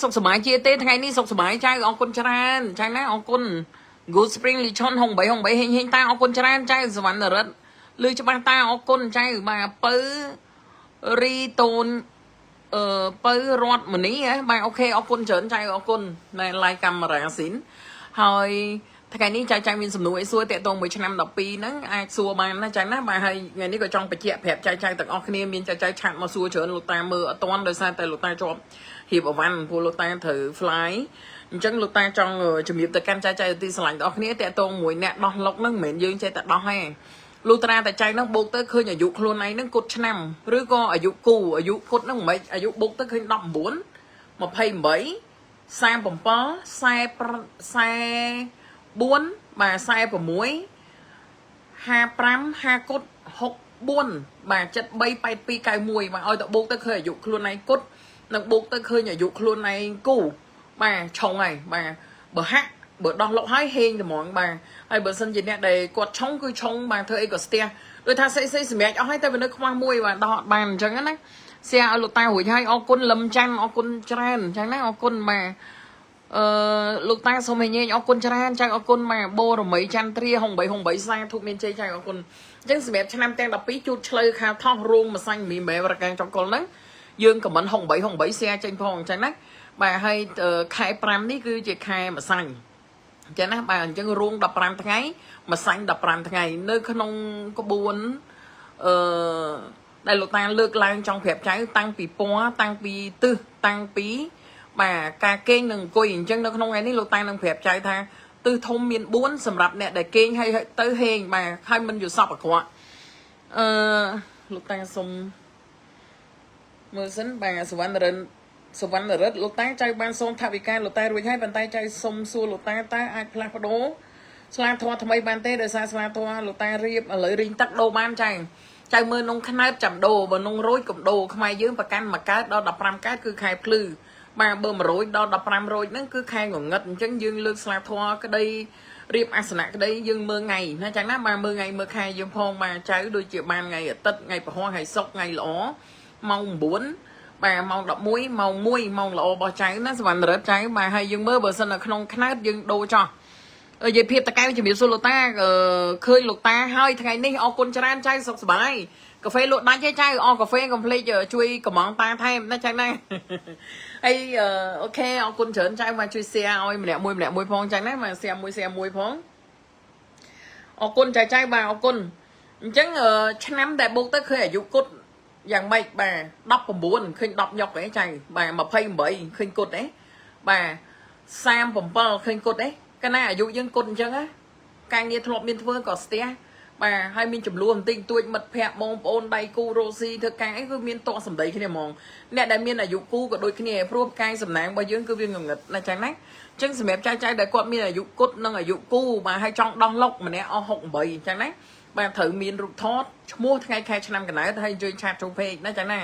សុខសប្បាយជាទេថ្ងៃនេះសុខសប្បាយចៅអរគុណច្រើនចៅណាអរគុណ Good Spring លីឆុន68 68ហេងហេងតាអរគុណច្រើនចៅសវណ្ណរិទ្ធឮច្បាស់តាអរគុណចៅបាទពៅរីតូនអឺពៅរតមនីហ៎បាទ OK អរគុណច្រើនចៅអរគុណណែ like កាមេរ៉ាស៊ីនហើយថ្ងៃនេះចៅចៅមានសំណួរអីសួរតាក់ទងមួយឆ្នាំ12ហ្នឹងអាចសួរបានណាចៅណាបាទហើយថ្ងៃនេះក៏ចង់បញ្ជាក់ប្រាប់ចៅចៅទាំងអស់គ្នាមានចៅចៅ chat មកសួរច្រើនលោកតាមើលអត់ទាន់ដោយសារតែលោកតាជាប់រៀបអវ៉ាន់ព្រោះលោកតាត្រូវ fly អញ្ចឹងលោកតាចង់ជំរាបទៅកាន់ចៅចៅទីស្រឡាញ់ទាំងអស់គ្នាតាក់ទងមួយអ្នកដោះលុកហ្នឹងមិនមែនយើងចេះតែដោះទេលុះត្រាតែចៅហ្នឹងបូកទៅឃើញអាយុខ្លួនឯងហ្នឹងគត់ឆ្នាំឬក៏អាយុគូអាយុគត់ហ្នឹងមិនអាយុបូកទៅឃើញ19 28 37 44បាទ46 55 5គុត64បាទ73 82 91បាទឲ្យទៅបូកទៅឃើញអាយុខ្លួនឯងគត់និងបូកទៅឃើញអាយុខ្លួនឯងគូបាទឆុងហើយបាទបើហាក់បើដោះលុកហើយហេងត្មងបាទហើយបើសិនជាអ្នកដែលគាត់ឆុងគឺឆុងបាទធ្វើអីក៏ស្ទះដូចថាស្អីស្អីសម្រាប់អស់ហើយតែវានៅខ្វះមួយបាទដោះអត់បានអញ្ចឹងណាសៀឲ្យលោកតារួចហើយអរគុណលឹមច័ន្ទអរគុណច្រើនអញ្ចឹងណាអរគុណបាទអឺលោកតាសូមឲ្យញែងអរគុណច្រើនចៅអរគុណបាទបូរមីចន្ទ្រា68 68សាធុមានជ័យចៅអរគុណអញ្ចឹងសម្រាប់ឆ្នាំទាំង12ជូតឆ្លូវខាថោះរោងម្សាញ់មីមែវរកាំងចង្គលហ្នឹងយើងខមមិន68 68 share ចេញផងអញ្ចឹងណាបាទហើយខែ5នេះគឺជាខែម្សាញ់អញ្ចឹងណាបាទអញ្ចឹងរោង15ថ្ងៃម្សាញ់15ថ្ងៃនៅក្នុងក្បួនអឺដែលលោកតាលើកឡើងចង់ប្រាប់ចៅតាំងពីពណ៌តាំងពីទិសតាំងពីបាទការគេងនិងអង្គុយអញ្ចឹងនៅក្នុងថ្ងៃនេះលោកតានឹងប្រាប់ចៅថាទិសធំមាន4សម្រាប់អ្នកដែលគេងហើយទៅហេងបាទហើយមិនយល់សពអាក្រក់អឺលោកតាសុំមើលសិនបាទសវណ្ណរិនសវណ្ណរិទ្ធលោកតាចៅបានសូមថវិកាលោកតារួចហើយប៉ុន្តែចៅសុំសួរលោកតាតើអាចផ្លាស់ប្ដូរស្លាធម៌ថ្មីបានទេដោយសារស្លាធម៌លោកតារៀបឥឡូវរីងទឹកដូរបានចៅចៅមើលនងខ្នើតចាំដូរបើនងរោចកុំដូរខ្មែរយើងប្រកាន់មួយកើតដល់15កើតគឺខែភ្លឺបាទបើ100ដល់15រោចហ្នឹងគឺខែងងឹតអញ្ចឹងយើងលើកស្លាធម៌ក្តីរៀបអាសនៈក្តីយើងមើលថ្ងៃណាចឹងណាបាទមើលថ្ងៃមើលខែយើងផងបាទចៅដូចជាបានថ្ងៃអាទិត្យថ្ងៃពហុថ្ងៃសុក្រថ្ងៃល្អម៉ោង9បាទម៉ោង11ម៉ោង1ម៉ោងល្អរបស់ចៅណាសវណ្ណរិទ្ធចៅបាទហើយយើងមើលបើសិននៅក្នុងខ្នើតយើងដូរចោះអឺយាយភាពតកែវជំរាបសួរលោកតាអឺឃើញលោកតាហើយថ្ងៃនេះអរគុណច្រើនចៅសុខសប្បាយកាហ្វេលក់ដាច់ទេចៅអរកាហ្វេកុំភ្លេចជួយកំងតាថែមណាចៅណាហើយ OK អរគុណច្រើនចៅមកជួយ share ឲ្យម្នាក់មួយម្នាក់មួយផងចៅណាមក share មួយ share មួយផងអរគុណចៅចៅបាទអរគុណអញ្ចឹងឆ្នាំដែលបូកទៅឃើញអាយុគុតយ៉ាងម៉េចបាទ19ឃើញ10ញុកហ៎ចៅបាទ28ឃើញគុតហ៎បាទ37ឃើញគុតហ៎កាលណាអាយុយើងគុតអញ្ចឹងណាការងារធ្លាប់មានធ្វើក៏ស្ទះបាទហើយមានចំនួនបន្តិចបន្តួចមិត្តភ័ក្តិបងប្អូនដៃគូរ៉ូស៊ីធ្វើការអីគឺមានតកសម្ដីគ្នាហ្មងអ្នកដែលមានអាយុគូក៏ដូចគ្នាព្រោះផ្កាយសំណាងរបស់យើងគឺវាងងឹតណាចឹងណាអញ្ចឹងសម្រាប់ចៅចៅដែលគាត់មានអាយុគុតនិងអាយុគូបាទហើយចង់ដោះលុកម្នាក់អស់68អញ្ចឹងណាបាទត្រូវមានរូបថតឈ្មោះថ្ងៃខែឆ្នាំកណើតហើយអញ្ជើញ chat ចូល page ណាចឹងណា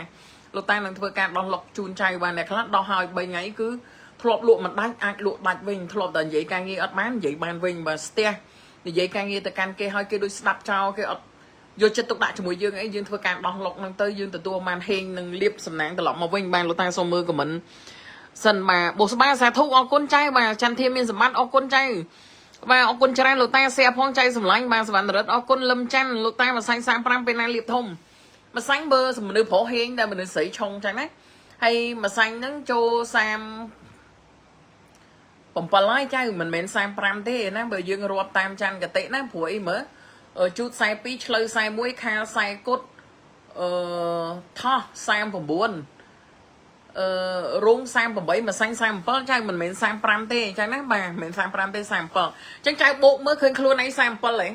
លោកតានឹងធ្វើការដោះលុកជូនចៅបានអ្នកខ្លះដោះហើយ3ថ្ងៃគឺធ្លាប់លក់មិនដាច់អាចលក់ដាច់វិញធ្លាប់តែនិយាយការងារអត់បាននិយាយបានវិញបាទស្ទះនិយាយការងារទៅកាន់គេហើយគេដូចស្ដាប់ចោលគេអត់យកចិត្តទុកដាក់ជាមួយយើងអីយើងធ្វើការដោះលុកហ្នឹងទៅយើងទទួលបានហេងនិងលៀបសំណាងត្រឡប់មកវិញបានលោកតាសូមមើល comment សិនបាទបុស្បាសាធុអរគុណចៅបាទចន្ទធាមានសម្បត្តិអរគុណចៅបាទអរគុណច្រើនលោកតាសៀផងចៅសម្លាញ់បាទសវណ្ណរិទ្ធអរគុណលឹមច័ន្ទលោកតាម្សាញ់35ពេលណាលៀបធំម្សាញ់បើមនុស្សប្រុសហេងតែមនុស្សស្រីឆុងចឹងណាហើយម្សាញ់ហ្នឹងចូល30 7ហើយចៅមិនមែន35ទេណាបើយើងរាប់តាមច័ន្ទកតិណាព្រោះអីមើលជូត42ឆ្លូវ41ខាល40គុតអឺថោះ39អឺរោង38ម្សាញ់37ចៅមិនមែន35ទេអញ្ចឹងណាបាទមិនមែន35ទេ37អញ្ចឹងចៅបូកមើលឃើញខ្លួនឯង37ហ៎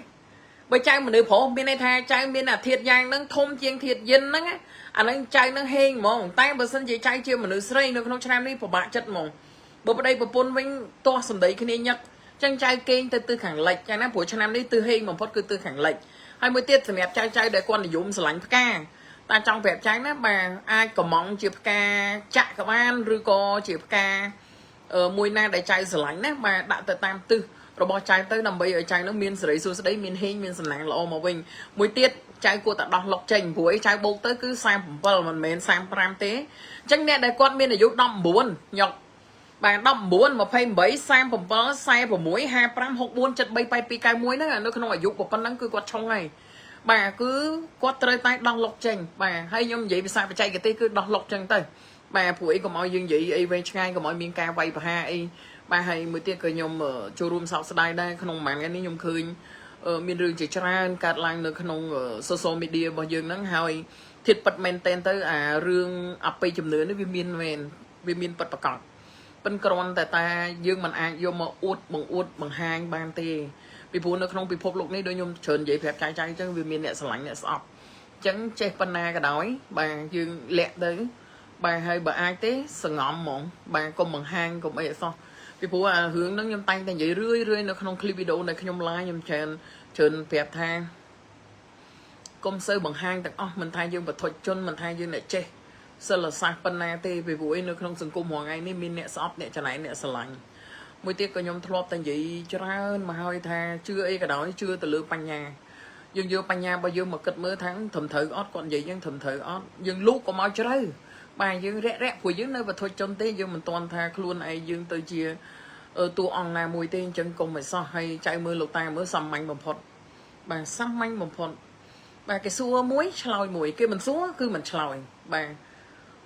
បើចៅមនុស្សប្រុសមានន័យថាចៅមានអាធាតយ៉ាងហ្នឹងធំជាងធាតយិនហ្នឹងអាហ្នឹងចៅហ្នឹងហេងហ្មងតែបើសិនជាចៅជាមនុស្សស្រីនៅក្នុងឆ្នាំនេះពិបាកចិត្តហ្មងបើប្តីប្រពន្ធវិញទាស់សម្ដីគ្នាញឹកចឹងចៅគេងទៅទិសខាងលិចចឹងណាព្រោះឆ្នាំនេះទិសហេងបំផុតគឺទិសខាងលិចហើយមួយទៀតសម្រាប់ចៅចៅដែលគាត់និយមស្រឡាញ់ផ្កាតាចង់ប្រាប់ចៅណាបាទអាចកំងជាផ្កាចាក់ក៏បានឬក៏ជាផ្កាមួយណាដែលចៅស្រឡាញ់ណាបាទដាក់ទៅតាមទិសរបស់ចៅទៅដើម្បីឲ្យចៅនឹងមានសេរីសួស្តីមានហេងមានសំណាងល្អមកវិញមួយទៀតចៅគួរតែដោះលុកចេញព្រោះអីចៅបូកទៅគឺ37មិនមែន35ទេអញ្ចឹងអ្នកដែលគាត់មានអាយុ19ញុក បាទ19 28 37 46 55 64 73 82 91ហ្នឹងនៅក្នុងអាយុប៉ុណ្ណឹងគឺគាត់ឆុងហើយបាទគឺគាត់ត្រូវតែដោះលុកចេញបាទហើយខ្ញុំនិយាយភាសាបច្ចេកទេសគឺដោះលុកចឹងទៅបាទព្រោះអីកុំឲ្យយើងនិយាយអីវែងឆ្ងាយកុំឲ្យមានការវាយប្រហារអីបាទហើយមួយទៀតក៏ខ្ញុំចូលរួមសោកស្ដាយដែរក្នុងមួយថ្ងៃនេះខ្ញុំឃើញមានរឿងជាច្រើនកើតឡើងនៅក្នុង social media របស់យើងហ្នឹងហើយធៀបពិតមែនតែនទៅអារឿងអបិយជំនឿនេះវាមានមែនវាមានពិតប្រាកដ ប៉ិនគ្រាន់តែតាយើងមិនអាចយកមកអួតបង្អួតបង្ហាញបានទេពីព្រោះនៅក្នុងពិភពលោកនេះដូចខ្ញុំច្រើននិយាយប្រាប់ចៅចៅអញ្ចឹងវាមានអ្នកស្រឡាញ់អ្នកស្អប់អញ្ចឹងចេះប៉ុណ្ណាក៏ដោយបាទយើងលាក់ទៅបាទហើយបើអាចទេសងំហ្មងបាទកុំបង្ហាញកុំអីអសោះពីព្រោះអារឿងហ្នឹងខ្ញុំតែងតែនិយាយរឿយរឿយនៅក្នុង clip វីដេអូដែលខ្ញុំ live ខ្ញុំច្រើនច្រើនប្រាប់ថាកុំសូវបង្ហាញទាំងអស់មិនថាយើងបថុជនមិនថាយើងអ្នកចេះ សិលសាស្ត្រប៉ុណ្ណាទេពីព្រោះឯនៅក្នុងសង្គមរាល់ថ្ងៃនេះមានអ្នកស្អប់អ្នកច្នៃអ្នកស្រឡាញ់មួយទៀតក៏ខ្ញុំធ្លាប់តែនិយាយច្រើនមកហើយថាជឿអីក៏ដោយជឿទៅលើបញ្ញាយើងយកបញ្ញារបស់យើងមកគិតមើលថាត្រឹមត្រូវអត់គាត់និយាយយើងត្រឹមត្រូវអត់យើងលូកក៏មកជ្រៅបាទយើងរាក់រាក់ព្រោះយើងនៅបថុជនទេយើងមិនទាន់ថាខ្លួនឯងយើងទៅជាតួអង្គណាមួយទេអញ្ចឹងកុំឲ្យសោះហើយចៅមើលលោកតាមើលសាមញ្ញបំផុតបាទសាមញ្ញបំផុតបាទគេសួរមួយឆ្លើយមួយគេមិនសួរគឺមិនឆ្លើយបាទ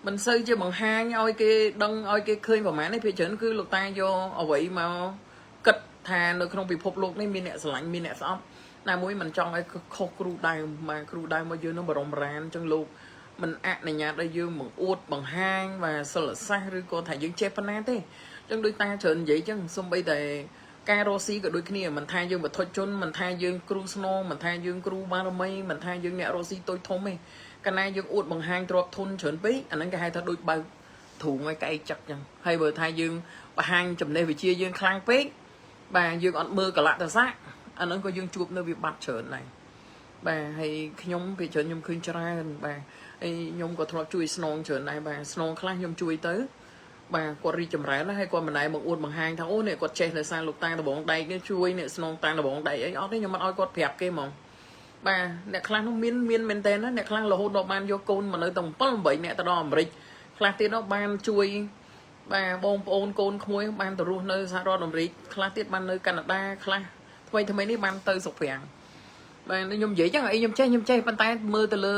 មិនសូវជាបង្ហាញឲ្យគេដឹងឲ្យគេឃើញប្រហែលនេះភាគច្រើនគឺលោកតាយកអ្វីមកគិតថានៅក្នុងពិភពលោកនេះមានអ្នកស្រឡាញ់មានអ្នកស្អប់ណាមួយមិនចង់ឲ្យខុសគ្រូដើមបាទគ្រូដើមមកយើងនឹងបរមរានអញ្ចឹងលោកមិនអនុញ្ញាតឲ្យយើងបង្អួតបង្ហាញបាទសិលសាស្ត្រឬក៏ថាយើងចេះប៉ុណ្ណាទេអញ្ចឹងដូចតាច្រើននិយាយអញ្ចឹងសំបីតែការរស់ស៊ីក៏ដូចគ្នាមិនថាយើងបថុជនមិនថាយើងគ្រូស្នងមិនថាយើងគ្រូបារមីមិនថាយើងអ្នករស់ស៊ីតូចធំទេ កាលណាយើងអួតបង្ហាញទ្រព្យធនច្រើនពេកអាហ្នឹងគេហៅថាដូចបើកទ្រូងឲ្យកែចឹកចឹងហើយបើថាយើងបង្ហាញចំណេះវិជ្ជាយើងខ្លាំងពេកបាទយើងអត់មើលកលៈទេសៈអាហ្នឹងក៏យើងជួបនៅវិបត្តិច្រើនដែរបាទហើយខ្ញុំពេលច្រើនខ្ញុំឃើញច្រើនបាទហើយខ្ញុំក៏ធ្លាប់ជួយស្នងច្រើនដែរបាទស្នងខ្លះខ្ញុំជួយទៅបាទគាត់រីកចម្រើនណាស់ហើយគាត់មិនដែលមកអួតបង្ហាញថាអូនេះគាត់ចេះនៅសារលោកតាដបងដែកនេះជួយអ្នកស្នងតាដបងដែកអីអត់ទេខ្ញុំមិនឲ្យគាត់ប្រាប់គេហ្មង បាទអ្នកខ្លះនោះមានមានមែនតើណាអ្នកខ្លះរហូតដល់បានយកកូនមកនៅទាំង7 8អ្នកទៅដល់អាមេរិកខ្លះទៀតនោះបានជួយបាទបងប្អូនកូនក្មួយបានទៅរស់នៅសហរដ្ឋអាមេរិកខ្លះទៀតបាននៅកាណាដាខ្លះថ្មីថ្មីនេះបានទៅស្រុកប្រាំងបាទខ្ញុំនិយាយចឹងអីខ្ញុំចេះខ្ញុំចេះប៉ុន្តែមើលទៅលើ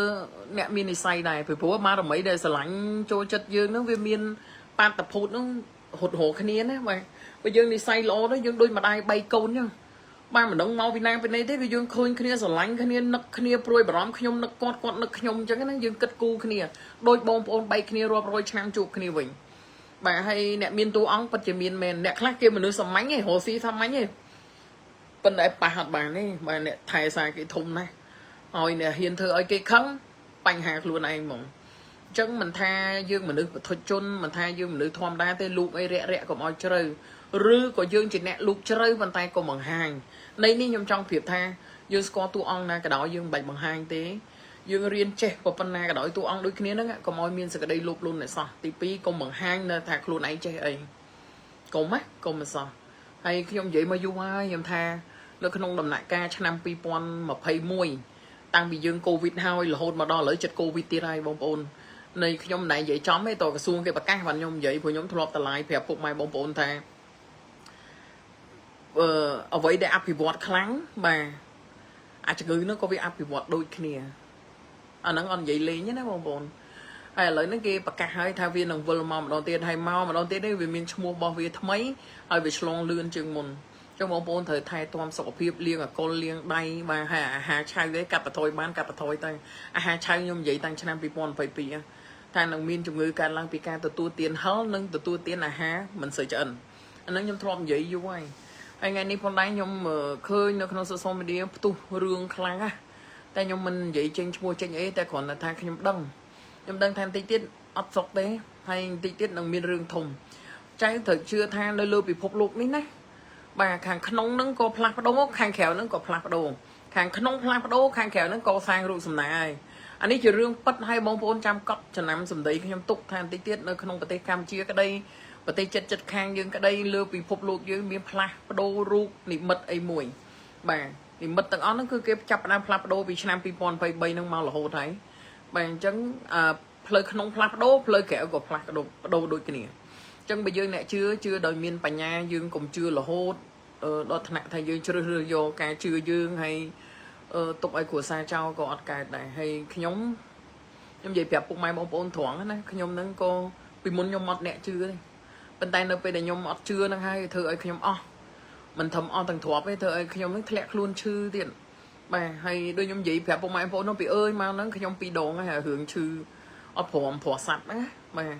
អ្នកមាននិស័យដែរពីព្រោះបារមីដែលស្រឡាញ់ចូលចិត្តយើងនឹងវាមានបាតុភូតនឹងហត់រកគ្នាណាបាទបើយើងនិស័យល្អទៅយើងដូចម្ដាយបីកូនចឹង បាទមិនដឹងមកពីណាពីណីទេគឺយើងឃើញគ្នាស្រឡាញ់គ្នានឹកគ្នាព្រួយបារម្ភខ្ញុំនឹកគាត់គាត់នឹកខ្ញុំអញ្ចឹងណាយើងគិតគូរគ្នាដូចបងប្អូនបែកគ្នារាប់រយឆ្នាំជួបគ្នាវិញបាទហើយអ្នកមានតួអង្គពិតជាមានមែនអ្នកខ្លះគេមនុស្សសាមញ្ញឯងរស់ស៊ីសាមញ្ញឯងប៉ុន្តែប៉ះអត់បានទេបាទអ្នកថែសារគេធំណាស់ហើយអ្នកហ៊ានធ្វើឲ្យគេខឹងបញ្ហាខ្លួនឯងហ្មងអញ្ចឹងមិនថាយើងមនុស្សបថុជនមិនថាយើងមនុស្សធម្មតាទេលូកអីរាក់រាក់កុំឲ្យជ្រៅឬក៏យើងជាអ្នកលូកជ្រៅប៉ុន្តែកុំបង្ហាញនៃនេះខ្ញុំចង់ប្រៀបថាយើងស្គាល់តួអង្គណាក៏ដោយយើងមិនបាច់បង្ហាញទេយើងរៀនចេះប៉ុណ្ណាក៏ដោយតួអង្គដូចគ្នាហ្នឹងកុំឲ្យមានសក្តីលោភលន់ឲ្យសោះទី2កុំបង្ហាញនៅថាខ្លួនឯងចេះអីកុំណាកុំឲ្យសោះហើយខ្ញុំនិយាយមកយូរហើយខ្ញុំថានៅក្នុងដំណាក់កាលឆ្នាំ2021តាំងពីយើងកូវីដហើយរហូតមកដល់ឥឡូវចិត្តកូវីដទៀតហើយបងប្អូននៃខ្ញុំមិនដែលនិយាយចំទេតក្រសួងគេប្រកាសបានខ្ញុំនិយាយព្រោះខ្ញុំធ្លាប់តឡាយប្រាប់ពុកម៉ែបងប្អូនថាអឺអ្វីដែលអភិវឌ្ឍខ្លាំងបាទអាចជំងឺនោះក៏វាអភិវឌ្ឍដូចគ្នាអាហ្នឹងអត់និយាយលេងទេណាបងប្អូនហើយឥឡូវហ្នឹងគេប្រកាសហើយថាវានឹងវិលមកម្ដងទៀតហើយមកម្ដងទៀតនេះវាមានឈ្មោះរបស់វាថ្មីហើយវាឆ្លងលឿនជាងមុនចុះបងប្អូនត្រូវថែទាំសុខភាពលាងអាល់កុលលាងដៃបាទហើយអាហារឆៅឯកាត់បន្ថយបានកាត់បន្ថយទៅអាហារឆៅខ្ញុំនិយាយតាំងឆ្នាំ2022ថានឹងមានជំងឺកើតឡើងពីការទទួលទានហឹរនិងទទួលទានអាហារមិនសូវឆ្អិនអាហ្នឹងខ្ញុំធ្លាប់និយាយយូរហើយហើយថ្ងៃនេះផងដែរខ្ញុំឃើញនៅក្នុង social media ផ្ទុះរឿងខ្លាំងណាស់តែខ្ញុំមិននិយាយចេញឈ្មោះចេញអីតែគ្រាន់តែថាខ្ញុំដឹងខ្ញុំដឹងថាបន្តិចទៀតអត់សុខទេហើយបន្តិចទៀតនឹងមានរឿងធំចៅត្រូវជឿថានៅលើពិភពលោកនេះណាបាទខាងក្នុងហ្នឹងក៏ផ្លាស់ប្ដូរខាងក្រៅហ្នឹងក៏ផ្លាស់ប្ដូរខាងក្នុងផ្លាស់ប្ដូរខាងក្រៅហ្នឹងក៏សាងរូបសំណាកហើយអានេះជារឿងពិតឲ្យបងប្អូនចាំកត់ចំណាំសម្ដីខ្ញុំទុកថាបន្តិចទៀតនៅក្នុងប្រទេសកម្ពុជាក្តីប្រទេសចិត្តចិត្តខាងយើងក្តីលើពិភពលោកយើងមានផ្លាស់ប្ដូររូបនិមិត្តអីមួយបាទនិមិត្តទាំងអស់ហ្នឹងគឺគេចាប់ផ្ដើមផ្លាស់ប្ដូរពីឆ្នាំ2023ហ្នឹងមករហូតហើយបាទអញ្ចឹងអឺផ្លូវក្នុងផ្លាស់ប្ដូរផ្លូវក្រៅក៏ផ្លាស់ប្ដូរដូចគ្នា ចឹងបើយើងអ្នកជឿជឿដោយមានបញ្ញាយើងកុំជឿរហូតអឺដល់ថ្នាក់ថាយើងជ្រើសរើសយកការជឿយើងហើយអឺទុកឲ្យគ្រួសារចោលក៏អត់កើតដែរហើយខ្ញុំខ្ញុំនិយាយប្រាប់ពុកម៉ែបងប្អូនត្រង់ណាខ្ញុំហ្នឹងក៏ពីមុនខ្ញុំអត់អ្នកជឿទេប៉ុន្តែនៅពេលដែលខ្ញុំអត់ជឿហ្នឹងហើយធ្វើឲ្យខ្ញុំអស់មិនធំអស់ទាំងទ្រព្យទេធ្វើឲ្យខ្ញុំហ្នឹងធ្លាក់ខ្លួនឈឺទៀតបាទហើយដូចខ្ញុំនិយាយប្រាប់ពុកម៉ែបងប្អូននោះពីអើយមកហ្នឹងខ្ញុំពីរដងហើយរឿងឈឺអត់ព្រមព្រោះសัตว์ណាបាទ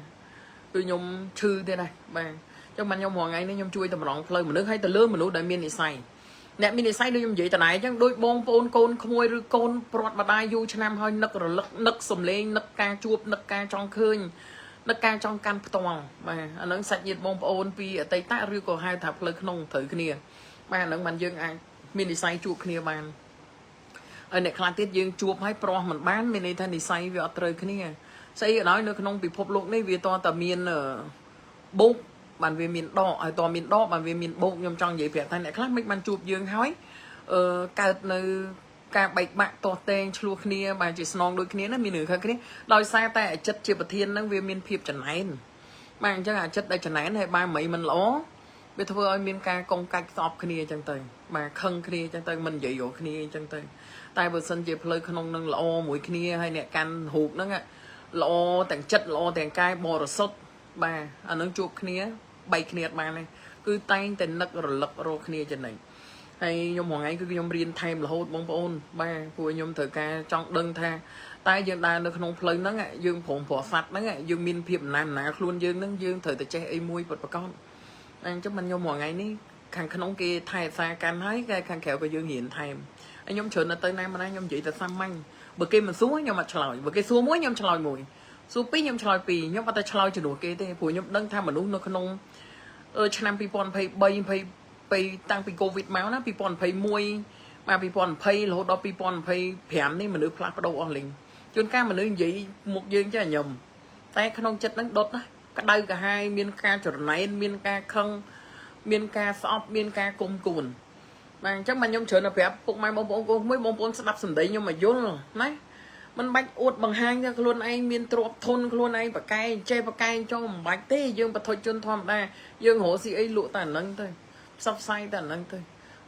គឺខ្ញុំឈឺទៀតដែរបាទអញ្ចឹងបានខ្ញុំរាល់ថ្ងៃនេះខ្ញុំជួយតម្រង់ផ្លូវមនុស្សឲ្យទៅលើមនុស្សដែលមាននិស័យអ្នកមាននិស័យដូចខ្ញុំនិយាយតណៃអញ្ចឹងដូចបងប្អូនកូនក្មួយឬកូនព្រាត់ម្ដាយយូរឆ្នាំហើយនឹករលឹកនឹកសំលេងនឹកការជួបនឹកការចង់ឃើញនឹកការចង់កាន់ផ្ទាល់បាទអាហ្នឹងសាច់ញាតិបងប្អូនពីអតីតឬក៏ហៅថាផ្លូវក្នុងត្រូវគ្នាបាទអាហ្នឹងបានយើងអាចមាននិស័យជួបគ្នាបានហើយអ្នកខ្លះទៀតយើងជួបហើយប្រោះមិនបានមានន័យថានិស័យវាអត់ត្រូវគ្នាស្អីក៏ដោយនៅក្នុងពិភពលោកនេះវាតតែមានបូកបានវាមានដកហើយតមានដកបានវាមានបូកខ្ញុំចង់និយាយប្រាប់ថាអ្នកខ្លះមិនបានជួបយើងហើយអឺកើតនៅការបែកបាក់ទាស់ទែងឆ្លោះគ្នាបាទជាស្នងដូចគ្នាណាមានរឿងខុសគ្នាដោយសារតែអាចិត្តជាប្រធានហ្នឹងវាមានភាពចំណែនបាទអញ្ចឹងអាចិត្តដែលចំណែនហើយបែរមិនមិនល្អវាធ្វើឲ្យមានការកងកាច់ស្អប់គ្នាអញ្ចឹងទៅបាទខឹងគ្នាអញ្ចឹងទៅមិននិយាយរកគ្នាអញ្ចឹងទៅតែបើសិនជាផ្លូវក្នុងនឹងល្អមួយគ្នាហើយអ្នកកាន់រូបហ្នឹងល្អទាំងចិត្តល្អទាំងកាយបរិសុទ្ធបាទអានឹងជួបគ្នាបែកគ្នាអត់បានទេគឺតែងតែនឹករលឹករកគ្នាចំណេញហើយខ្ញុំមួយថ្ងៃគឺខ្ញុំរៀនថែមរហូតបងប្អូនបាទព្រោះខ្ញុំត្រូវការចង់ដឹងថាតែយើងដើរនៅក្នុងផ្លូវហ្នឹងយើងព្រមប្រសាទហ្នឹងយើងមានភាពអំណាចអំណាខ្លួនយើងហ្នឹងយើងត្រូវតែចេះអីមួយពិតប្រាកដអញ្ចឹងមិនខ្ញុំមួយថ្ងៃនេះខាងក្នុងគេថែសារកាន់ហើយគេខាងក្រៅក៏យើងរៀនថែមហើយខ្ញុំច្រើនទៅណាមកណាខ្ញុំនិយាយតែសាមញ្ញបើគេមិនសួរខ្ញុំអត់ឆ្លើយបើគេសួរមួយខ្ញុំឆ្លើយមួយសួរពីរខ្ញុំឆ្លើយពីរខ្ញុំអត់តែឆ្លើយជំនួសគេទេព្រោះខ្ញុំដឹងថាមនុស្សនៅក្នុងឆ្នាំ2023 22តាំងពី Covid មកណា2021បាទ2020រហូតដល់2025នេះមនុស្សផ្លាស់ប្ដូរអស់លីងជួនកាលមនុស្សនិយាយមុខយើងចេះញឹមតែក្នុងចិត្តហ្នឹងដុតណាក្តៅក្រហាយមានការច្រណែនមានការខឹងមានការស្អប់មានការគុំគួនបាទអញ្ចឹងបាទខ្ញុំច្រើនតែប្រាប់ពុកម៉ែបងប្អូនកូនមួយបងប្អូនស្ដាប់សម្ដីខ្ញុំមកយល់ណាมันបាច់អួតបង្ហាញថាខ្លួនឯងមានទ្រព្យធនខ្លួនឯងប្រកែកចេះប្រកែកចង់មិនបាច់ទេយើងបថុជនធម្មតាយើងរកស៊ីអីលក់តែអាហ្នឹងទៅផ្សព្វផ្សាយតែអាហ្នឹងទៅ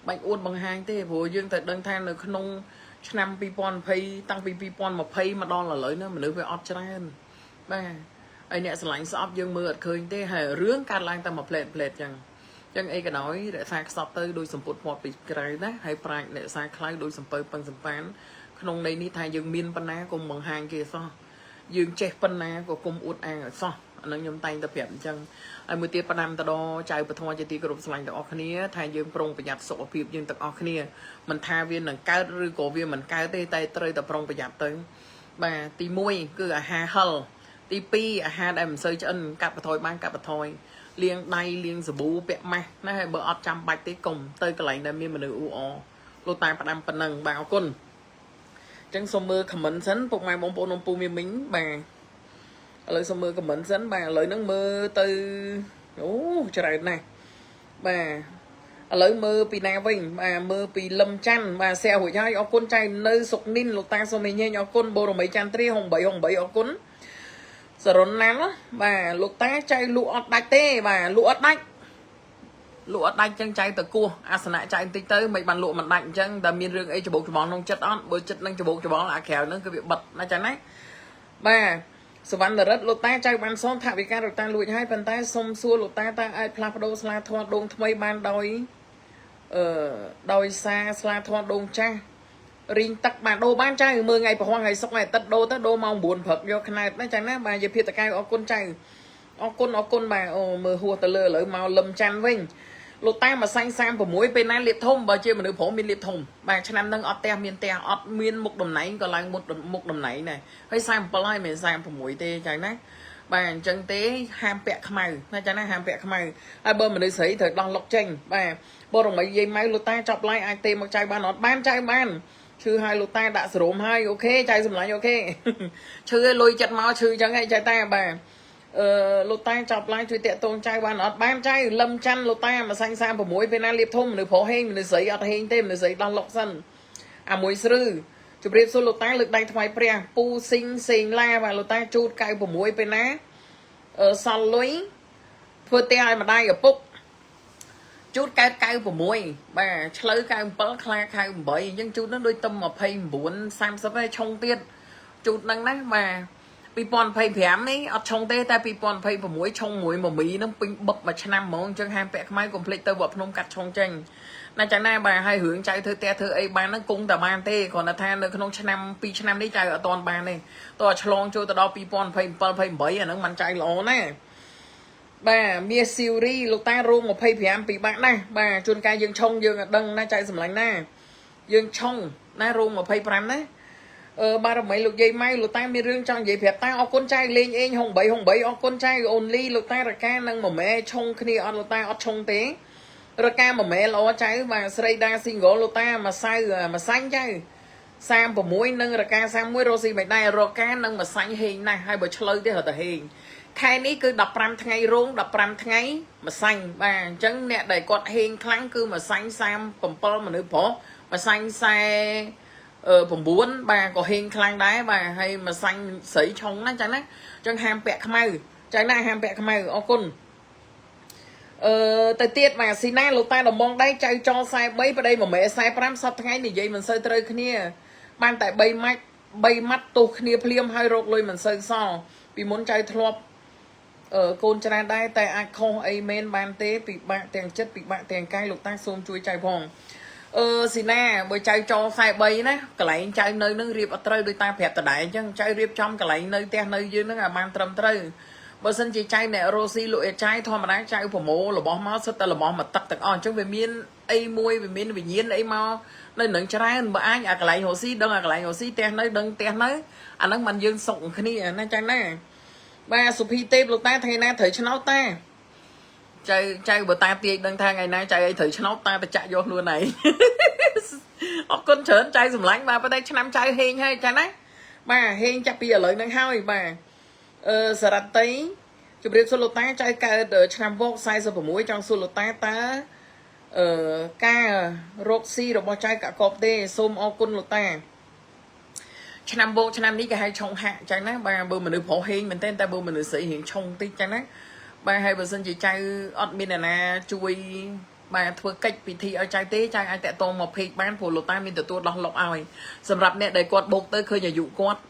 បាច់អួតបង្ហាញទេព្រោះយើងតែដឹងថានៅក្នុងឆ្នាំ2020តាំងពី2020មកដល់ឥឡូវនេះមនុស្សវាអត់ច្រើនបាទហើយអ្នកស្រឡាញ់ស្អប់យើងមើលអត់ឃើញទេហើយរឿងកើតឡើងតែមួយផ្លែតផ្លែតចឹងចឹងអីក៏ដោយរក្សាខ្សត់ទៅដោយសម្ពុតពណ៌ពីក្រៅណាហើយប្រាជ្ញរក្សាខ្លៅដោយសំពៅពឹងសំប៉ានក្នុងន័យនេះថាយើងមានប៉ុណ្ណាកុំបង្ហាញគេសោះយើងចេះប៉ុណ្ណាក៏កុំអួតអាងឲ្យសោះអានឹងខ្ញុំតែងតែប្រាប់អញ្ចឹងហើយមួយទៀតផ្ដាំទៅដល់ចៅពធជាទីគោរពស្រឡាញ់ទាំងអស់គ្នាថាយើងប្រុងប្រយ័ត្នសុខភាពយើងទាំងអស់គ្នាមិនថាវានឹងកើតឬក៏វាមិនកើតទេតែត្រូវតែប្រុងប្រយ័ត្នទៅបាទទី1គឺអាហារហិលទី2អាហារដែលមិនសូវឆ្អិនកាត់បន្ថយបានកាត់បន្ថយលាងដៃលាងសាប៊ូពាក់ម៉ាស់ណាហើយបើអត់ចាំបាច់ទេកុំទៅកន្លែងដែលមានមនុស្សអ៊ូអលោកតាផ្ដាំប៉ុណ្ណឹងបាទអរគុណចឹងសូមមើល comment សិនពុកម៉ែបងប្អូនអ៊ំពូមីមីងបាទឥឡូវសូមមើល comment សិនបាទឥឡូវហ្នឹងមើលទៅអូច្រើនណាស់បាទឥឡូវមើលពីណាវិញបាទមើលពីលឹមច័ន្ទបាទ share រួចហើយអរគុណចៅនៅសុកនិនលោកតាសូមញញអរគុណបូរមីចន្ទ្រា68 68អរគុណសរុនណាល់បាទលោកតាចៅលក់អត់ដាច់ទេបាទលក់អត់ដាច់លក់អត់ដាច់ចឹងចៅទៅគោះអាសនៈចៅបន្តិចទៅមិនបានលក់មិនដាច់អញ្ចឹងតែមានរឿងអីច្បោកច្បងក្នុងចិត្តអត់បើចិត្តនឹងច្បោកច្បងអាក្រៅហ្នឹងគឺវាបិទណាចឹងណាបាទសវណ្ណរិទ្ធលោកតាចៅបានសុំថវិកាលោកតាលួចហើយប៉ុន្តែសុំសួរលោកតាតើអាចផ្លាស់ប្ដូរស្លាធម៌ដងថ្មីបានដោយអឺដោយសារស្លាធម៌ដងចាស់រីងទឹកបានដូរបានចៅមើលថ្ងៃប្រហោះថ្ងៃសុកថ្ងៃអាទិត្យដូរទៅដូរម៉ោង9ព្រឹកយកខ្នែតណាចឹងណាបាទជាភិតកែវអរគុណចៅអរគុណអរគុណបាទអូមើលហួសទៅលើឥឡូវមកលឹមច័ន្ទវិញលោកតាមួយសាញ់36ពេលណាលៀបធំបើជាមនុស្សប្រុសមានលៀបធំបាទឆ្នាំហ្នឹងអត់ផ្ទះមានផ្ទះអត់មានមុខតំណែងក៏ឡើងមុខមុខតំណែងដែរហើយ47ហើយមិនមែន46ទេចឹងណាបាទអញ្ចឹងទេហាមពាក់ខ្មៅណាចឹងណាហាមពាក់ខ្មៅហើយបើមនុស្សស្រីត្រូវដោះលុកចេញបាទបរមីយាយម៉ៅលោកតាចប់ឡាយអាចទេមកចៅបានអត់បានចៅបានឈឺហើយលោកតាដាក់សរោមហើយ OK ចៅសម្លាញ់ OK ឈឺឲ្យលុយចិត្តមកឈឺចឹងហីចៅតាបាទអឺលោកតាចប់ឡាយជួយតាក់ទងចៅបានអត់បានចៅលឹមច័ន្ទលោកតាមួយសាញ់36ពេលណាលៀបធំមនុស្សប្រុសហេងមនុស្សស្រីអត់ហេងទេមនុស្សស្រីដោះលុកសិនអាមួយស្រឺជម្រាបសួរលោកតាលើកដៃថ្វាយព្រះពូស៊ីងសេងឡាបាទលោកតាជូត96ពេលណាអឺសល់លុយ ធ្វើផ្ទះឲ្យម្ដាយឪពុកជូតកើត96បាទឆ្លូវ97ខ្លា98អញ្ចឹងជូតនឹងដូចទំ29 30ហើយឆុងទៀតជូតនឹងណាបាទ2025នេះអត់ឆុងទេតែ2026ឆុងមួយមមីនឹងពេញបឹកមួយឆ្នាំហ្មងអញ្ចឹងហាមពាក់ខ្មៅកុំភ្លេចទៅវត្តភ្នំកាត់ឆុងចេញណាចឹងណាបាទហើយរឿងចៅធ្វើផ្ទះធ្វើអីបានហ្នឹងគង់តែបានទេគ្រាន់តែថានៅក្នុងឆ្នាំ2ឆ្នាំនេះចៅអត់ទាន់បានទេតោះឆ្លងចូលទៅដល់2027 28អាហ្នឹងមិនចៅល្អណាបាទមាសស៊ីវរីលោកតារោង25ពិបាកណាស់បាទជួនកាលយើងឆុងយើងអត់ដឹងណាចៅសម្លាញ់ណាយើងឆុងណារោង25ណាអឺបារមីលោកយាយម៉ៅលោកតាមានរឿងចង់និយាយប្រាប់តាអរគុណចៅលេងអេង68 68អរគុណចៅអូនលីលោកតារកានិងម៉មែឆុងគ្នាអត់លោកតាអត់ឆុងទេរកាម៉មែល្អចៅបាទស្រីដា single លោកតាម្សៅម្សាញ់ចៅ36និងរកា31រស់ស៊ីមិនដែររកានិងម្សាញ់ហេងណាស់ហើយបើឆ្លូវទេរត់តែហេងខែនេះគឺ15ថ្ងៃរោង15ថ្ងៃម្សាញ់បាទអញ្ចឹងអ្នកដែលគាត់ហេងខ្លាំងគឺម្សាញ់37មនុស្សប្រុសម្សាញ់40អឺ9បាទក៏ហេងខ្លាំងដែរបាទហើយម្សាញ់ស្រីឆុងណាចឹងណាអញ្ចឹងហាមពាក់ខ្មៅចឹងណាហាមពាក់ខ្មៅអរគុណអឺទៅទៀតបាទស៊ីណាលោកតាដំបងដៃចៅច43ប្តីមួយម៉ែ45សប្តាហ៍ថ្ងៃនិយាយមិនសូវត្រូវគ្នា បានតែ3ម៉ាច់3ម៉ាត់ទោះគ្នាភ្លាមហើយរកលុយមិនសូវសល់ពីមុនចៅធ្លាប់អឺកូនច្រើនដែរតែអាចខុសអីមែនបានទេពិបាកទាំងចិត្តពិបាកទាំងកាយលោកតាសូមជួយចៅផងអឺស៊ីណាបើចៅច43ណាកន្លែងចៅនៅនឹងរៀបអត់ត្រូវដោយតាប្រាប់តដែរអញ្ចឹងចៅរៀបចំកន្លែងនៅផ្ទះនៅយើងនឹងឲ្យបានត្រឹមត្រូវបើសិនជាចៅអ្នករ៉ូស៊ីលោកអេចៅធម្មតាចៅប្រមូលរបស់មកសិតតែរបស់មកទឹកទាំងអស់អញ្ចឹងវាមានអីមួយវាមានវិញ្ញាណអីមកនៅនឹងច្រើនបើអាចអាកន្លែងរ៉ូស៊ីដឹងអាកន្លែងរ៉ូស៊ីផ្ទះនៅដឹងផ្ទះនៅអាហ្នឹងมันយើងសុកគ្នាណាចឹងណាបាទសុភីទេពលោកតាថ្ងៃណាត្រូវឆ្នោតតាចៅចៅបើតាទាយដឹងថាថ្ងៃណាចៅអីត្រូវឆ្នោតតាទៅចាក់យកខ្លួនឯង អរគុណច្រើនចៅសម្លាញ់បាទប៉ុន្តែឆ្នាំចៅហេងហើយចាណាបាទហេងចាប់ពីឥឡូវហ្នឹងហើយបាទអឺសារតីជម្រាបសួរលោកតាចៅកើតឆ្នាំវក46ចង់សួរលោកតាតើអឺការរកស៊ីរបស់ចៅកាក់កបទេសូមអរគុណលោកតាឆ្នាំវកឆ្នាំនេះគេហៅឆុងហាក់ចឹងណាបាទបើមនុស្សប្រុសហេងមែនទែនតែបើមនុស្សស្រីរៀងឆុងតិចចឹងណាបាទហើយបើសិនជាចៅអត់មានអ្នកណាជួយបាទធ្វើកិច្ចពិធីឲ្យចៅទេចៅអាចតាក់ទងមក page បានព្រោះលោកតាមានទទួលដោះលុកឲ្យសម្រាប់អ្នកដែលគាត់បូកទៅឃើញអាយុគាត់46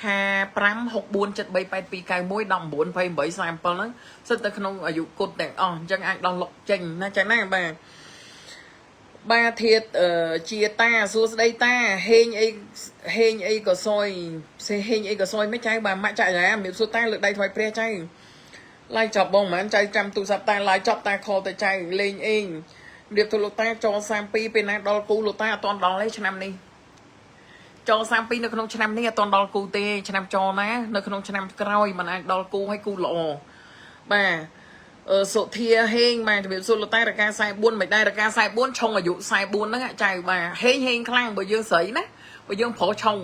55 64 73 82 91 19 28 47ហ្នឹងសិតតែក្នុងអាយុគុតទាំងអស់អញ្ចឹងអាចដោះលុកចេញណាចឹងណាបាទបាទធាតជាតាសួស្ដីតាហេងអីហេងអីក៏សយសេហេងអីក៏សយមិនចៅបាទម៉ាក់ចាក់ណាមានសួរតាលើកដៃថ្វាយព្រះចៅឡាយចប់បងមិនចៅចាំទូរស័ព្ទតាឡាយចប់តាខលទៅចៅលេងអេងរៀបទូលោកតាច32ពេលណាដល់គូលោកតាអត់ទាន់ដល់ទេឆ្នាំនេះច32នៅក្នុងឆ្នាំនេះអត់ទាន់ដល់គូទេឆ្នាំចណានៅក្នុងឆ្នាំក្រោយมันអាចដល់គូឲ្យគូល្អបាទអឺសុធាហេងបាទជំរាបសួរលោកតារកា44មិនដែររកា44ឆុងអាយុ44ហ្នឹងចៅបាទហេងហេងខ្លាំងបើយើងស្រីណាបើយើងប្រុសឆុង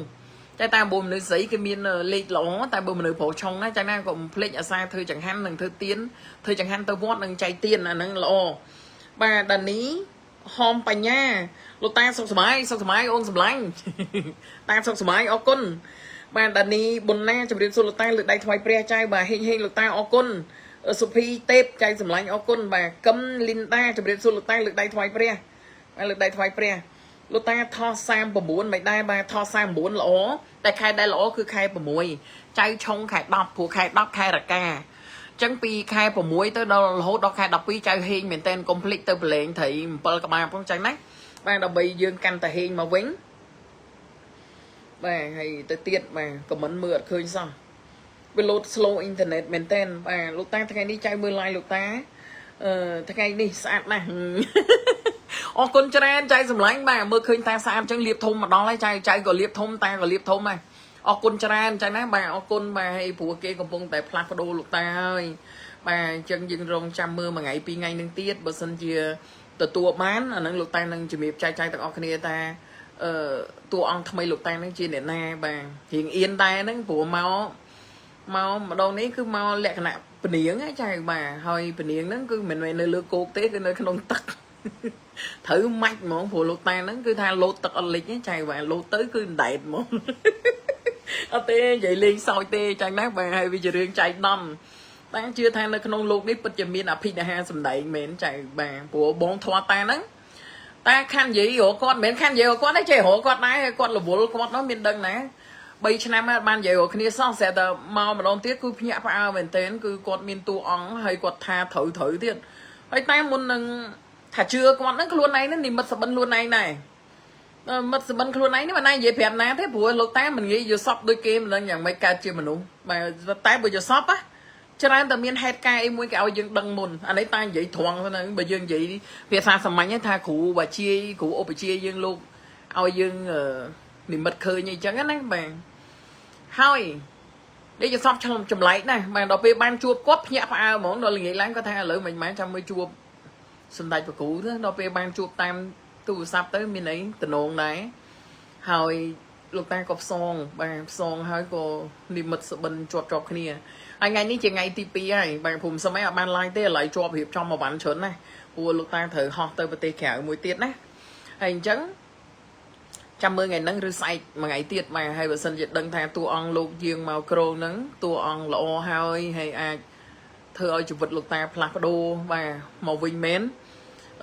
តែតាមបើមនុស្សស្រីគេមានលេខល្អតែបើមនុស្សប្រុសឆុងណាចាណាក៏មិនភ្លេចអាសាធ្វើចង្ហាន់និងធ្វើទៀនធ្វើចង្ហាន់ទៅវត្តនិងចែកទៀនអាហ្នឹងល្អបាទដានីហមបញ្ញាលោកតាសុខសប្បាយសុខសប្បាយអូនសម្លាញ់ តាសុខសប្បាយអរគុណបាទដានីប៊ុនណាជម្រាបសួរលោកតាលើកដៃថ្វាយព្រះចៅបាទហេងហេងលោកតាអរគុណសុភីទេពចៅសម្លាញ់អរគុណបាទកឹមលីនដាជម្រាបសួរលោកតាលើកដៃថ្វាយព្រះបាទលើកដៃថ្វាយព្រះលោកតាថោះ39មិនដែរបាទថោះ39ល្អតែខែដែលល្អគឺខែ6ចៅឆុងខែ10ព្រោះខែ10ខែរកាចឹងពីខែ6ទៅដល់រហូតដល់ខែ12ចៅហេងមែនតែនកុំភ្លេចទៅប្រឡែងត្រី7ក្បាលផងចឹងណាបាទដើម្បីយើងកាន់តែហេងមកវិញបាទហើយទៅទៀតបាទខមមិនមើលអត់ឃើញសោះវាលោត slow internet មែនតែនបាទលោកតាថ្ងៃនេះចៅមើល live លោកតាអឺថ្ងៃនេះស្អាតណាស់ អរគុណច្រើនចៅសម្លាញ់បាទមើលឃើញតាស្អាតអញ្ចឹងលៀបធំមកដល់ហើយចៅចៅក៏លៀបធំតាក៏លៀបធំដែរអរគុណច្រើនចឹងណាបាទអរគុណបាទហើយព្រោះគេកំពុងតែផ្លាស់ប្ដូរលោកតាហើយបាទអញ្ចឹងយើងរងចាំមើលមួយថ្ងៃពីរថ្ងៃនឹងទៀតបើសិនជាទទួលបានអានឹងលោកតានឹងជំរាបចែកចាយទាំងអស់គ្នាថាអឺតួអង្គថ្មីលោកតានឹងជាអ្នកណាបាទរៀងអៀនដែរហ្នឹងព្រោះមកម្ដងនេះគឺមកលក្ខណៈពនាងណាចៅបាទហើយពនាងហ្នឹងគឺមិនមែននៅលើគោកទេគឺនៅក្នុងទឹក ត្រូវម៉ាច់ហ្មងព្រោះលោកតាហ្នឹងគឺថាលោតទឹកអត់លិចទេចៅបាទលោតទៅគឺអណ្ដែតហ្មង អត់ទេនិយាយលេងសើចទេចឹងណាបាទហើយវាជារឿងចៃដន្យ តាជឿថានៅក្នុងលោកនេះពិតជាមានអភិនិហាសម្ដែងមែនចៅបាទព្រោះបងធွာតាហ្នឹងតាខាន់និយាយរកគាត់មិនមែនខាន់និយាយរកគាត់ទេចេះរកគាត់ដែរគាត់រវល់គាត់នោះមានដឹងណា3ឆ្នាំហើយបាននិយាយរកគ្នាសោះស្រាប់តែមកម្ដងទៀតគឺភ្ញាក់ផ្អើលមែនទែនគឺគាត់មានតួអង្គហើយគាត់ថាត្រូវត្រូវទៀតហើយតែមុននឹងថាជឿគាត់ហ្នឹងខ្លួនឯងហ្នឹងនិមិត្តសបិនខ្លួនឯងដែរ មិត្តសបិនខ្លួនឯងនេះមិនណានិយាយប្រាប់ណាទេព្រោះលោកតាមិនងាយយល់សពដូចគេមិនដឹងយ៉ាងម៉េចកើតជាមនុស្សបាទតែបើយល់សពណាច្រើនតែមានហេតុការណ៍អីមួយគេឲ្យយើងដឹងមុនអានេះតានិយាយត្រង់ហ្នឹងបើយើងនិយាយភាសាសាមញ្ញថាគ្រូបាជាយគ្រូឧបជាយើងលោកឲ្យយើងនិមិត្តឃើញអីចឹងណាបាទហើយនេះយល់សពឆ្លំចម្លែកណាស់បាទដល់ពេលបានជួបគាត់ភ្ញាក់ផ្អើលហ្មងដល់ល្ងាចឡើងគាត់ថាឥឡូវមិនម៉ែចាំមើលជួបសម្ដេចប្រគ្រូទៅដល់ពេលបានជួបតាមទូរស័ព្ទទៅមានអីតំណងដែរហើយលោកតាក៏ផ្សងបាទផ្សងហើយក៏និមិត្តសបិនជាប់ជាប់គ្នាហើយថ្ងៃនេះជាថ្ងៃទី2ហើយបាទព្រោះសម័យអត់បាន live ទេឥឡូវជាប់រៀបចំមួយវ៉ាន់ច្រើនណាស់ព្រោះលោកតាត្រូវហោះទៅប្រទេសក្រៅមួយទៀតណាហើយអញ្ចឹងចាំមើលថ្ងៃហ្នឹងឬស្អែកមួយថ្ងៃទៀតបាទហើយបើសិនជាដឹងថាតួអង្គលោកយាងមកក្រងហ្នឹងតួអង្គល្អហើយហើយអាចធ្វើឲ្យជីវិតលោកតាផ្លាស់ប្ដូរបាទមកវិញមែន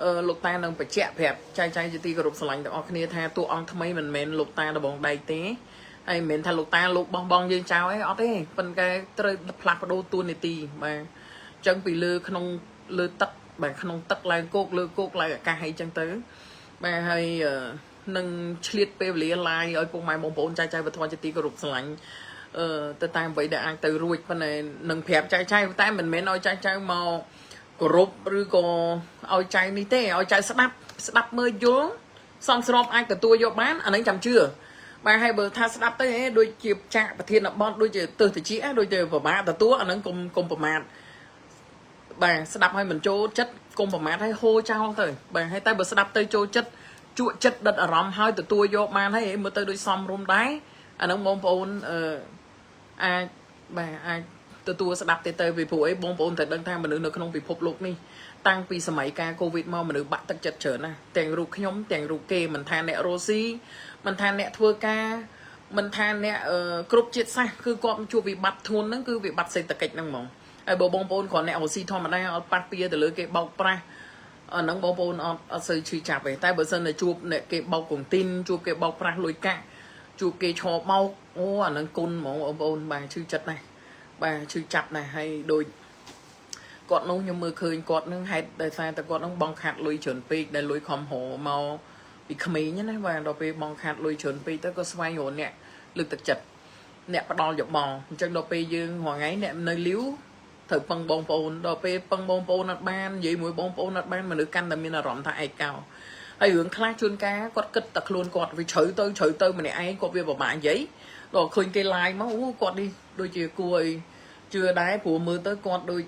អឺលោកតានឹងបញ្ជាក់ប្រាប់ចែកចែកជាទីគោរពស្រឡាញ់ទាំងអស់គ្នាថាតួអង្គថ្មីមិនមែនលោកតាដបងដែកទេហើយមិនមែនថាលោកតាលោកបោះបង់យើងចោលអីអត់ទេប៉ុន្តែត្រូវផ្លាស់ប្ដូរតួនាទីបាទអញ្ចឹងពីលើក្នុងលើទឹកបាទក្នុងទឹកឡើងគោកលើគោកឡើងអាកាសអីចឹងទៅបាទហើយនឹងឆ្លៀតពេលវេលា live ឲ្យពុកម៉ែបងប្អូនចែកចែកវត្ថុជាទីគោរពស្រឡាញ់អឺទៅតាមអ្វីដែលអាចទៅរួចប៉ុន្តែនឹងប្រាប់ចែកចែកតែមិនមែនឲ្យចែកចែកមកគោរពឬក៏ឲ្យចៅនេះទេឲ្យចៅស្ដាប់ស្ដាប់មើលយល់សំស្របអាចទទួលយកបានអានឹងចាំជឿបាទហើយបើថាស្ដាប់ទៅហេដូចជាចាក់ប្រធានបទដូចជាទិសតិចដូចជាប្រមាថទទួលអានឹងកុំកុំប្រមាថបាទស្ដាប់ឲ្យមិនចូលចិត្តកុំប្រមាថឲ្យហូរចោលទៅបាទហើយតែបើស្ដាប់ទៅចូលចិត្តជក់ចិត្តដិតអារម្មណ៍ហើយទទួលយកបានហើយមើលទៅដូចសមរម្យដែរអានឹងបងប្អូនអឺអាចបាទអាចទទួលស្ដាប់ទៅទៅពីព្រោះអីបងប្អូនត្រូវដឹងថាមនុស្សនៅក្នុងពិភពលោកនេះតាំងពីសម័យកាលកូវីដមកមនុស្សបាក់ទឹកចិត្តច្រើនណាស់ទាំងរូបខ្ញុំទាំងរូបគេមិនថាអ្នករស់ស៊ីមិនថាអ្នកធ្វើការមិនថាអ្នកគ្រប់ជាតិសាសន៍គឺគាត់ជួបវិបត្តិធ្ងន់ហ្នឹងគឺវិបត្តិសេដ្ឋកិច្ចហ្នឹងហ្មងហើយបើបងប្អូនគ្រាន់អ្នករស់ស៊ីធម្មតាអត់ប៉ះពៀទៅលើគេបោកប្រាស់អាហ្នឹងបងប្អូនអត់អត់សូវឈឺចាប់ទេតែបើសិនតែជួបអ្នកគេបោកកងទីនជួបគេបោកប្រាស់លុយកាក់ជួបគេឆោបោកអូអាហ្នឹងគុណហ្មងបងប្អូនបាទឈឺចិត្តណាស់បាទឈឺចាប់ណាស់ហើយដូចគាត់នោះខ្ញុំមើលឃើញគាត់នឹងហេតុដោយសារតែគាត់នឹងបងខាត់លុយច្រើនពេកដែលលុយខំរមកពីក្មេងណាបាទដល់ពេលបងខាត់លុយច្រើនពេកទៅក៏ស្វែងរកអ្នកលើកទឹកចិត្តអ្នកផ្ដល់យោបល់អញ្ចឹងដល់ពេលយើងរាល់ថ្ងៃអ្នកនៅលីវត្រូវពឹងបងប្អូនដល់ពេលពឹងបងប្អូនអត់បាននិយាយមួយបងប្អូនអត់បានមនុស្សកាន់តែមានអារម្មណ៍ថាឯកោហើយរឿងខ្លះជួនកាលគាត់គិតតែខ្លួនគាត់វាជ្រៅទៅជ្រៅទៅម្នាក់ឯងគាត់វាពិបាកនិយាយដល់ឃើញគេ live មកអូគាត់នេះដូចជាគួរឲ្យជឿដែរព្រោះមើលទៅគាត់ដូច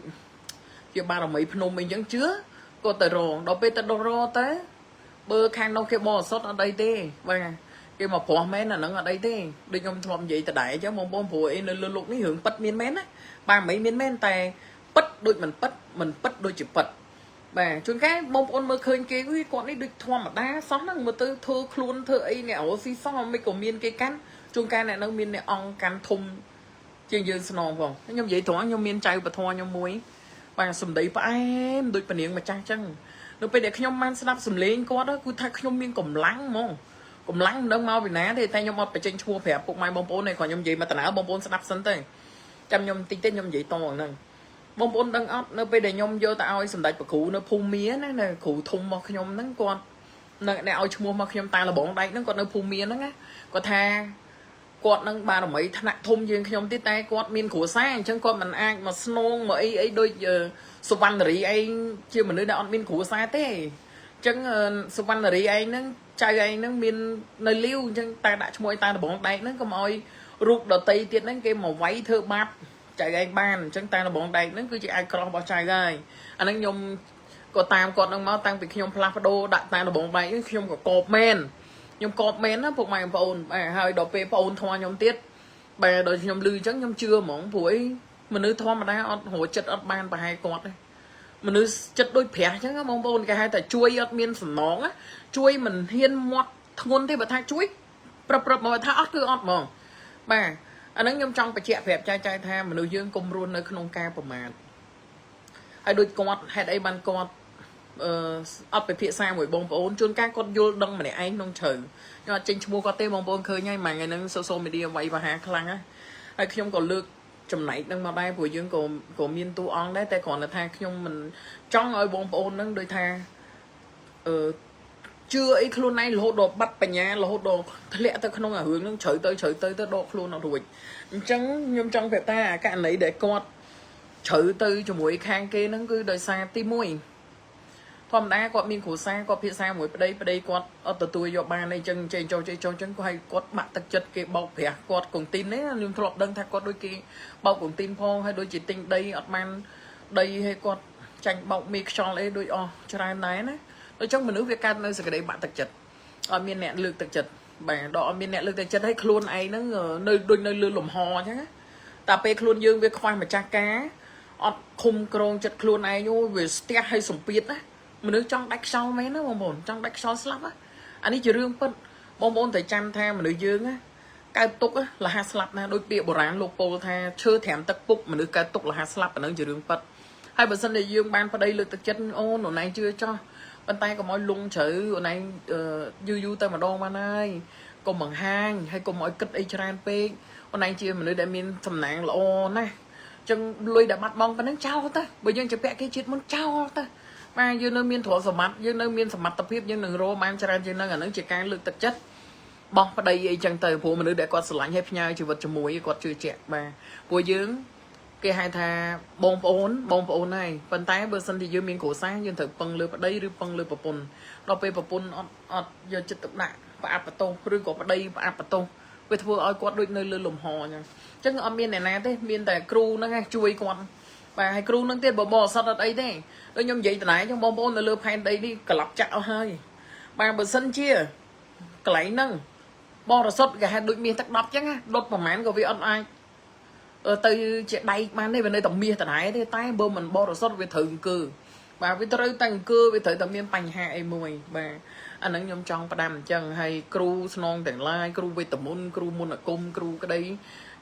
ជាបារមីភ្នំអីចឹងជឿគាត់ទៅរងដល់ពេលទៅដុសរទៅបើខាងនោះគេបរិសុទ្ធអត់អីទេបាទគេមកប្រោះមែនអាហ្នឹងអត់អីទេដូចខ្ញុំធ្លាប់និយាយតដែរអញ្ចឹងបងប្អូនព្រោះអីនៅលើលោកនេះរឿងពិតមានមែនណាបាទមិនមានមែនតែពិតដូចមិនពិតមិនពិតដូចជាពិតបាទជួនកាលបងប្អូនមើលឃើញគេគាត់នេះដូចធម្មតាសោះហ្នឹងមើលទៅធ្វើខ្លួនធ្វើអីអ្នករស់ស៊ីសោះមិនក៏មានគេកាន់ជួនកាលអ្នកនឹងមានអ្នកអង្គកាន់ធំជាងយើងស្នងផងខ្ញុំនិយាយត្រង់ខ្ញុំមានចៅពធខ្ញុំមួយបាទសម្ដីផ្អែមដូចពនាងម្ចាស់ចឹងនៅពេលដែលខ្ញុំបានស្ដាប់សំឡេងគាត់គឺថាខ្ញុំមានកម្លាំងហ្មងកម្លាំងមិនដឹងមកពីណាទេតែខ្ញុំអត់បញ្ចេញឈ្មោះប្រាប់ពុកម៉ែបងប្អូនទេគ្រាន់ខ្ញុំនិយាយមកតាណើបងប្អូនស្ដាប់សិនទៅចាំខ្ញុំតិចតិចខ្ញុំនិយាយតហ្នឹងបងប្អូនដឹងអត់នៅពេលដែលខ្ញុំយកទៅឲ្យសម្ដេចប្រគ្រូនៅភូមិមាណានៅគ្រូធំរបស់ខ្ញុំហ្នឹងគាត់នៅអ្នកឲ្យឈ្មោះមកខ្ញុំតាលបងដែកហ្នឹងគាត់នៅភូមិមាហ្នឹងណាគាត់ថាគាត់នឹងបារមីថ្នាក់ធំជាងខ្ញុំទៀតតែគាត់មានគ្រួសារអញ្ចឹងគាត់មិនអាចមកស្នងមកអីអីដូចសុវណ្ណរីឯងជាមនុស្សដែលអត់មានគ្រួសារទេអញ្ចឹងសុវណ្ណរីឯងហ្នឹងចៅឯងហ្នឹងមាននៅលាវអញ្ចឹងតែដាក់ឈ្មោះឲ្យតាដបងដែកហ្នឹងកុំឲ្យរូបដតីទៀតហ្នឹងគេមកវាយធ្វើបាបចៅឯងបានអញ្ចឹងតាដបងដែកហ្នឹងគឺជាអាចក្រោះរបស់ចៅហើយអាហ្នឹងខ្ញុំក៏តាមគាត់ហ្នឹងមកតាំងពីខ្ញុំផ្លាស់ប្ដូរដាក់តាដបងដែកហ្នឹងខ្ញុំក៏កោបមែនខ្ញុំកោបមែនណាពុកម៉ែបងប្អូនបាទហើយដល់ពេលបងអូនធွာខ្ញុំទៀតបាទដល់ខ្ញុំលឺអញ្ចឹងខ្ញុំជឿហ្មងព្រោះអីមនុស្សធម្មតាអត់រចិត្តអត់បានប្រហែលគាត់ទេមនុស្សចិត្តដូចប្រាស់អញ្ចឹងបងប្អូនគេហៅថាជួយអត់មានសំណងជួយមិនហ៊ានមាត់ធ្ងន់ទេបើថាជួយប្រឹបប្រឹបមកថាអត់គឺអត់ហ្មងបាទអាហ្នឹងខ្ញុំចង់បញ្ជាក់ប្រាប់ចែកចែកថាមនុស្សយើងកុំរស់នៅក្នុងការប្រមាថ ហើយដូចគាត់ហេតុអីបានគាត់អឺអត់ពិភាក្សាមួយបងប្អូនជួនកាលគាត់យល់ដឹងម្នាក់ឯងក្នុងជ្រៅខ្ញុំអត់ចេញឈ្មោះគាត់ទេបងប្អូនឃើញហើយមួយថ្ងៃហ្នឹង social media វាយប្រហារខ្លាំងណាស់ហើយខ្ញុំក៏លើកចំណែកហ្នឹងមកដែរព្រោះយើងក៏មានតួអង្គដែរតែគ្រាន់តែថាខ្ញុំមិនចង់ឲ្យបងប្អូនហ្នឹងដូចថាអឺជឿអីខ្លួនឯងរហូតដល់បាត់បញ្ញារហូតដល់ធ្លាក់ទៅក្នុងអារឿងហ្នឹងជ្រៅទៅជ្រៅទៅទៅដកខ្លួនអត់រួចអញ្ចឹងខ្ញុំចង់ប្រាប់ថាអាករណីដែលគាត់ជ្រៅទៅជាមួយខាងគេហ្នឹងគឺដោយសារទី1ធម្មតាគាត់មានគ្រួសារគាត់ភាសាមួយប្តីប្តីគាត់អត់ទទួលយកបានអីចឹងចេញចូលចេញចូលចឹងគាត់ឲ្យគាត់បាក់ទឹកចិត្តគេបោកប្រាស់គាត់កងទីននេះខ្ញុំធ្លាប់ដឹងថាគាត់ដូចគេបោកកងទីនផងហើយដូចជាទិញដីអត់បានដីឲ្យគាត់ចាញ់បោកមីខ្យល់អីដូចអស់ច្រើនដែរណាដូច្នេះមនុស្សវាកើតនៅសេចក្តីបាក់ទឹកចិត្តអត់មានអ្នកលើកទឹកចិត្តបាទដល់អត់មានអ្នកលើកទឹកចិត្តឲ្យខ្លួនឯងហ្នឹងនៅដូចនៅលើលំហអញ្ចឹងណាតែពេលខ្លួនយើងវាខ្វះម្ចាស់ការអត់ឃុំក្រងចិត្តខ្លួនឯងអូវាស្ទះឲ្យសម្ពាធណាមនុស្សចង់ដាច់ខ្យល់មែនណាបងប្អូនចង់ដាច់ខ្យល់ស្លាប់ណាអានេះជារឿងពិតបងប្អូនតែចាំថាមនុស្សយើងណាកើតទុកលះស្លាប់ណាដូចពាក្យបុរាណលោកពោលថាឈើត្រាំទឹកពុកមនុស្សកើតទុកលះស្លាប់អានឹងជារឿងពិតហើយបើសិនជាយើងបានប្តីលើកទឹកចិត្តអូនអូនឯងជឿចោះប៉ុន្តែកុំឲ្យលងជ្រៅអូនឯងយូរយូរទៅម្ដងបានហើយកុំបង្ហាញហើយកុំឲ្យគិតអីច្រើនពេកអូនឯងជាមនុស្សដែលមានសំណាងល្អណាស់ចឹងលុយដែលបាត់បង់ប៉ុណ្ណឹងចោលទៅបើយើងจะពាក់គេជាតិមុនចោលទៅបាទយើងនៅមានទ្រព្យសម្បត្តិយើងនៅមានសមត្ថភាពយើងនឹងរកបានច្រើនជាងហ្នឹងអាហ្នឹងជាការលើកទឹកចិត្តបោះប្តីអីចឹងទៅព្រោះមនុស្សដែលគាត់ស្រឡាញ់ឲ្យផ្ញើជីវិតជាមួយគាត់ជឿជាក់បាទព្រោះយើងគេហៅថាបងប្អូនបងប្អូនហើយប៉ុន្តែបើសិនជាយើងមានគ្រួសារយើងត្រូវពឹងលើប្តីឬពឹងលើប្រពន្ធដល់ពេលប្រពន្ធអត់អត់យកចិត្តទុកដាក់ផ្អាប់បន្ទោសឬក៏ប្តីផ្អាប់បន្ទោសវាធ្វើឲ្យគាត់ដូចនៅលើលំហអញ្ចឹងអញ្ចឹងអត់មានអ្នកណាទេមានតែគ្រូហ្នឹងឯងជួយគាត់បាទហើយគ្រូហ្នឹងទៀតបបអសត់អត់អីទេដូចខ្ញុំនិយាយតណៃអញ្ចឹងបងប្អូននៅលើផែនដីនេះក្លាប់ចាក់អស់ហើយបាទបើសិនជាកន្លែងហ្នឹងបរិសុទ្ធគេហៅដូចមាសទឹក10អញ្ចឹងណាដុតប្រហែលក៏វាអត់អាចទៅជាដែកបានទេវានៅតែមាសដដែលទេតែបើមិនបរិសុទ្ធវាត្រូវអង្គើបាទវាត្រូវតែអង្គើវាត្រូវតែមានបញ្ហាអីមួយបាទអាហ្នឹងខ្ញុំចង់ផ្ដាំអញ្ចឹងហើយគ្រូស្នងទាំងឡាយគ្រូវេទមន្តគ្រូមន្តអាគមគ្រូក្តី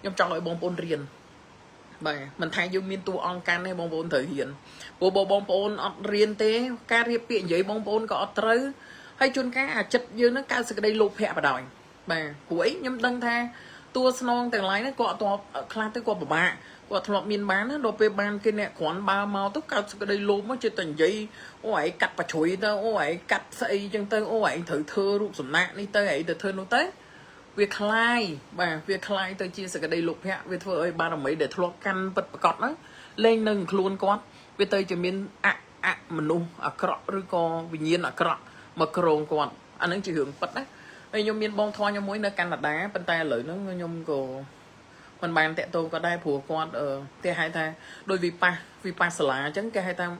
ខ្ញុំចង់ឲ្យបងប្អូនរៀនបាទមិនថាយើងមានតួអង្គកាន់ទេបងប្អូនត្រូវរៀនព្រោះបើបងប្អូនអត់រៀនទេការរៀបពាក្យនិយាយបងប្អូនក៏អត់ត្រូវហើយជួនកាលអាចិត្តយើងនឹងកើតសេចក្តីលោភៈបដ ாய் បាទព្រោះអីខ្ញុំដឹងថាតួស្នងទាំងឡាយហ្នឹងគាត់អត់ខ្លះទៅគាត់ពិបាកគាត់ធ្លាប់មានបានណាដល់ពេលបានគេអ្នកគ្រាន់បើមកទៅកើតសេចក្តីលោភមកចិត្តតែនិយាយអូឯងកាត់បជ្រុយទៅអូឯងកាត់ស្អីចឹងទៅអូឯងត្រូវធ្វើរូបសំណាកនេះទៅឯងទៅធ្វើនោះទៅវាคล้ายបាទវាคล้ายទៅជាសក្តីលោភៈវាធ្វើឲ្យបារមីដែលធ្លាប់កាន់ពិតប្រកបហ្នឹងលែងនៅខ្លួនគាត់វាទៅជាមានអអមនុស្សអាក្រក់ឬក៏វិញ្ញាណអាក្រក់មកក្រងគាត់អាហ្នឹងជារឿងពិតណាហើយខ្ញុំមានបងធွာខ្ញុំមួយនៅកាណាដាប៉ុន្តែឥឡូវហ្នឹងខ្ញុំក៏មិនបានតាក់ទងគាត់ដែរព្រោះគាត់គេហៅថាដោយវិប៉ាវិប៉ាសាលាអញ្ចឹងគេហៅថានិ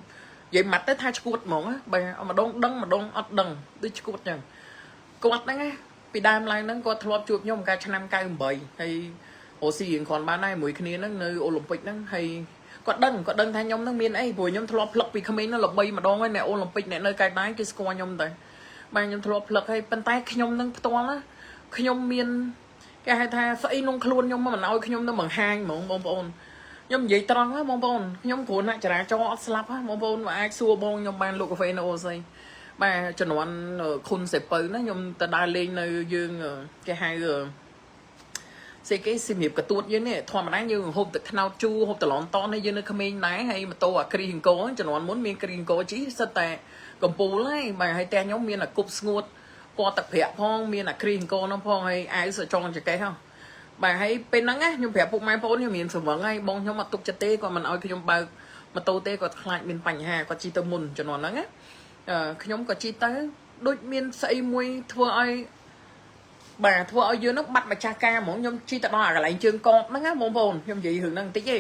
យាយម៉ាត់ទៅថាឈួតហ្មងណាបាទម្ដងដឹងម្ដងអត់ដឹងដូចឈួតអញ្ចឹងគាត់ហ្នឹងណាពីដើមឡើងហ្នឹងគាត់ធ្លាប់ជួបខ្ញុំកាលឆ្នាំ98ហើយអូស៊ីរៀងគ្រាន់បានដែរមួយគ្នាហ្នឹងនៅអូឡ িম্প ិកហ្នឹងហើយគាត់ដឹងគាត់ដឹងថាខ្ញុំហ្នឹងមានអីព្រោះខ្ញុំធ្លាប់ផ្លឹកពីក្មេងហ្នឹងល្បីម្ដងហើយអ្នកអូឡ িম্প ិកអ្នកនៅកែដែរគេស្គាល់ខ្ញុំតែបាទខ្ញុំធ្លាប់ផ្លឹកហើយប៉ុន្តែខ្ញុំនឹងផ្ទាល់ណាខ្ញុំមានគេហៅថាស្អីក្នុងខ្លួនខ្ញុំមិនឲ្យខ្ញុំនឹងបង្ហាញហ្មងបងប្អូនខ្ញុំនិយាយត្រង់ណាបងប្អូនខ្ញុំគ្រោះថ្នាក់ចរាចរណ៍អត់ស្លាប់ណាបងប្អូនអាចសួរបងខ្ញុំបានលោកកាហ្វេនៅអូស័យបាទជំនាន់ខុនសេពៅណាខ្ញុំទៅដើរលេងនៅយើងគេហៅសេគេសម្រាប់កទួតយើងនេះធម្មតាយើងហូបទឹកខ្នោតជូរហូបតឡនតនេះយើងនៅក្មេងដែរហើយម៉ូតូអាគ្រីអង្គជំនាន់មុនមានគ្រីអង្គជីសិតតែកំពូលហើយបាទហើយផ្ទះខ្ញុំមានអាគប់ស្ងួតពណ៌ទឹកប្រាក់ផងមានអាគ្រីអង្គនោះផងហើយអាវសចងចកេះហ៎បាទហើយពេលហ្នឹងណាខ្ញុំប្រាប់ពុកម៉ែបងប្អូនខ្ញុំមានស្រវឹងហើយបងខ្ញុំអត់ទុកចិត្តទេគាត់មិនឲ្យខ្ញុំបើកម៉ូតូទេគាត់ខ្លាចមានបញ្ហាគាត់ជិះទៅមុនជំនាន់ហ្នឹងណាខ្ញុំក៏ជិះទៅដូចមានស្អីមួយធ្វើឲ្យបាទធ្វើឲ្យយើងនឹងបាត់ម្ចាស់ការហ្មងខ្ញុំជិះទៅដល់អាកន្លែងជើងកបហ្នឹងណាបងប្អូនខ្ញុំនិយាយរឿងហ្នឹងបន្តិចទេ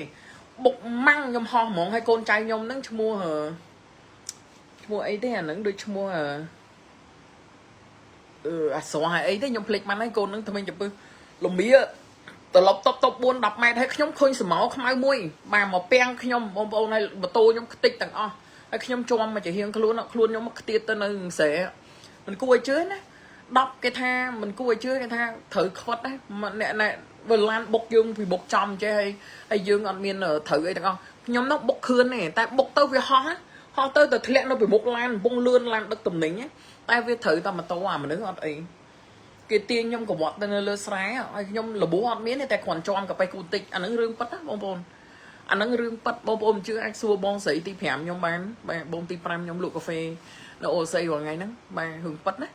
បុកម៉ាំងខ្ញុំហោះហ្មងហើយកូនចៅខ្ញុំហ្នឹងឈ្មោះឈ្មោះអីទេអាហ្នឹងដូចឈ្មោះអឺអាស្រស់ហើយអីទេខ្ញុំភ្លេចបានហើយកូនហ្នឹងថ្មិញចំពឹសលមៀត្រឡប់តបតប4 10ម៉ែត្រហើយខ្ញុំឃើញសមោខ្មៅមួយបាទមកពាំងខ្ញុំបងប្អូនហើយម៉ូតូខ្ញុំខ្ទេចទាំងអស់ហើយខ្ញុំជាប់មកជាហៀងខ្លួនខ្លួនខ្ញុំមកខ្ទាតទៅនៅស្រែមិនគួរឲ្យជឿណា10គេថាមិនគួរឲ្យជឿគេថាត្រូវខ្វិតណាអ្នកអ្នក បើឡានបុកយើងពីបុកចំចេះហើយហើយយើងអត់មានត្រូវអីទាំងអស់ ខ្ញុំនោះបុកខឿនទេតែបុកទៅវាហោះណាហោះទៅទៅធ្លាក់នៅពីមុខឡានកំពុងលឿនឡានដឹកទំនិញណាតែវាត្រូវតែម៉ូតូអាមនុស្សអត់អីគេទាញខ្ញុំកវត្តទៅនៅលើស្រែឲ្យខ្ញុំរបួសអត់មានទេតែគ្រាន់ជាន់កាប៉េះគូតិចអាហ្នឹងរឿងពិតណាបងប្អូនអាហ្នឹងរឿងពិតបងប្អូនមិនជឿអាចសួរបងស្រីទី5ខ្ញុំបានបាទបងទី5ខ្ញុំលក់កាហ្វេនៅអូស័យរាល់ថ្ងៃហ្នឹងបាទរឿងពិតណា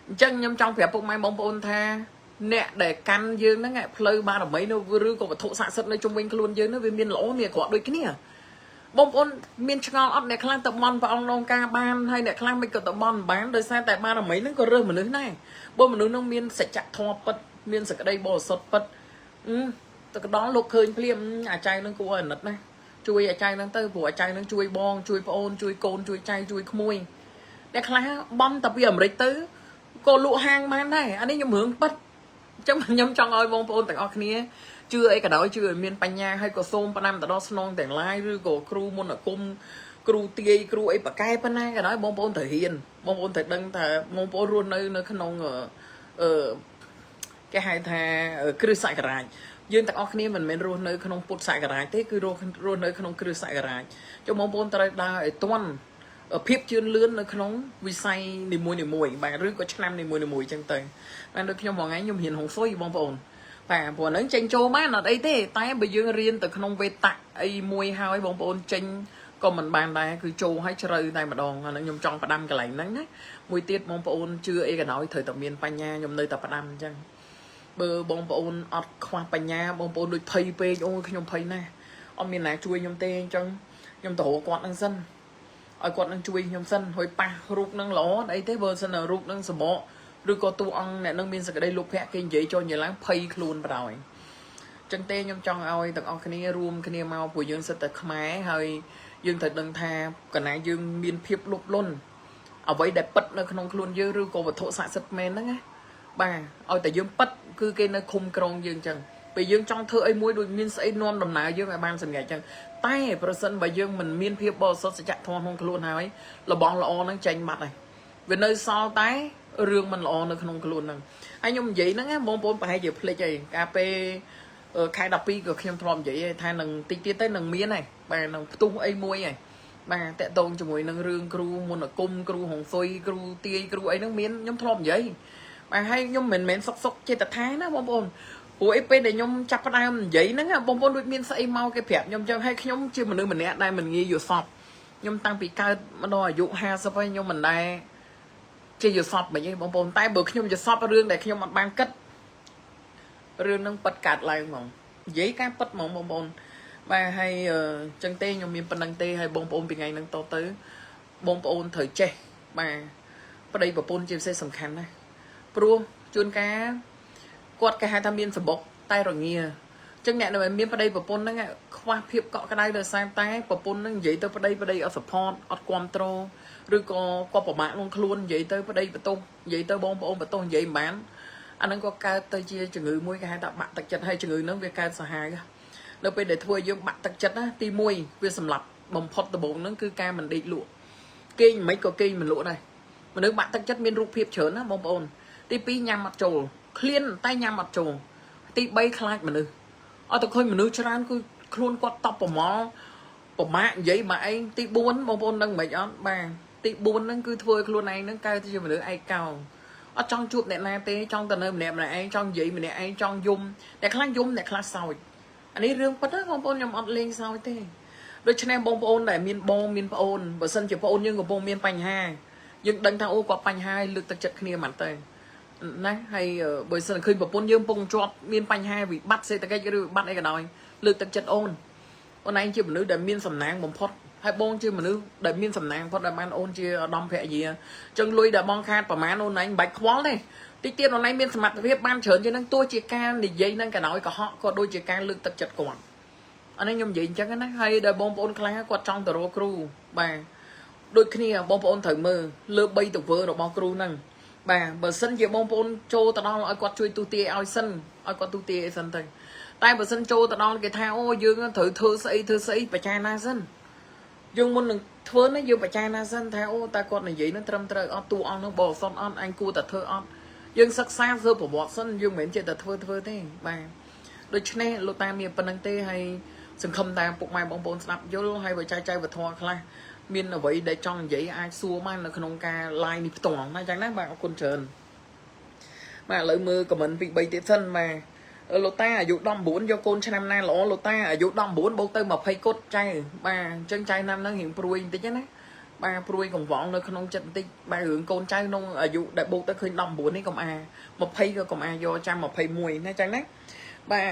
អញ្ចឹងខ្ញុំចង់ប្រាប់ពុកម៉ែបងប្អូនថាអ្នកដែលកាន់យើងហ្នឹងផ្លូវបារមីនៅឬក៏វត្ថុស័ក្តិសិទ្ធិនៅជុំវិញខ្លួនយើងហ្នឹងវាមានល្អមានអាក្រក់ដូចគ្នាបងប្អូនមានឆ្ងល់អត់អ្នកខ្លះទៅបន់ព្រះអង្គនងការបានហើយអ្នកខ្លះមិនក៏ទៅបន់បានដោយសារតែបារមីហ្នឹងក៏រើសមនុស្សដែរបើមនុស្សហ្នឹងមានសច្ចធម៌ពិតមានសក្តីបរិសុទ្ធពិតអឺទៅកដល់លោកឃើញភ្លាមអាចៅហ្នឹងគួរឲ្យអាណិតណាជួយអាចៅហ្នឹងទៅព្រោះអាចៅហ្នឹងជួយបងជួយប្អូនជួយកូនជួយចៅជួយក្មួយអ្នកខ្លះបន់តែពីអាមេរិកទៅក៏លក់ហាងបានដែរអានេះខ្ញុំរឿងពិតអញ្ចឹងខ្ញុំចង់ឲ្យបងប្អូនទាំងអស់គ្នាជឿអីក៏ដោយជឿឲ្យមានបញ្ញាហើយក៏សូមផ្ដាំទៅដល់ស្នងទាំងឡាយឬក៏គ្រូមន្តអាគមគ្រូទាយគ្រូអីប៉កែប៉ុណ្ណាក៏ដោយបងប្អូនត្រូវរៀនបងប្អូនត្រូវដឹងថាបងប្អូនរស់នៅនៅក្នុងអឺគេហៅថាគ្រិស្តសករាជយើងទាំងអស់គ្នាមិនមែនរស់នៅក្នុងពុទ្ធសករាជទេគឺរស់រស់នៅក្នុងគ្រិស្តសករាជចុះបងប្អូនត្រូវដើរឲ្យទាន់ភាពជឿនលឿននៅក្នុងវិស័យនីមួយៗបាទឬក៏ឆ្នាំនីមួយៗអញ្ចឹងទៅបាទដូចខ្ញុំមួយថ្ងៃខ្ញុំរៀនហុងស៊ុយបងប្អូនបាទព្រោះហ្នឹងចេញចូលបានអត់អីទេតែបើយើងរៀនទៅក្នុងវេតៈអីមួយហើយបងប្អូនចេញក៏មិនបានដែរគឺចូលឲ្យជ្រៅតែម្ដងអាហ្នឹងខ្ញុំចង់ផ្ដាំកន្លែងហ្នឹងណាមួយទៀតបងប្អូនជឿអីក៏ដោយត្រូវតែមានបញ្ញាខ្ញុំនៅតែផ្ដាំអញ្ចឹងបើបងប្អូនអត់ខ្វះបញ្ញាបងប្អូនដូចភ័យពេកអូយខ្ញុំភ័យណាស់អត់មានណាជួយខ្ញុំទេអញ្ចឹងខ្ញុំទៅរកគាត់ហ្នឹងសិនឲ្យគាត់នឹងជួយខ្ញុំសិនហើយប៉ះរូបនឹងល្អអីទេបើសិនរូបនឹងសបកឬក៏តួអង្គអ្នកនឹងមានសក្តីលោភៈគេនិយាយចូលនិយាយឡើងភ័យខ្លួនបណ្ដោយចឹងទេខ្ញុំចង់ឲ្យទាំងអស់គ្នារួមគ្នាមកព្រោះយើងសិតតែខ្មែរហើយយើងត្រូវដឹងថាកណាយើងមានភាពលោភលន់អ្វីដែលពិតនៅក្នុងខ្លួនយើងឬក៏វត្ថុស័ក្តិសិទ្ធិមែនហ្នឹងណាបាទឲ្យតែយើងពិតគឺគេនៅឃុំក្រងយើងចឹងពេលយើងចង់ធ្វើអីមួយដូចមានស្អីនាំដំណើរយើងឲ្យបានសម្រេចចឹងតែប្រសិនបើយើងមិនមានភាពបរិសុទ្ធសច្ចធម៌ក្នុងខ្លួនហើយរបស់ល្អហ្នឹងចេញបាត់ហើយវានៅសល់តែរឿងមិនល្អនៅក្នុងខ្លួនហ្នឹងហើយខ្ញុំនិយាយហ្នឹងណាបងប្អូនប្រហែលជាភ្លេចហើយកាលពេលខែ12ក៏ខ្ញុំធ្លាប់និយាយថានឹងតិចទៀតទៅនឹងមានហើយបាទនឹងផ្ទុះអីមួយហើយបាទតកតងជាមួយនឹងរឿងគ្រូមន្តអាគមគ្រូហុងស៊ុយគ្រូទាយគ្រូអីហ្នឹងមានខ្ញុំធ្លាប់និយាយបាទហើយខ្ញុំមិនមែនសុកសុកចេតថាណាបងប្អូនព្រោះអីពេលដែលខ្ញុំចាប់ផ្ដើមនិយាយហ្នឹងបងប្អូនដូចមានស្អីមកគេប្រាប់ខ្ញុំចឹងហើយខ្ញុំជាមនុស្សម្នាក់ដែលមិនងាយយល់សពខ្ញុំតាំងពីកើតមកដល់អាយុ50ហើយខ្ញុំមិនដែលជាយល់សពមិនទេបងប្អូនតែបើខ្ញុំយល់សពរឿងដែលខ្ញុំអត់បានគិតរឿងហ្នឹងប៉ិតកើតឡើងហ្មងនិយាយការប៉ិតហ្មងបងប្អូនបាទហើយចឹងទេខ្ញុំមានប៉ុណ្្នឹងទេហើយបងប្អូនពីថ្ងៃហ្នឹងតទៅបងប្អូនត្រូវចេះបាទប្តីប្រពន្ធជាពិសេសសំខាន់ណាស់ព្រោះជួនកាលគាត់គេហៅថាមានសម្បុកតែរងាចឹងអ្នកដែលមានប្តីប្រពន្ធហ្នឹងខ្វះភាពកក់ក្ដៅដោយសារតែប្រពន្ធហ្នឹងនិយាយទៅប្តីប្តីអត់ support អត់គ្រប់គ្រងឬក៏គាត់ប្រមាថក្នុងខ្លួននិយាយទៅប្តីបន្ទោសនិយាយទៅបងប្អូនបន្ទោសនិយាយមិនបានអាហ្នឹងក៏កើតទៅជាជំងឺមួយគេហៅថាបាក់ទឹកចិត្តហើយជំងឺហ្នឹងវាកើតសាហាវនៅពេលដែលធ្វើឲ្យយើងបាក់ទឹកចិត្តណាទី1វាសម្លាប់បំផុតដំបូងហ្នឹងគឺការមិនដេកលក់គេងមិនក៏គេងមិនលក់ដែរមនុស្សបាក់ទឹកចិត្តមានរូបភាពច្រើនណាបងប្អូនទី2ញ៉ាំអត់ចូលឃ្លានតែញ៉ាំអត់ចូលទី3ខ្លាចមនុស្សអត់ទៅឃើញមនុស្សច្រើនគឺខ្លួនគាត់តប់ប្រមល់ប្រមាកនិយាយមកឯងទី4បងប្អូនដឹងមិនអត់បាទទី4ហ្នឹងគឺធ្វើឲ្យខ្លួនឯងហ្នឹងកើតទៅជាមនុស្សឯកោអត់ចង់ជួបអ្នកណាទេចង់ទៅនៅម្នាក់ម្នាក់ឯងចង់និយាយម្នាក់ឯងចង់យំអ្នកខ្លះយំអ្នកខ្លះសោចអានេះរឿងពិតណាបងប្អូនខ្ញុំអត់លេងសើចទេដូច្នេះបងប្អូនដែលមានបងមានប្អូនបើសិនជាប្អូនយើងកំពុងមានបញ្ហាយើងដឹងថាអូគាត់បញ្ហាលើកទឹកចិត្តគ្នាមិនទៅណាហើយបើសិនឃើញប្រពន្ធយើងពងជាប់មានបញ្ហាវិបត្តិសេដ្ឋកិច្ចឬវិបត្តិអីក៏ដោយលើកទឹកចិត្តអូនអូនឯងជាមនុស្សដែលមានសំណាងបំផុតហើយបងជាមនុស្សដែលមានសំណាងបំផុតដែលបានអូនជាឧត្តមភរិយាចឹងលុយដែលបងខាតប្រហែលអូនឯងមិនបាច់ខ្វល់ទេតិចទៀតអូនឯងមានសមត្ថភាពបានច្រើនជាងនឹងទោះជាការនិយាយនឹងក៏ដោយកុហកក៏ដូចជាការលើកទឹកចិត្តគាត់អានេះខ្ញុំនិយាយអញ្ចឹងណាហើយដែលបងប្អូនខ្លះគាត់ចង់ទៅរកគ្រូបាទដូចគ្នាបងប្អូនត្រូវមើលលើ3ទង្វើរបស់គ្រូហ្នឹងបាទបើសិនជាបងប្អូនចូលទៅដល់ឲ្យគាត់ជួយទូទាយឲ្យសិនឲ្យគាត់ទូទាយឲ្យសិនទៅតែបើសិនចូលទៅដល់គេថាអូយើងត្រូវធ្វើស្អីធ្វើស្អីបច្ចាណាសិនយើងមុននឹងធ្វើនេះយើងបច្ចាណាសិនថាអូតើគាត់និយាយនឹងត្រឹមត្រូវអត់តួអង្គនឹងបរិសុទ្ធអត់អញគួរតែធ្វើអត់យើងសិក្សាធ្វើប្រវត្តិសិនយើងមិនមែនចេះតែធ្វើធ្វើទេបាទដូច្នេះលោកតាមានប៉ុណ្្នឹងទេហើយ សង្ឃឹមថាពុកម៉ែបងប្អូនស្ដាប់យល់ហើយបើចែកចែកវធខ្លះមានអ្វីដែលចង់និយាយអាចសួរបាននៅក្នុងការ live នេះផ្ទាល់ណាអញ្ចឹងណាបាទអរគុណច្រើនបាទឥឡូវមើល comment ពី3ទៀតសិនបាទលោកតាអាយុ19យកកូនឆ្នាំណាល្អលោកតាអាយុ19បូកទៅ20គុតចៅបាទអញ្ចឹងចៅឆ្នាំហ្នឹងរៀងព្រួយបន្តិចណាបាទព្រួយកង្វល់នៅក្នុងចិត្តបន្តិចបាទរឿងកូនចៅក្នុងអាយុដែលបូកទៅឃើញ19នេះកុំអា20ក៏កុំអាយកចាំ21ណាអញ្ចឹងណាបាទ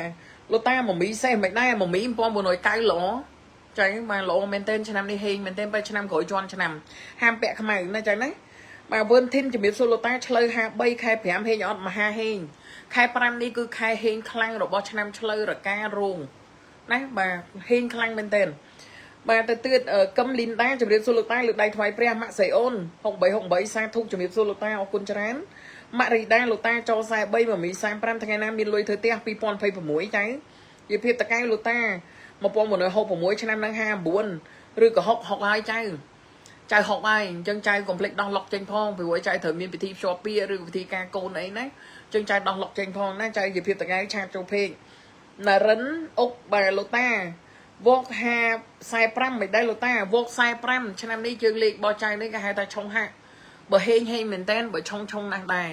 លោកតាមមីសេះមិនដែរមមី1990ល្អចៅបាទល្អមែនទែនឆ្នាំនេះហេងមែនទែនបែឆ្នាំក្រោយជាន់ឆ្នាំហាមពាក់ខ្មៅណាចឹងណាបាទវើនធីនជំរាបសួរលោកតាឆ្លូវ53ខែ5ហេងអត់មហាហេងខែ5នេះគឺខែហេងខ្លាំងរបស់ឆ្នាំឆ្លូវរការោងណាបាទហេងខ្លាំងមែនទែនបាទទៅទៀតកឹមលីនដាជំរាបសួរលោកតាលើកដៃថ្វាយព្រះម៉ាក់សៃអូន6868សាធុជំរាបសួរលោកតាអរគុណច្រើនម៉ាក់រីដាលោកតាច43មមី35ថ្ងៃណាមានលុយធ្វើផ្ទះ2026ចៅជាភាពតកែលោកតា1966ឆ្នាំហ្នឹង59ឬក៏6 6ហើយចៅចៅ6ហើយអញ្ចឹងចៅកុំភ្លេចដោះលុកចេញផងព្រោះចៅត្រូវមានពិធីភ្ជាប់ពាក្យឬពិធីការកូនអីណាអញ្ចឹងចៅដោះលុកចេញផងណាចៅជាភាពតកែchat ចូល page ណារិនអុកបាទលោកតាវក5 45មិនដែរលោកតាវក45ឆ្នាំនេះជើងលេខបោះចៅនេះគេហៅថាឆុងហាក់បើហេងហេងមែនតែនបើឆុងឆុងណាស់ដែរ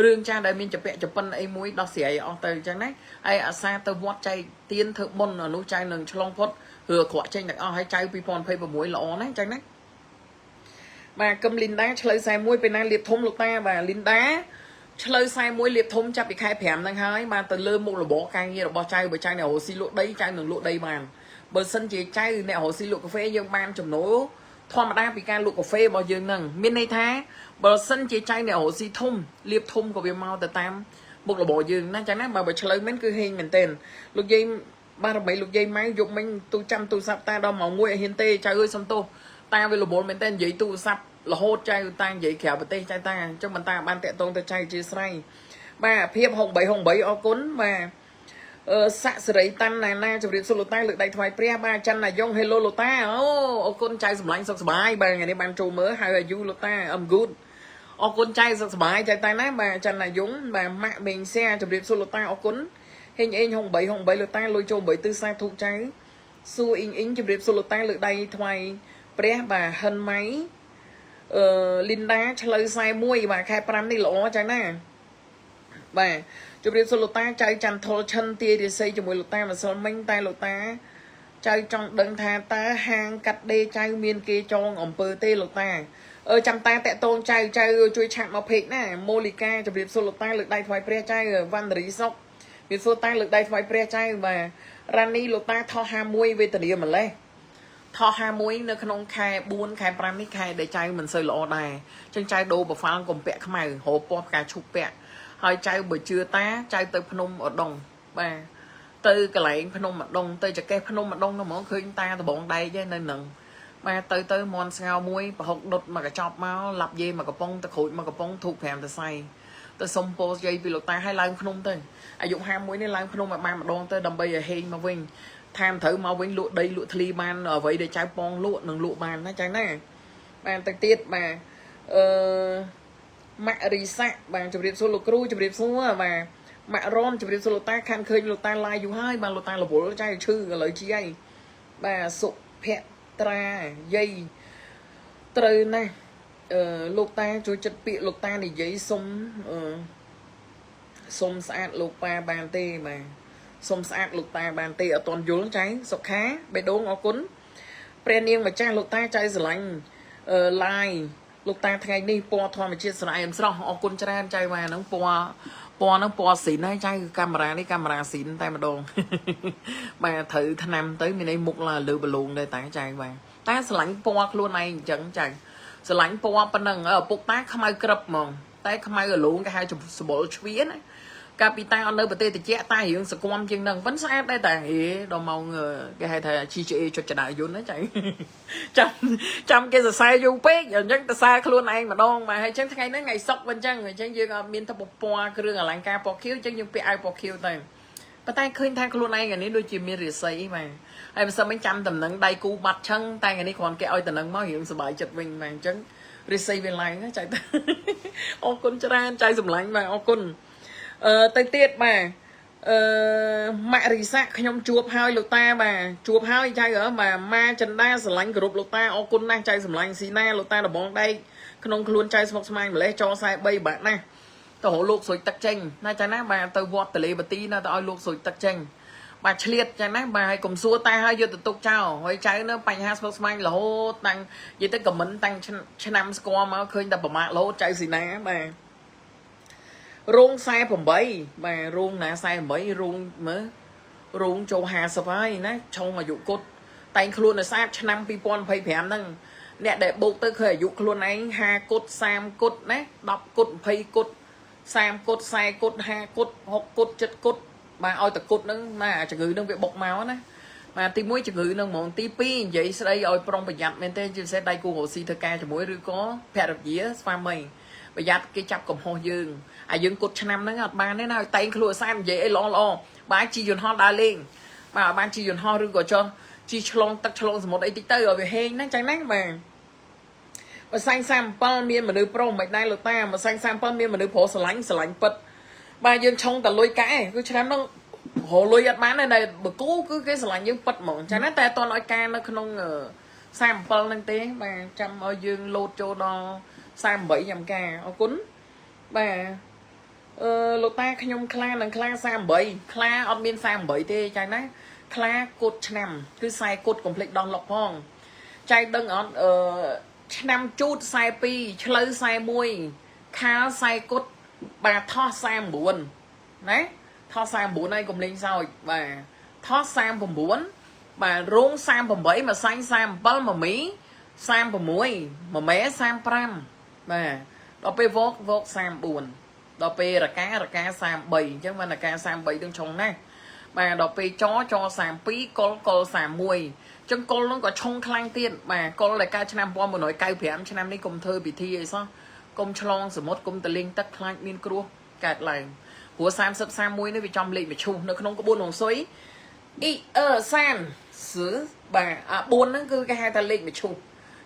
រឿងចាស់ដែលមានចពាក់ចពិនអីមួយដោះស្រាយអស់ទៅអញ្ចឹងណាហើយអាសាទៅវត្តចែកទៀនធ្វើបុណ្យអានោះចៅនឹងឆ្លងផុតរឿងអាក្រក់ចេញទាំងអស់ហើយចៅ2026ល្អណាស់អញ្ចឹងណាបាទកឹមលីនដាឆ្លូវ41ពេលណាលៀបធំលោកតាបាទលីនដាឆ្លូវ41លៀបធំចាប់ពីខែ5ហ្នឹងហើយបាទទៅលើមុខរបរការងាររបស់ចៅបើចៅអ្នករកស៊ីលក់ដីចៅនឹងលក់ដីបានបើសិនជាចៅអ្នករកស៊ីលក់កាហ្វេយើងបានចំណូលធម្មតាពីការលក់កាហ្វេរបស់យើងហ្នឹងមានន័យថាបើសិនជាចៅអ្នករកស៊ីធំលៀបធំក៏វាមកទៅតាមមុខរបរយើងណាចឹងណាបើឆ្លូវមែនគឺហេងមែនទែនលោកយាយបាទរមីលោកយាយម៉ៅយប់មិញទូចាំទូរស័ព្ទតាដល់ម៉ោង1ឲ្យហ៊ានទេចៅអើយសុំទោសតាវារវល់មែនទែននិយាយទូរស័ព្ទរហូតចៅតានិយាយក្រៅប្រទេសចៅតាអញ្ចឹងមិនតាបានតាក់ទងទៅចៅជាស្រ័យបាទភាព6868អរគុណបាទអឺស័កសេរីតាន់ណាណាជម្រាបសួរលោកតាលើកដៃថ្វាយព្រះបាទច័ន្ទណាយង Hello លោកតាអូអរគុណចៅសម្លាញ់សុខសប្បាយបាទថ្ងៃនេះបានចូលមើល How are you លោកតា I'm good អរគុណចៅសុខសប្បាយចៅតាណាបាទច័ន្ទណាយងបាទម៉ាក់មេងសែជម្រាបសួរលោកតាអរគុណហេងអេង68 68លោកតាលុយចូល8ទិសសាធុចៅសួរអ៊ីងអ៊ីងជម្រាបសួរលោកតាលើកដៃថ្វាយព្រះបាទហិនម៉ៃអឺលីនដាឆ្លូវ41បាទខែ5នេះល្អចឹងណាបាទជម្រាបសួរលោកតាចៅច័ន្ទថុលឈិនទាយរិស័យជាមួយលោកតាម្សិលមិញតែលោកតាចៅចង់ដឹងថាតើហាងកាត់ដេរចៅមានគេចងអំពើទេលោកតាអឺចាំតាតាក់តងចៅចៅជួយ chat មក page ណាម៉ូលីកាជម្រាបសួរលោកតាលើកដៃថ្វាយព្រះចៅវណ្ណរីសុកមានសួរតាលើកដៃថ្វាយព្រះចៅបាទរ៉ានីលោកតាថោះ51វេទនាម្លេះថោះ51នៅក្នុងខែ4ខែ5នេះខែដែលចៅមិនសូវល្អដែរចឹងចៅដូរ profile កុំពាក់ខ្មៅរោពណ៌ផ្កាឈូកពាក់ហើយចៅបើជឿតាចៅទៅភ្នំឧដុង្គបាទទៅកន្លែងភ្នំឧដុង្គទៅចកេះភ្នំឧដុង្គនោះហ្មងឃើញតាដបងដែកឯនៅនឹងបាទទៅទៅមន់ស្ងោមួយប្រហុកដុតមកកញ្ចប់មកឡាប់យេមកកំប៉ុងទៅក្រូចមកកំប៉ុងធូប5ទៅសៃទៅសុំពោយាយពីលោកតាឲ្យឡើងភ្នំទៅអាយុ51នេះឡើងភ្នំឲ្យបានម្ដងទៅដើម្បីឲ្យហេងមកវិញថាមត្រូវមកវិញលក់ដីលក់ធ្លីបានអ្វីដែលចៅពងលក់នឹងលក់បានណាចឹងណាបាទទៅទៀតបាទអឺម៉ាក់រីសាក់បាទជម្រាបសួរលោកគ្រូជម្រាបសួរបាទម៉ាក់រ៉នជម្រាបសួរលោកតាខានឃើញលោកតាឡាយយូរហើយបាទលោកតារវល់ចៅឈឺឥឡូវជាអីបាទសុភត្រាយាយត្រូវណាស់អឺលោកតាចូលចិត្តពាក្យលោកតានិយាយសុំអឺសុំស្អាតលោកប៉ាបានទេបាទសុំស្អាតលោកតាបានទេអត់តន់យល់ចៅសុខាបេះដូងអរគុណព្រះនាងម្ចាស់លោកតាចៅស្រឡាញ់អឺឡាយលោកតាថ្ងៃនេះពណ៌ធម្មជាតិស្រែមស្រស់អរគុណច្រើនចៅបាទហ្នឹងពណ៌ពណ៌ហ្នឹងពណ៌ស៊ីនហើយចៅកាមេរ៉ានេះកាមេរ៉ាស៊ីនតែម្ដង បាទត្រូវថ្នាំទៅមានន័យមុខឡើងលើបលូងដែរតាចៅបាទតាស្រឡាញ់ពណ៌ខ្លួនឯងអញ្ចឹងចៅស្រឡាញ់ពណ៌ប៉ុណ្ណឹងឪពុកតាខ្មៅក្រឹបហ្មងតែខ្មៅអលូងគេហៅសបល់ជ្វាណាកាលពីតាអត់នៅប្រទេសតិចតារៀងសគំជាងហ្នឹងប៉ុន្តែស្អាតដែរតាហេដល់ម៉ោងគេហៅថា GGA ចុចចដៅយន្តណាចៅចាំចាំគេសរសើរយូរពេកអញ្ចឹងទៅសើខ្លួនឯងម្ដងបាទហើយអញ្ចឹងថ្ងៃហ្នឹងថ្ងៃសុក្រវិញអញ្ចឹងអញ្ចឹងយើងអត់មានទៅពណ៌គ្រឿងអលង្ការពណ៌ខៀវអញ្ចឹងយើងពាក់អាវពណ៌ខៀវទៅប៉ុន្តែឃើញថាខ្លួនឯងថ្ងៃនេះដូចជាមានរាសីបាទហើយមិនសិនមិនចាំតំណឹងដៃគូបាត់ឆឹងតែថ្ងៃនេះគ្រាន់គេឲ្យតំណឹងមករៀងសុបាយចិត្តវិញបាទអញ្ចឹងរាសីវាឡើងចៅអរគុណច្រើនចៅសម្លាញ់បាទអរគុណអឺទៅទៀតបាទ អឺម៉ាក់រិសាខ្ញុំជួបហើយលោកតាបាទជួបហើយចៅហ៎បាទម៉ាចិន្តាស្រឡាញ់គ្រប់លោកតាអរគុណណាស់ចៅសម្លាញ់ស៊ីណាលោកតាដបងដែកក្នុងខ្លួនចៅស្មុកស្មាញម្លេះច43បាក់ណាស់ទៅរកលោកស្រួយទឹកចេញណាចាណាបាទទៅវត្តទលេបទីណាទៅឲ្យលោកស្រួយទឹកចេញបាទឆ្លៀតចាណាបាទឲ្យកុំសួរតាឲ្យយកទៅទុកចោលហើយចៅនៅបញ្ហាស្មុគស្មាញរហូតតាំងនិយាយទៅខមមិនតាំងឆ្នាំស្គាល់មកឃើញតែប្រមាថរហូតចៅស៊ីណាបាទ រោង48បាទរោងណា48រោងមើលរោងចូល50ហើយណាឆុងអាយុគុតតែងខ្លួននៅស្អាតឆ្នាំ2025ហ្នឹងអ្នកដែលបូកទៅឃើញអាយុខ្លួនឯង5គុត30គុតណា10គុត20គុត30គុត40គុត50គុត60គុត70គុតបាទឲ្យតគុតហ្នឹងណាអាជំងឺហ្នឹងវាបុកមកណាបាទទី1ជំងឺហ្នឹងហ្មងទី2និយាយស្ដីឲ្យប្រុងប្រយ័ត្នមែនទេជាពិសេសដៃគូរកស៊ីធ្វើការជាមួយឬក៏ភរិយាស្វាមីប្រយ័ត្នគេចាប់កំហុសយើងអាយើងគត់ឆ្នាំហ្នឹងអត់បានទេណាឲ្យតែងខ្លួនស្អាតនិយាយអីល្អល្អបាទជីយន្តហោះដើរលេងបាទឲ្យបានជីយន្តហោះឬក៏ចុះជីឆ្លងទឹកឆ្លងសមុទ្រអីតិចទៅឲ្យវាហេងណាចឹងណាបាទម្សាញ់37មានមនុស្សប្រុសមិនដែរលោកតាម្សាញ់37មានមនុស្សប្រុសស្រឡាញ់ស្រឡាញ់ពិតបាទយើងឆុងតលុយកាក់ឯងគឺឆ្នាំហ្នឹងរលុយអត់បានទេតែបើគូគឺគេស្រឡាញ់យើងពិតហ្មងចឹងណាតែអត់តន់ឲ្យការនៅក្នុង37ហ្នឹងទេបាទចាំឲ្យយើងលោតចូលដល់38ចាំការអរគុណបាទអឺលោកតាខ្ញុំខ្លានឹងខ្លា38ខ្លាអត់មាន38ទេចឹងណាខ្លាគត់ឆ្នាំគឺ40គត់កុំភ្លេចដោះលុកផងចៃដឹងអត់អឺឆ្នាំជូត42ឆ្លូវ41ខាល40គត់បាទថោះ39ណាថោះ39ហើយកុំលេងសើចបាទថោះ39បាទរោង38ម្សាញ់37មមី36មមេ35បាទដល់ពេលវកវក34ដល់ពេលរការកា33អញ្ចឹងបានរកា33ទាំងឆុងណាស់បាទដល់ពេលចច32កុលកុល31អញ្ចឹងកុលហ្នឹងក៏ឆុងខ្លាំងទៀតបាទកុលដែលកើតឆ្នាំ1995ឆ្នាំនេះកុំធ្វើពិធីអីសោះកុំឆ្លងសមុទ្រកុំតលេងទឹកខ្លាចមានគ្រោះកើតឡើងព្រោះ30 31នេះវាចំលេខមឈូសនៅក្នុងក្បួនហុងស៊ុយអ៊ីអឺសានសឺបាទអា4ហ្នឹងគឺគេហៅថាលេខមឈូស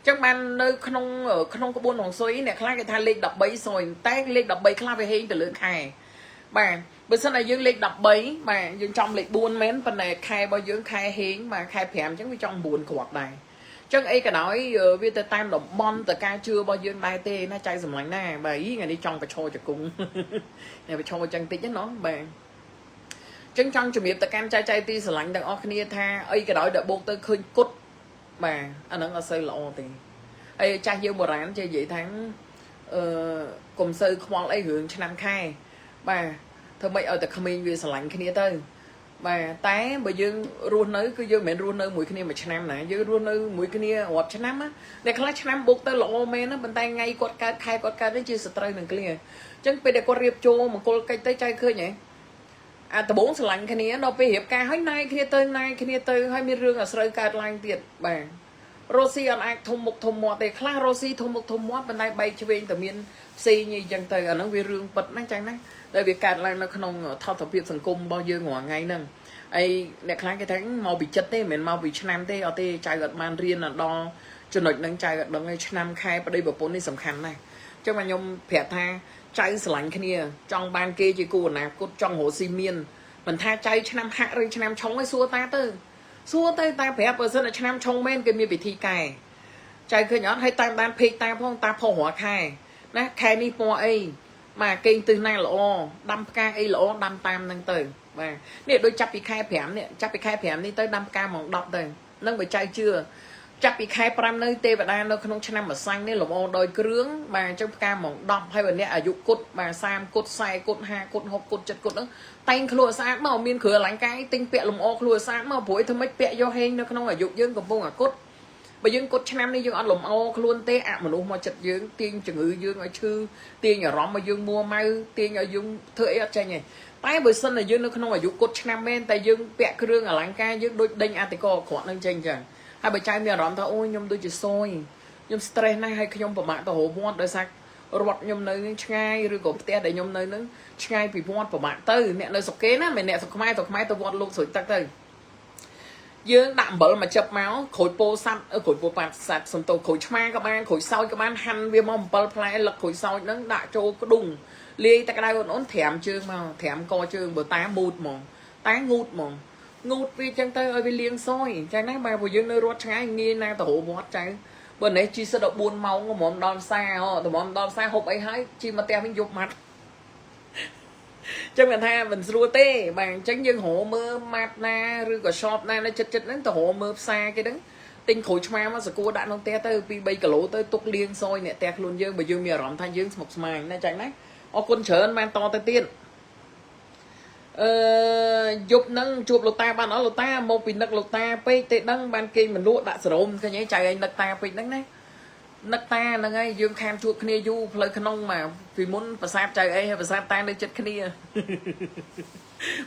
ចឹងបាននៅក្នុងក្នុងក្បួនហុងស៊ុយអ្នកខ្លះគេថាលេខ13សុយតែលេខ13ខ្លះវាហេងទៅលើខែបាទបើសិនតែយើងលេខ13បាទយើងចំលេខ4មែនប៉ុន្តែខែរបស់យើងខែហេងបាទខែ5អញ្ចឹងវាចំ9គ្រាប់ដែរចឹងអីក៏ដោយវាទៅតាមតំបន់តការជឿរបស់យើងដែរទេណាចៅសម្លាញ់ណាបាទអីថ្ងៃនេះចង់ប្រឈរជង្គង់ នេះប្រឈរចឹងតិចណាបាទចឹងចង់ជំរាបទៅកាន់ចៅចៅទីស្រឡាញ់ទាំងអស់គ្នាថាអីក៏ដោយដែលបូកទៅឃើញគុតបាទអាហ្នឹងអត់សូវល្អទេហើយចាស់យើងបុរាណចេះនិយាយថាអឺកុំសូវខ្វល់អីរឿងឆ្នាំខែបាទធ្វើម៉េចឲ្យតែក្មេងវាស្រឡាញ់គ្នាទៅបាទតែបើយើងរស់នៅគឺយើងមិនមែនរស់នៅមួយគ្នាមួយឆ្នាំណាយើងរស់នៅមួយគ្នារាប់ឆ្នាំណាអ្នកខ្លះឆ្នាំបុកទៅល្អមែនណាប៉ុន្តែថ្ងៃគាត់កើតខែគាត់កើតនេះជាសត្រូវនឹងគ្នាអញ្ចឹងពេលដែលគាត់រៀបចូលមង្គលកិច្ចទៅចៅឃើញហ៎អាដបងស្រឡាញ់គ្នាដល់ពេលរៀបការហើយណាយគ្នាទៅណាយគ្នាទៅហើយមានរឿងអាស្រូវកើតឡើងទៀតបាទរ៉ូស៊ីអត់អាចធំមុខធំមាត់ទេខ្លះរ៉ូស៊ីធំមុខធំមាត់ប៉ុន្តែបែកឆ្វេងតែមានផ្សេងអីចឹងទៅអាហ្នឹងវារឿងពិតណាចឹងណាដែលវាកើតឡើងនៅក្នុងថតភាពសង្គមរបស់យើងរាល់ថ្ងៃហ្នឹងហើយអ្នកខ្លះគេថាមកពីចិត្តទេមិនមែនមកពីឆ្នាំទេអត់ទេចៅអត់បានរៀនដល់ចំណុចហ្នឹងចៅអត់ដឹងទេឆ្នាំខែប្តីប្រពន្ធនេះសំខាន់ណាស់ចឹងមកខ្ញុំប្រាប់ថាចៅស្រឡាញ់គ្នាចង់បានគេជាគូអនាគតចង់រកស៊ីមានមិនថាចៅឆ្នាំហាក់ឬឆ្នាំឆុងឯងសួរតាទៅសួរទៅតាប្រាប់បើសិនតែឆ្នាំឆុងមែនគេមានពិធីកែចៅឃើញអត់ហើយតាមដានពេកតាផងតាផុសរាល់ខែណាខែនេះពណ៌អីបាទគេងទិសណាល្អដាំផ្កាអីល្អដាំតាមហ្នឹងទៅបាទនេះដូចចាប់ពីខែ5នេះចាប់ពីខែ5នេះទៅដាំផ្កាម៉ោង10ទៅនឹងបើចៅជឿចាប់ពីខែ5នៅទេវតានៅក្នុងឆ្នាំម្សាញ់នេះលម្អដោយគ្រឿងបាទអញ្ចឹងផ្កាម៉ោង10ហើយបើអ្នកអាយុគុតបាទ30គុត40គុត50គុត60គុត70គុតហ្នឹងតែងខ្លួនស្អាតមកមានគ្រឿងអលង្ការទិញពាក់លម្អខ្លួនស្អាតមកព្រោះធ្វើម៉េចពាក់យកហេងនៅក្នុងអាយុយើងកំពុងអាគុតបើយើងគត់ឆ្នាំនេះយើងអត់លំអខ្លួនទេអមនុស្សមកចិត្តយើងទាញជំងឺយើងឲ្យឈឺទាញអារម្មណ៍ឲ្យយើងមួម៉ៅទាញឲ្យយើងធ្វើអីអត់ចេញទេតែបើសិនតែយើងនៅក្នុងអាយុគត់ឆ្នាំមែនតែយើងពាក់គ្រឿងអលង្ការយើងដូចដេញអតិកអាក្រក់នឹងចេញចឹងហើយបើចៅមានអារម្មណ៍ថាអូយខ្ញុំដូចជាសយខ្ញុំ stress ណាស់ហើយខ្ញុំប្រមាថទៅរកវត្តដោយសាររត់ខ្ញុំនៅនឹងឆ្ងាយឬក៏ផ្ទះដែលខ្ញុំនៅនឹងឆ្ងាយពីវត្តប្រមាថទៅអ្នកនៅស្រុកគេណាមិនអ្នកស្រុកខ្មែរស្រុកខ្មែរទៅវត្តលោកស្រួយទឹកទៅយើងដាក់អំបិលមកចឹបមកក្រូចពោធិ៍សាត់ក្រូចពោធិ៍ប៉ាត់សាត់សំទោក្រូចឆ្មាក៏បានក្រូចសោចក៏បានហាន់វាមក7ផ្លែលឹកក្រូចសោចហ្នឹងដាក់ចូលក្ដុង លាយទឹកក្តៅអ៊ុនៗត្រាំជើងមកត្រាំកជើងបើតាមូតហ្មងតាងូតហ្មងងូតវាចឹងទៅឲ្យវាលាងសយចឹងណាបាទព្រោះយើងនៅរត់ឆ្ងាយងាយណាទៅរកវត្តចៅបើនេះជីសិត14ម៉ោងហ្មងដល់ផ្សារហ៎តម្រាំដល់ផ្សារហូបអីហើយជីមកផ្ទះវិញយប់ម៉ាត់ចឹងគាត់ថាមិនស្រួលទេបាទអញ្ចឹងយើងរកមើលម៉ាត់ណាឬក៏ shop ណានៅចិត្តចិត្តហ្នឹងទៅរកមើលផ្សារគេហ្នឹងទិញក្រូចឆ្មាមកសកួរដាក់ក្នុងផ្ទះទៅ2 3គីឡូទៅទុកលាងសយអ្នកផ្ទះខ្លួនយើងបើយើងមានអារម្មណ៍ថាយើងស្មុគស្មាញណាចឹងណាអរគុណច្រើនបានតទៅទៀតអឺយប់ហ្នឹងជួបលោកតាបានអត់លោកតាមកពីនឹកលោកតាពេកទេដឹងបានគេមិនលក់ដាក់សរោមឃើញអីចៅឯងនឹកតាពេកហ្នឹងណានឹកតាហ្នឹងហើយយើងខានជួបគ្នាយូរផ្លូវក្នុងមកពីមុនប្រាសាទចៅអីហើយប្រាសាទតានៅចិត្តគ្នា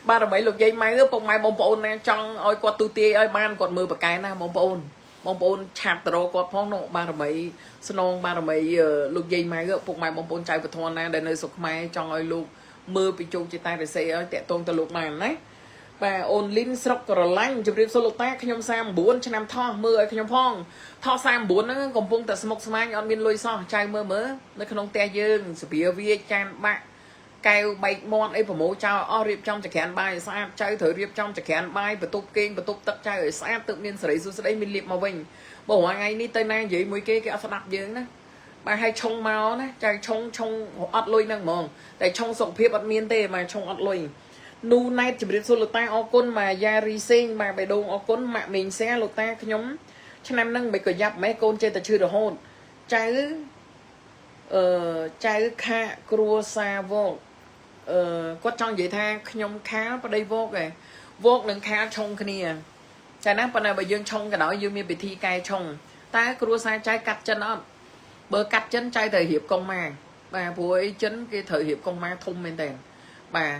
បាទដើម្បីលោកយាយម៉ៅពុកម៉ែបងប្អូនណាចង់ឲ្យគាត់ទូទាយឲ្យបានគាត់មើលប្រកែណាបងប្អូនបងប្អូនឆាតទៅរកគាត់ផងនោះបារមីស្នងបារមីលោកយាយម៉ៅពុកម៉ែបងប្អូនចៅពធណាដែលនៅស្រុកខ្មែរចង់ឲ្យលោកមើលពីជោគជាតារិស័យឲ្យតាក់ទងទៅលោកបានណាបាទអូនលីនស្រុកក្រឡាញ់ជម្រាបសួរលោកតាខ្ញុំ39ឆ្នាំថោះមើលឲ្យខ្ញុំផងថោះ39ហ្នឹងកំពុងតែស្មុកស្មាញអត់មានលុយសោះចៅមើលមើលនៅក្នុងផ្ទះយើងសភាវាចានបាក់កែវបែកមាត់អីប្រមូលចោលអស់រៀបចំចក្រានបាយឲ្យស្អាតចៅត្រូវរៀបចំចក្រានបាយបន្ទប់គេងបន្ទប់ទឹកចៅឲ្យស្អាតទើបមានសេរីសួស្តីមានលៀបមកវិញបើរាល់ថ្ងៃនេះទៅណានិយាយមួយគេគេអត់ស្ដាប់យើងណាបាទឲ្យឆុងមកណាចៅឆុងឆុងអត់លុយហ្នឹងហ្មងតែឆុងសុខភាពអត់មានទេបាទឆុងអត់លុយនូណែតជម្រាបសួរលោកតាអរគុណបាទយ៉ារីសេងបាទបេដងអរគុណម៉ាក់មេងសែលោកតាខ្ញុំឆ្នាំហ្នឹងមិនក៏យ៉ាប់ម៉េះកូនចេះតែឈឺរហូតចៅអឺចៅខាកគ្រួសារវកអឺគាត់ចង់និយាយថាខ្ញុំខាលប្តីវកឯងវកនឹងខាលឆុងគ្នាចាណាប៉ុន្តែបើយើងឆុងក៏ដោយយើងមានពិធីកែឆុងតើគ្រួសារចៅកាត់ចិនអត់បើកាត់ចិនចៅត្រូវរៀបកុងម៉ាបាទព្រោះអីចិនគេត្រូវរៀបកុងម៉ាធំមែនតើបាទ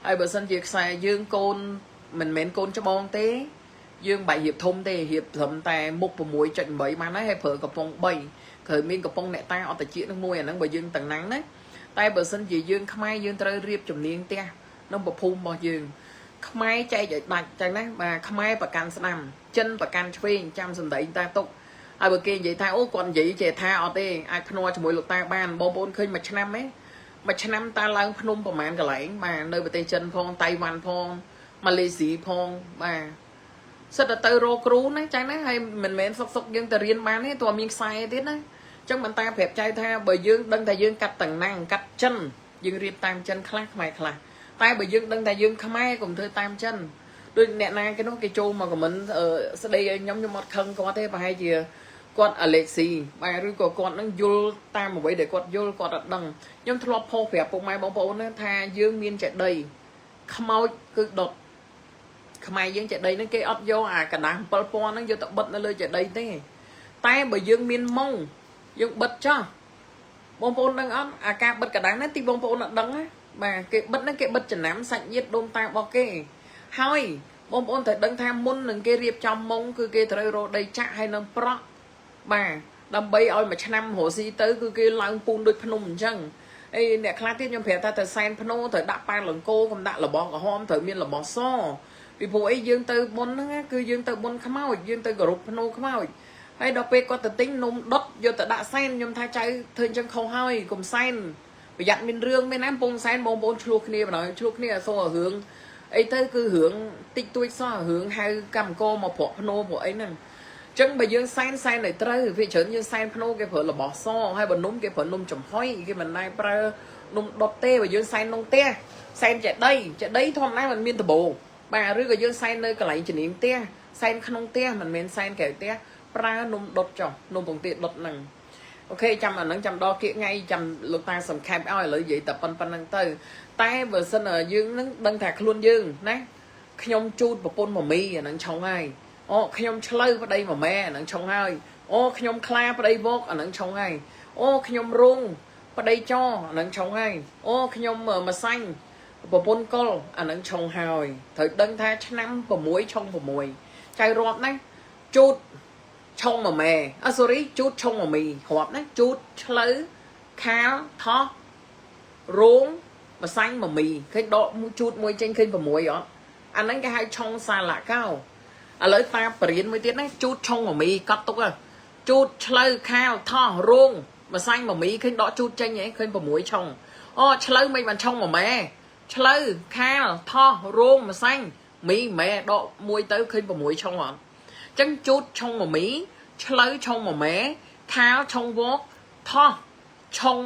ហើយបើសិនជាខ្សែយើងកូនមិនមែនកូនច្បងទេយើងបាច់រៀបធំទេរៀបត្រឹមតែមុខ6.8បានហើយហើយប្រើកំប៉ុង3ត្រូវមានកំប៉ុងអ្នកតាអត្តជាតិនឹងមួយអាហ្នឹងបើយើងតំណាំងណាតែបើសិនជាយើងខ្មែរយើងត្រូវរៀបជំនាញផ្ទះក្នុងប្រភូមិរបស់យើងខ្មែរចែកឲ្យដាច់ចឹងណាបាទខ្មែរប្រកាន់ស្ដាំចិនប្រកាន់ឆ្វេងចាំសំដីតាទុកហើយបើគេនិយាយថាអូគាត់និយាយចេះថាអត់ទេអាចភ្នាល់ជាមួយលោកតាបានបងប្អូនឃើញមួយឆ្នាំទេមួយឆ្នាំតាឡើងភ្នំប្រហែលកន្លែងបាទនៅប្រទេសចិនផងតៃវ៉ាន់ផងម៉ាឡេស៊ីផងបាទសិតតែទៅរកគ្រូណាចឹងណាហើយមិនមែនសុកសុកយើងទៅរៀនបានទេតើមានខ្សែទៀតណាចឹងមិនតាប្រាប់ចៅថាបើយើងដឹងថាយើងកាត់តំណាំងកាត់ចិនយើងរៀបតាមចិនខ្លះខ្មែរខ្លះតែបើយើងដឹងថាយើងខ្មែរកុំធ្វើតាមចិនដូចអ្នកណាគេនោះគេចូលមកខមមិនស្ដីឲ្យខ្ញុំខ្ញុំអត់ខឹងគាត់ទេប្រហែលជាគាត់អាឡេស៊ីបាទឬក៏គាត់នឹងយល់តាមអ្វីដែលគាត់យល់គាត់អត់ដឹងខ្ញុំធ្លាប់ផុសប្រាប់ពុកម៉ែបងប្អូនណាថាយើងមានចេតិយខ្មោចគឺដុតខ្មែរយើងចេតិយហ្នឹងគេអត់យកអាកដាស់7000ហ្នឹងយកទៅបិទនៅលើចេតិយទេតែបើយើងមានម៉ុងយើងបិទចោះបងប្អូនដឹងអត់អាការបិទកដាស់ហ្នឹងទីបងប្អូនអត់ដឹងណាបាទគេបិទហ្នឹងគេបិទចំណាំសាច់ញាតិដូនតារបស់គេហើយបងប្អូនត្រូវដឹងថាមុននឹងគេរៀបចំមុងគឺគេត្រូវរកដីចាក់ហើយនឹងប្រក់បាទដើម្បីឲ្យមួយឆ្នាំរស់ស៊ីទៅគឺគេឡើងពូនដូចភ្នំអញ្ចឹងអីអ្នកខ្លះទៀតខ្ញុំប្រាប់ថាទៅសែនភ្នោត្រូវដាក់ប៉ានលង្គោកុំដាក់របស់ក្រហមត្រូវមានរបស់សពីព្រោះអីយើងទៅបុណ្យហ្នឹងគឺយើងទៅបុណ្យខ្មោចយើងទៅគោរពភ្នោខ្មោចហើយដល់ពេលគាត់ទៅទិញនំដុតយកទៅដាក់សែនខ្ញុំថាចៅធ្វើអញ្ចឹងខុសហើយកុំសែនប្រយ័ត្នមានរឿងមានណាកំពុងសែនបងប្អូនឆ្លោះគ្នាបណ្ដោយឆ្លោះគ្នាអសូររឿងអីទៅគឺរឿងតិចតួចសោះរឿងហៅកម្មករមកប្រក់ភ្នោប្រក់អីហ្នឹងចឹងបើយើងសែនសែនឲ្យត្រូវវាច្រើនយើងសែនភ្នោគេប្រើរបស់សហើយបើនំគេប្រើនំចំហុយគេមិនដែលប្រើនំដុតទេបើយើងសែនក្នុងផ្ទះសែនចេតីចេតីធម្មតាมันមានដបូបាទឬក៏យើងសែននៅកន្លែងជំនាញផ្ទះសែនក្នុងផ្ទះមិនមែនសែនក្រៅផ្ទះប្រើនំដុតចុះនំពងទាដុតហ្នឹង OK ចាំអាហ្នឹងចាំដល់គៀកថ្ងៃចាំលោកតាសង្ខេបឲ្យឥឡូវនិយាយតែប៉ុណ្្នឹងទៅតែបើសិនយើងនឹងដឹងថាខ្លួនយើងណាខ្ញុំជូតប្រពន្ធម៉មីអាហ្នឹងឆុងហើយអូខ្ញុំឆ្លូវប្តីម៉ម៉ែអាហ្នឹងឆុងហើយអូខ្ញុំខ្លាប្តីវកអាហ្នឹងឆុងហើយអូខ្ញុំរងប្តីចអាហ្នឹងឆុងហើយអូខ្ញុំម្សាញ់ប្រពន្ធកុលអាហ្នឹងឆុងហើយត្រូវដឹងថាឆ្នាំ6ឆុង6ចៅរាប់ណាជូតឆុងម៉ម៉ែអ sorry ជូតឆុងម៉មីរាប់ណាជូតឆ្លូវខាលថោះរោងម្សាញ់ម៉មីឃើញដកជូតមួយចេញឃើញ6អត់អាហ្នឹងគេហៅឆុងសាលកោឥឡូវតាបរៀនមួយទៀតណាជូតឆុងម៉មីកត់ទុកជូតឆ្លូវខាលថោះរោងម្សាញ់ម៉មីឃើញដកជូតចេញហ៎ឃើញ6ឆុង អូឆ្លូវមិនបានឆុងមួយម៉ែឆ្លូវខាលថោះរោងម្សាញ់មីម៉ែដកមួយទៅឃើញ6ឆុងអត់ចឹងជូតឆុងមួយមីឆ្លូវឆុងមួយម៉ែខាលឆុងវកថោះឆុង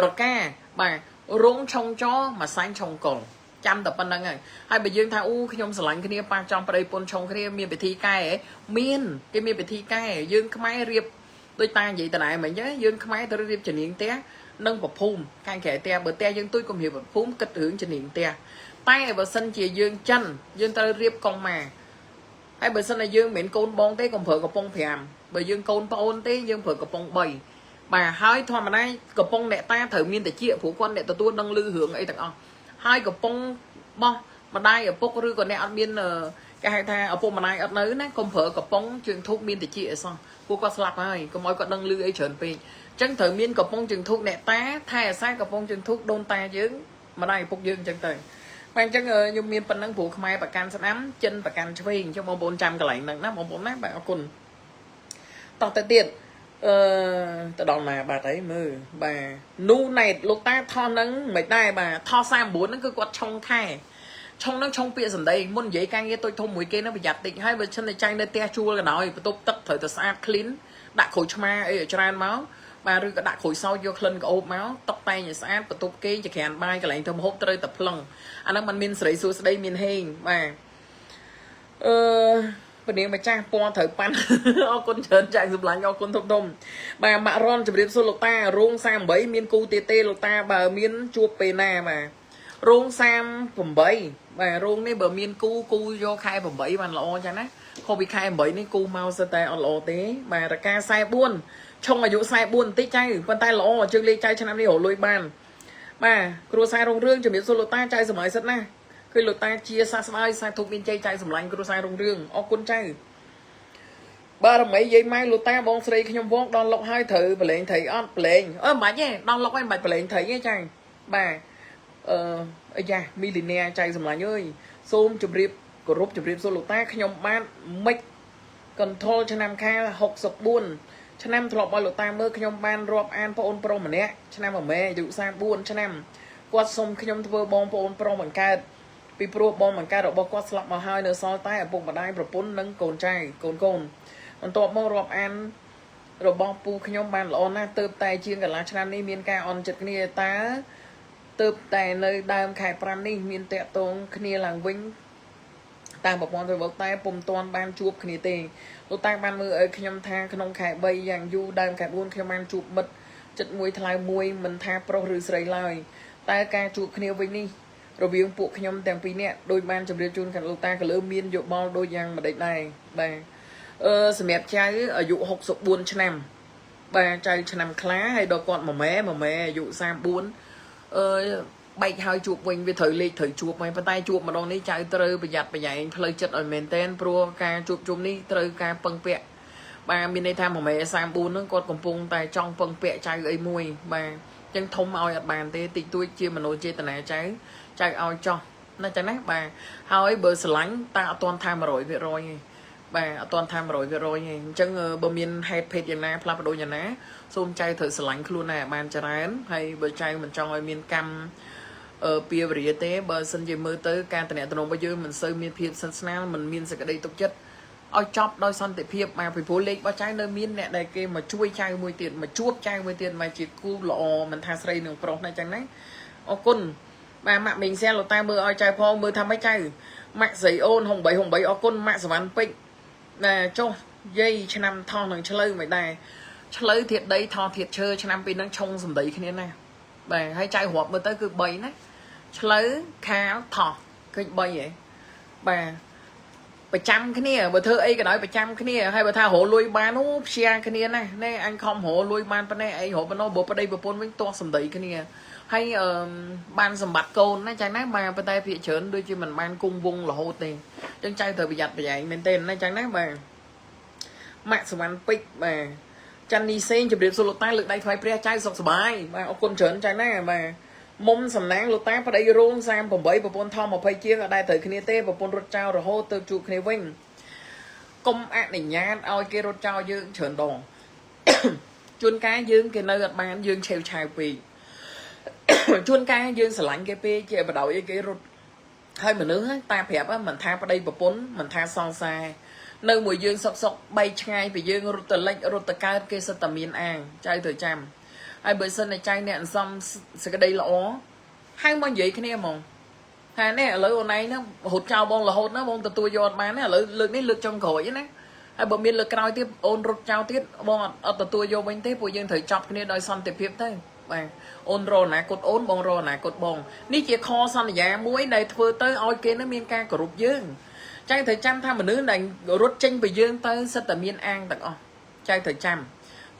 រកាបាទរោងឆុងចម្សាញ់ឆុងកុលចាំតែប៉ុណ្្នឹងហើយហើយបើយើងថាអូខ្ញុំស្រឡាញ់គ្នាប៉ះចំប្តីពុនឆុងគ្នាមានពិធីកែហ៎មានគេមានពិធីកែយើងខ្មែររៀបដូចតានិយាយតណែមិញចឹងយើងខ្មែរត្រូវរៀបជំនាញផ្ទះនិងប្រភូមិខាងក្រៅផ្ទះបើផ្ទះយើងទូចកុំរៀបប្រភូមិគិតរឿងជំនាញផ្ទះតែបើសិនជាយើងចិនយើងត្រូវរៀបកុងម៉ាហើយបើសិនជាយើងមិនមែនកូនបងទេកុំប្រើកំប៉ុង5បើយើងកូនប្អូនទេយើងប្រើកំប៉ុង3បាទហើយធម្មតាកំប៉ុងអ្នកតាត្រូវមានតិចព្រោះគាត់អ្នកទទួលដឹងឮរឿងអីទាំងអស់ហើយកំប៉ុងបោះម្ដាយឪពុកឬក៏អ្នកអត់មានគេហៅថាឪពុកម្ដាយអត់នៅណាកុំប្រើកំប៉ុងជើងធូបមានតិចអីសោះពួកគាត់ស្លាប់ហើយកុំឲ្យគាត់ដឹងឮអីច្រើនពេកអញ្ចឹងត្រូវមានកំប៉ុងជើងធូបអ្នកតាថែអាសាកំប៉ុងជើងធូបដូនតាយើងម្ដាយឪពុកយើងអញ្ចឹងទៅបាទអញ្ចឹងខ្ញុំមានប៉ុណ្ណឹងព្រោះខ្មែរប្រកាន់ស្ដាំចិនប្រកាន់ឆ្វេងអញ្ចឹងបងប្អូនចាំកន្លែងហ្នឹងណាបងប្អូនណាបាទអរគុណតោះទៅទៀតអឺទៅដល់ណាបាទអីមើលបាទនូណែតលោកតាថោះហ្នឹងមិនដែរបាទថោះ39ហ្នឹងគឺគាត់ឆុងខែឆុងហ្នឹងឆុងពាក្យសម្ដីមុននិយាយការងារតូចធំមួយគេហ្នឹងប្រយ័ត្នតិចហើយបើឈិនតែចាញ់នៅផ្ទះជួលក៏ដោយបន្ទប់ទឹកត្រូវតែស្អាត clean ដាក់ក្រូចឆ្មាអីឲ្យច្រើនមកបាទឬក៏ដាក់ក្រូចសើចយកក្លិនក្អូបមកតុបតែងឲ្យស្អាតបន្ទប់គេងចក្រានបាយកន្លែងធ្វើម្ហូបត្រូវតែផ្លឹងអាហ្នឹងมันមានស្រីសួស្ដីមានហេងបាទអឺពនាងម្ចាស់ពណ៌ត្រូវប៉ាន់ អរគុណច្រើនចាក់សម្លាញ់អរគុណធំធំបាទម៉ាក់រនជម្រាបសួរលោកតារោង38មានគូទេទេលោកតាបើមានជួបពេលណាបាទរោង38បាទរោងនេះបើមានគូគូយកខែ8បានល្អចឹងណាខុសពីខែ8នេះគូមកសិតតែអត់ល្អទេបាទរកា44ឆុងអាយុ44បន្តិចចៅប៉ុន្តែល្អជើងលេខចៅឆ្នាំនេះរកលុយបានបាទគ្រួសាររុងរឿងជំរាបសួរលោកតាចៅសម័យសិតណាឃើញលោកតាជាសះស្បើយសាធុមានជ័យចៅសម្លាញ់គ្រួសាររុងរឿងអរគុណចៅបារមីយាយម៉ែលោកតាបងស្រីខ្ញុំវងដល់លុកហើយត្រូវប្រឡែងត្រីអត់ប្រឡែងអឺមិនបាច់ទេដល់លុកហើយមិនបាច់ប្រឡែងត្រីទេចៅបាទអឺអាយ៉ាមីលីនែចៅសម្លាញ់អើយសូមជម្រាបគោរពជម្រាបសួរលោកតាខ្ញុំបាទមិចកន្ធុលឆ្នាំខាល64ឆ្នាំធ្លាប់ឲ្យលោកតាមើលខ្ញុំបានរាប់អានប្អូនប្រុសម្នាក់ឆ្នាំមួយម៉ែអាយុ34ឆ្នាំគាត់សុំខ្ញុំធ្វើបងប្អូនប្រុសបង្កើតពីព្រោះបងបង្កើតរបស់គាត់ស្លាប់មកហើយនៅសល់តែឪពុកម្ដាយប្រពន្ធនិងកូនចៅកូនកូនបន្ទាប់មករាប់អានរបស់ពូខ្ញុំបានល្អណាស់ទៅតែជាងកន្លះឆ្នាំនេះមានការអន់ចិត្តគ្នាតើទៅតែនៅដើមខែ5នេះមានតាក់ទងគ្នាឡើងវិញតាមប្រព័ន្ធ Facebook តែពុំទាន់បានជួបគ្នាទេលោកតាបានមើលឲ្យខ្ញុំថាក្នុងខែ3យ៉ាងយូរដើមខែ4ខ្ញុំបានជួបមិត្តចិត្តមួយថ្លៃមួយមិនថាប្រុសឬស្រីឡើយតែការជួបគ្នាវិញនេះរវាងពួកខ្ញុំទាំងពីរនាក់ដោយបានជម្រាបជូនខាងលោកតាក៏លើមានយោបល់ដូចយ៉ាងម្ដេចដែរបាទអឺសម្រាប់ចៅអាយុ64ឆ្នាំបាទចៅឆ្នាំខ្លាហើយដល់គាត់មួយម៉ែមួយម៉ែអាយុ34អឺបែកហើយជួបវិញវាត្រូវលេខត្រូវជួបហើយប៉ុន្តែជួបម្ដងនេះចៅត្រូវប្រយ័ត្នប្រយែងផ្លូវចិត្តឲ្យមែនតែនព្រោះការជួបជុំនេះត្រូវការពឹងពាក់បាទមានន័យថាមួយម៉ែ34ហ្នឹងគាត់កំពុងតែចង់ពឹងពាក់ចៅអីមួយបាទអញ្ចឹងធំឲ្យអត់បានទេតិចតួចជាមនោចេតនាចៅចៅឲ្យចោះណាចឹងណាបាទហើយបើស្រឡាញ់តាអត់ទាន់ថា100%ទេបាទអត់ទាន់ថា100%ទេអញ្ចឹងបើមានហេតុភេទយ៉ាងណាផ្លាស់ប្ដូរយ៉ាងណាសូមចៅត្រូវស្រឡាញ់ខ្លួនឯងឲ្យបានច្រើនហើយបើចៅមិនចង់ឲ្យមានកម្មអឺពៀវរាទេបើសិនជាមើលទៅការតំណតំណរបស់យើងមិនសូវមានភាពស្និទ្ធស្នាលមិនមានសេចក្តីទុកចិត្តឲ្យចប់ដោយសន្តិភាពបាទពីព្រោះលេខរបស់ចៅនៅមានអ្នកដែលគេមកជួយចៅមួយទៀតមកជួបចៅមួយទៀតមកជាគូល្អមិនថាស្រីនឹងប្រុសណាចឹងណាអរគុណបាទម៉ាក់មីងសែលោកតាមើលឲ្យចៅផងមើលថាម៉េចចៅម៉ាក់ស្រីអូន68 68អរគុណម៉ាក់សវណ្ណពេជ្រណាចុះយាយឆ្នាំថោះនឹងឆ្លូវមិនដែរឆ្លូវធាតដីថោះធាតឈើឆ្នាំពីរហ្នឹងឆុងសំដីគ្នាណាបាទហើយចៅរាប់មើលទៅគឺ3ណាឆ្លូវខាលថោះឃើញ3ហ៎បាទប្រចាំគ្នាបើធ្វើអីក៏ដោយប្រចាំគ្នាហើយបើថារកលុយបានអូព្យាគ្នាណាណែអញខំរកលុយបានប៉ុណ្ណេះឯងរកប៉ុណ្ណោះបើប្តីប្រពន្ធវិញទាស់សំដីគ្នាហើយអឺបានសម្បត្តិកូនណាចឹងណាបាទប៉ុន្តែភាគច្រើនដូចជាមិនបានគង់វងរហូតទេចឹងចៅត្រូវប្រយ័ត្នប្រយែងមែនទេណាចឹងណាបាទម៉ាក់សវណ្ណពេជ្របាទច័ន្ទនីសេងជម្រាបសួរលោកតាលើកដៃថ្វាយព្រះចៅសុខសប្បាយបាទអរគុណច្រើនចឹងណាបាទមុំសំណាងលោកតាប្តីរោង38ប្រពន្ធថោ20ជាងអត់ដែលត្រូវគ្នាទេប្រពន្ធរត់ចោលរហូតទៅជួបគ្នាវិញកុំអនុញ្ញាតឲ្យគេរត់ចោលយើងច្រើនដង ជួនកាលយើងគេនៅអត់បានយើងឆេវឆាវពេក ជួនកាលយើងស្រឡាញ់គេពេកជាបដ ாய் អីគេរត់ហើយមនុស្សតាប្រាប់មិនថាប្តីប្រពន្ធមិនថាសង្សារនៅមួយយើងសុកសុកបែកឆ្ងាយពីយើងរត់ទៅលិចរត់ទៅកើតគេសិតតែមានអាងចៅត្រូវចាំហើយបើសិនតែចៅអ្នកអន្សំសក្តីល្អហៅមកនិយាយគ្នាហ្មងថានេះឥឡូវអូនឯងហ្នឹងរត់ចោលបងរហូតណាបងទទួលយកអត់បានទេឥឡូវលើកនេះលើកចុងក្រោយណាហើយបើមានលើកក្រោយទៀតអូនរត់ចោលទៀតបងអត់ទទួលយកវិញទេពួកយើងត្រូវចប់គ្នាដោយសន្តិភាពទៅបាទអូនរកអនាគតអូនបងរកអនាគតបងនេះជាខសន្យាមួយដែលធ្វើទៅឲ្យគេនឹងមានការគោរពយើងចៅត្រូវចាំថាមនុស្សដែលរត់ចេញពីយើងទៅសិតតែមានអាងទាំងអស់ចៅត្រូវចាំ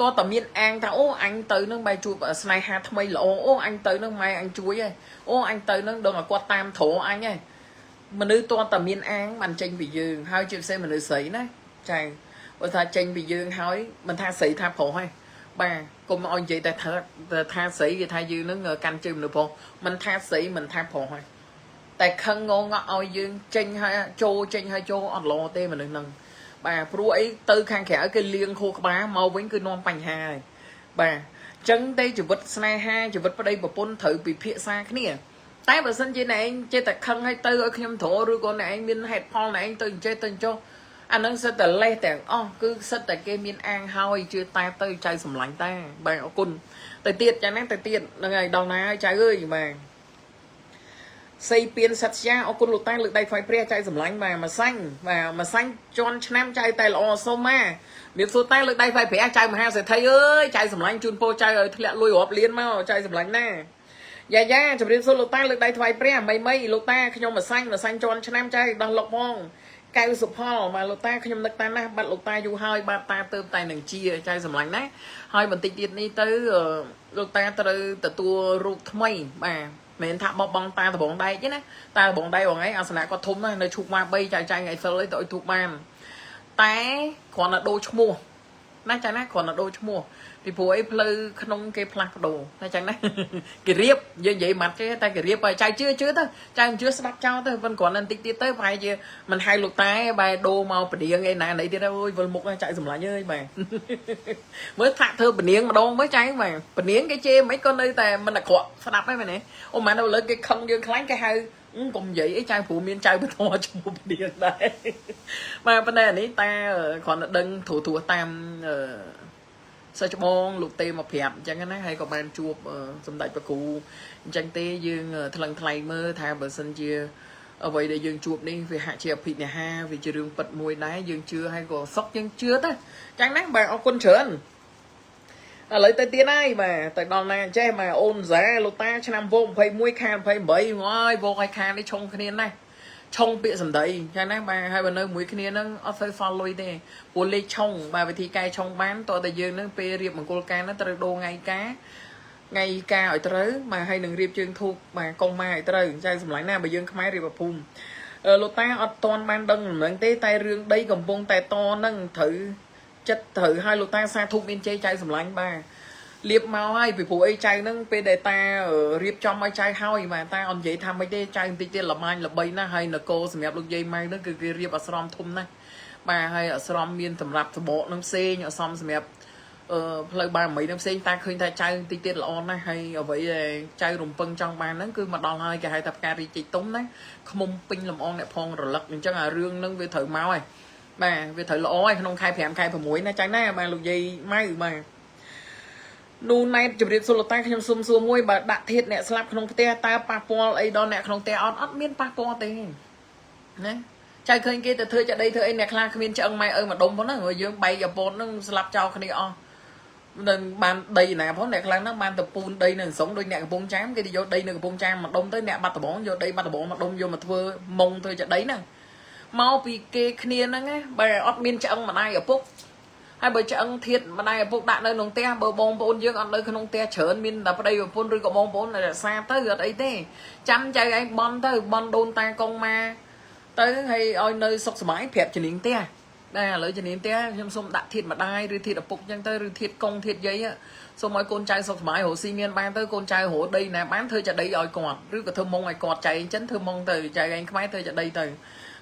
តើតមានអាងថាអូអញទៅនឹងបែរជួបស្នេហាថ្មីល្អអូអញទៅនឹងម៉ែអញជួយហ៎អូអញទៅនឹងដឹងឲ្យគាត់តាមត្រអញហ៎មនុស្សតើតមានអាងបានចេញពីយើងហើយជាពិសេសមនុស្សស្រីណាចៅបើថាចេញពីយើងហើយមិនថាស្រីថាប្រុសហ៎បាទកុំឲ្យនិយាយតែថាថាស្រីគេថាយើងនឹងកាន់ជើងមនុស្សប្រុសមិនថាស្រីមិនថាប្រុសហើយតែខឹងងងឲ្យយើងចេញហើយចូលចេញហើយចូលអត់ល្អទេមនុស្សនឹងបាទព្រោះអីទៅខាងក្រៅគេលៀងខួរក្បាលមកវិញគឺនាំបញ្ហាហើយបាទអញ្ចឹងទេជីវិតស្នេហាជីវិតប្តីប្រពន្ធត្រូវពិភាក្សាគ្នាតែបើសិនជាអ្នកឯងចេះតែខឹងឲ្យទៅឲ្យខ្ញុំទ្រឬក៏អ្នកឯងមានហេតុផលអ្នកឯងទៅអញ្ចេះទៅអញ្ចោះអានឹងសិតតែលេះទាំងអស់គឺសិតតែគេមានអាងហើយជឿតែទៅចៅសម្លាញ់តាបាទអរគុណទៅទៀតចាណាទៅទៀតហ្នឹងហើយដល់ណាហើយចៅអើយបាទសីពៀនសត្យាអរគុណលោកតាលើកដៃថ្វាយព្រះចៅសម្លាញ់បាទមួយសាញ់បាទមួយសាញ់ជន់ឆ្នាំចៅតែល្អសុំមកមានសួរតែលើកដៃថ្វាយព្រះចៅមហាសេដ្ឋីអើយចៅសម្លាញ់ជូនពោចៅឲ្យធ្លាក់លុយរាប់លានមកចៅសម្លាញ់ណាយ៉ាយ៉ាជម្រាបសួរលោកតាលើកដៃថ្វាយព្រះមីមីលោកតាខ្ញុំមួយសាញ់មួយសាញ់ជន់ឆ្នាំចៅដោះលុកផងកៅសុផលបាទលោកតាខ្ញុំនឹកតាណាស់បាត់លោកតាយូរហើយបាទតាទៅតែនឹងជាចៅសម្លាញ់ណាហើយបន្តិចទៀតនេះទៅលោកតាត្រូវទទួលរូបថ្មីបាទមិនថាបោះបង់តាដបងដែកទេណាតាដបងដែកបងឯងអាសនៈគាត់ធំណាស់នៅឈូកម៉ា3ចៅចៅថ្ងៃសិលអីទៅឲ្យធូបបានតែគ្រាន់តែដូរឈ្មោះណាចាណាគ្រាន់តែដូរឈ្មោះពីព្រោះអីផ្លូវក្នុងគេផ្លាស់ប្ដូរណាចឹងណាគេរៀបយើងនិយាយម៉ាត់ទេតែគេរៀបឲ្យចៅជឿជឿទៅចៅមិនជឿស្ដាប់ចោលទៅមិនគ្រាន់តែបន្តិចទៀតទៅប្រហែលជាមិនហៅលោកតែបែរដូរមកពនាងអីណាណីទៀតអូយវិលមុខចៅសម្លាញ់អើយបាទមើលថាក់ធ្វើពនាងម្ដងមើលចៅបាទពនាងគេជេរមិនក៏នៅតែមិនអាក្រក់ស្ដាប់ហ្នឹងមែនទេអូម៉ែនៅលើគេខឹងយើងខ្លាញ់គេហៅកុំនិយាយអីចៅព្រោះមានចៅបន្តឈ្មោះពនាងដែរបាទប៉ុន្តែអានេះតាគ្រាន់តែដឹងត្រួសត្រាសតាមសិស្សច្បងលោកទេមកប្រាប់អញ្ចឹងណាហើយក៏បានជួបសម្ដេចប្រគូអញ្ចឹងទេយើងថ្លឹងថ្លែងមើលថាបើសិនជាអ្វីដែលយើងជួបនេះវាហាក់ជាអភិនិហាវាជារឿងពិតមួយដែរយើងជឿហើយក៏សុកយើងជឿទៅអញ្ចឹងណាបាទអរគុណច្រើនឥឡូវទៅទៀតហើយបាទទៅដល់ណាចេះបាទអូនហ្សាលោកតាឆ្នាំវោ21ខា28ហើយវោឲ្យខានេះឆុងគ្នាណាស់ឆុងពាក្យសម្ដីចឹងណាបាទហើយបើនៅមួយគ្នានឹងអត់សូវសល់លុយទេព្រោះលេខឆុងបាទវិធីកែឆុងបានតើតែយើងនឹងពេលរៀបមង្គលការហ្នឹងត្រូវដូរថ្ងៃការថ្ងៃការឲ្យត្រូវបាទហើយនឹងរៀបជើងធូបបាទកុងម៉ាឲ្យត្រូវចៅសម្លាញ់ណាបើយើងខ្មែររៀបភូមិលោកតាអត់តន់បានដឹងដំណឹងទេតែរឿងដីកំពុងតែតនឹងត្រូវចិត្តត្រូវឲ្យលោកតាសាធុមានជ័យចៅសម្លាញ់បាទលៀបមកហើយពីព្រោះអីចៅហ្នឹងពេលដែលតារៀបចំឲ្យចៅហើយបាទតាអត់និយាយថាម៉េចទេចៅបន្តិចទៀតល្មាញល្បីណាស់ហើយនគរសម្រាប់លោកយាយម៉ៅហ្នឹងគឺគេរៀបអាស្រមធំណាស់បាទហើយអាស្រមមានសម្រាប់សបកនឹងផ្សេងអាស្រមសម្រាប់អឺផ្លូវបារមីនឹងផ្សេងតាឃើញថាចៅបន្តិចទៀតល្អណាស់ហើយអ្វីដែលចៅរំពឹងចង់បានហ្នឹងគឺមកដល់ហើយគេហៅថាផ្ការីកជីកទុំណាខ្មុំពេញលំអងអ្នកផងរលឹកអញ្ចឹងអារឿងហ្នឹងវាត្រូវមកហើយបាទវាត្រូវល្អហើយក្នុងខែ5ខែ6ណាចៅណាបាទលោកយាយម៉ៅបាទនូណែតជម្រាបសួរលោកតាខ្ញុំសុំសួរមួយបើដាក់ធាតអ្នកស្លាប់ក្នុងផ្ទះតើប៉ះពាល់អីដល់អ្នកក្នុងផ្ទះអត់អត់មានប៉ះពាល់ទេណាចៅឃើញគេទៅធ្វើចាដីធ្វើអីអ្នកខ្លះគ្មានឆ្អឹងម៉ែឪមួយដុំផងហ្នឹងយើងបែកអាពតហ្នឹងស្លាប់ចោលគ្នាអស់នឹងបានដីណាផងអ្នកខ្លះហ្នឹងបានទៅពូនដីនៅសងដូចអ្នកកំពង់ចាមគេទៅយកដីនៅកំពង់ចាមមួយដុំទៅអ្នកបាត់ដំបងយកដីបាត់ដំបងមួយដុំយកមកធ្វើមុងធ្វើចាដីហ្នឹងមកពីគេគ្នាហ្នឹងណាបើអត់មានឆ្អឹងម្ដាយឪពុកហើយបើឆ្អឹងធាតម្ដាយឪពុកដាក់នៅក្នុងផ្ទះបើបងប្អូនយើងអត់នៅក្នុងផ្ទះច្រើនមានតែប្តីប្រពន្ធឬក៏បងប្អូនរក្សាទៅអត់អីទេចាំចៅឯងបន់ទៅបន់ដូនតាកងម៉ាទៅហើយឲ្យនៅសុខសប្បាយប្រាប់ជំនាញផ្ទះដែរឥឡូវជំនាញផ្ទះខ្ញុំសូមដាក់ធាតម្ដាយឬធាតឪពុកចឹងទៅឬធាតកងធាតយាយសូមឲ្យកូនចៅសុខសប្បាយរកស៊ីមានបានទៅកូនចៅរកដីណាបានធ្វើចាដីឲ្យគាត់ឬក៏ធ្វើមុងឲ្យគាត់ចៅអញ្ចឹងធ្វើមុងទៅចៅឯងខ្មែរធ្វើចាដីទៅ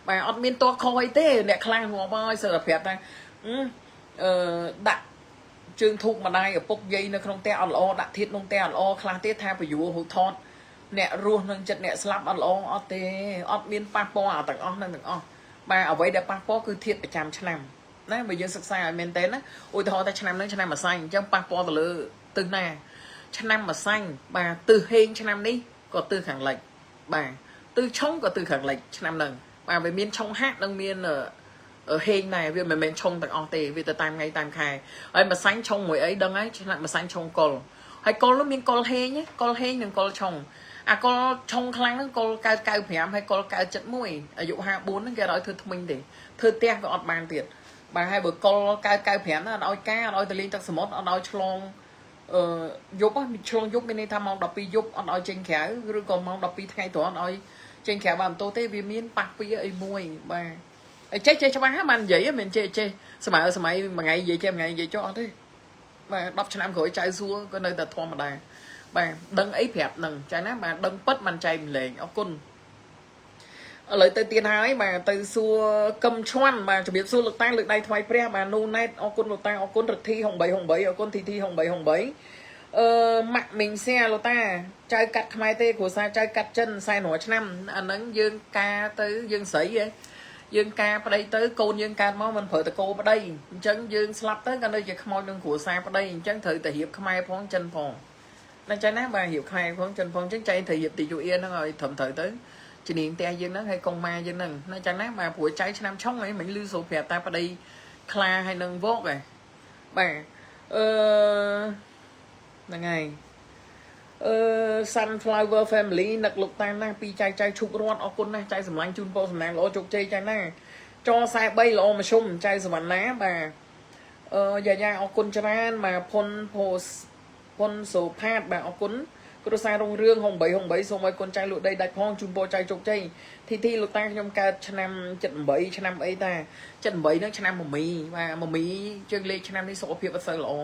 បាទអត់មានតោះខុសអីទេអ្នកខ្លះងាប់ហើយសិតតែប្រាប់ថាអឺដាក់ ជើងធូបម្ដាយឪពុកយាយនៅក្នុងផ្ទះអត់ល្អដាក់ធាតក្នុងផ្ទះអត់ល្អខ្លះទៀតថាពយួរហូថតអ្នករស់នឹងចិត្តអ្នកស្លាប់អត់ល្អអត់ទេអត់មានប៉ះពាល់អាទាំងអស់នឹងទាំងអស់បាទអ្វីដែលប៉ះពាល់គឺធាតប្រចាំឆ្នាំណាបើយើងសិក្សាឲ្យមែនតើណាឧទាហរណ៍ថាឆ្នាំហ្នឹងឆ្នាំម្សាញ់អញ្ចឹងប៉ះពាល់ទៅលើទិសណាឆ្នាំម្សាញ់បាទទិសហេងឆ្នាំនេះក៏ទិសខាងលិចបាទទិសឆុងក៏ទិសខាងលិចឆ្នាំហ្នឹងបាទវាមានឆុងហាក់និងមានហេងដែរវាមិនមែនឆុងទាំងអស់ទេវាទៅតាមថ្ងៃតាមខែហើយម្សាញ់ឆុងមួយអីដឹងហើយឆ្នាំម្សាញ់ឆុងកុលហើយកុលនោះមានកុលហេងកុលហេងនិងកុលឆុងអាកុលឆុងខ្លាំងហ្នឹងកុលកើត95ហើយកុលកើត71អាយុ54ហ្នឹងគេអត់ឲ្យធ្វើថ្មិញទេធ្វើផ្ទះក៏អត់បានទៀតបាទហើយបើកុលកើត95ហ្នឹងអត់ឲ្យការអត់ឲ្យទៅលេងទឹកសមុទ្រអត់ឲ្យឆ្លងអឺយប់ឆ្លងយប់មានន័យថាម៉ោង12យប់អត់ឲ្យចេញក្រៅឬក៏ម៉ោង12ថ្ងៃត្រង់អត់ឲ្យចេញក្រៅបានបន្ទោទេវាមានប៉ះពៀអីមួយបាទអីចេះចេះច្បាស់ហ្នឹងបាននិយាយមិនចេះចេះសម័យសម័យមួយថ្ងៃនិយាយចេះមួយថ្ងៃនិយាយចុះអត់ទេបាទ10ឆ្នាំក្រោយចៅសួរក៏នៅតែធម្មតាបាទដឹងអីប្រាប់នឹងចាណាបាទដឹងពិតបានចែកម្លែងអរគុណឥឡូវទៅទៀតហើយបាទទៅសួរកឹមឈួនបាទជំរាបសួរលោកតាលើកដៃថ្វាយព្រះបាទនូណែតអរគុណលោកតាអរគុណរិទ្ធី6868អរគុណធីធី6868អឺម៉ាក់មីងសៀលោកតាចៅកាត់ខ្មែរទេគ្រួសារចៅកាត់ចិនសែនរាល់ឆ្នាំអាហ្នឹងយើងការទៅយើងស្រីហ៎យើងការប្តីទៅកូនយើងកើតមកមិនប្រើតកោប្តីអញ្ចឹងយើងស្លាប់ទៅក៏នៅជាខ្មោចនឹងគ្រួសារប្តីអញ្ចឹងត្រូវតែរៀបខ្មែរផងចិនផងណាចឹងណាបាទរៀបខ្មែរផងចិនផងអញ្ចឹងចៃត្រូវរៀបទីយូអៀនហ្នឹងឲ្យត្រឹមត្រូវទៅជំនាញផ្ទះយើងហ្នឹងហើយកុងម៉ាយើងហ្នឹងណាចឹងណាបាទព្រោះចៅឆ្នាំឆុងអីមិនលឺសូប្រាប់តែប្តីខ្លាហើយនឹងវកឯងបាទអឺហ្នឹងហើយអឺ Sunflower Family នឹកលោកតាណាស់ពីចៅចៅឈប់រត់អរគុណណាស់ចៅសម្លាញ់ជូនពរសំណាងល្អជោគជ័យចាណាច43ល្អមឈុំចៅសវណ្ណាបាទអឺយ៉ាយ៉ាអរគុណច្រើនបាទផុនផូផុនសូផាតបាទអរគុណគ្រួសាររុងរឿង68 68សូមឲ្យកូនចៅលក់ដីដាច់ផងជូនពរចៅជោគជ័យធីធីលោកតាខ្ញុំកើតឆ្នាំ78ឆ្នាំអីតា78ហ្នឹងឆ្នាំមមីបាទមមីជើងលេខឆ្នាំនេះសុខភាពអត់សូវល្អ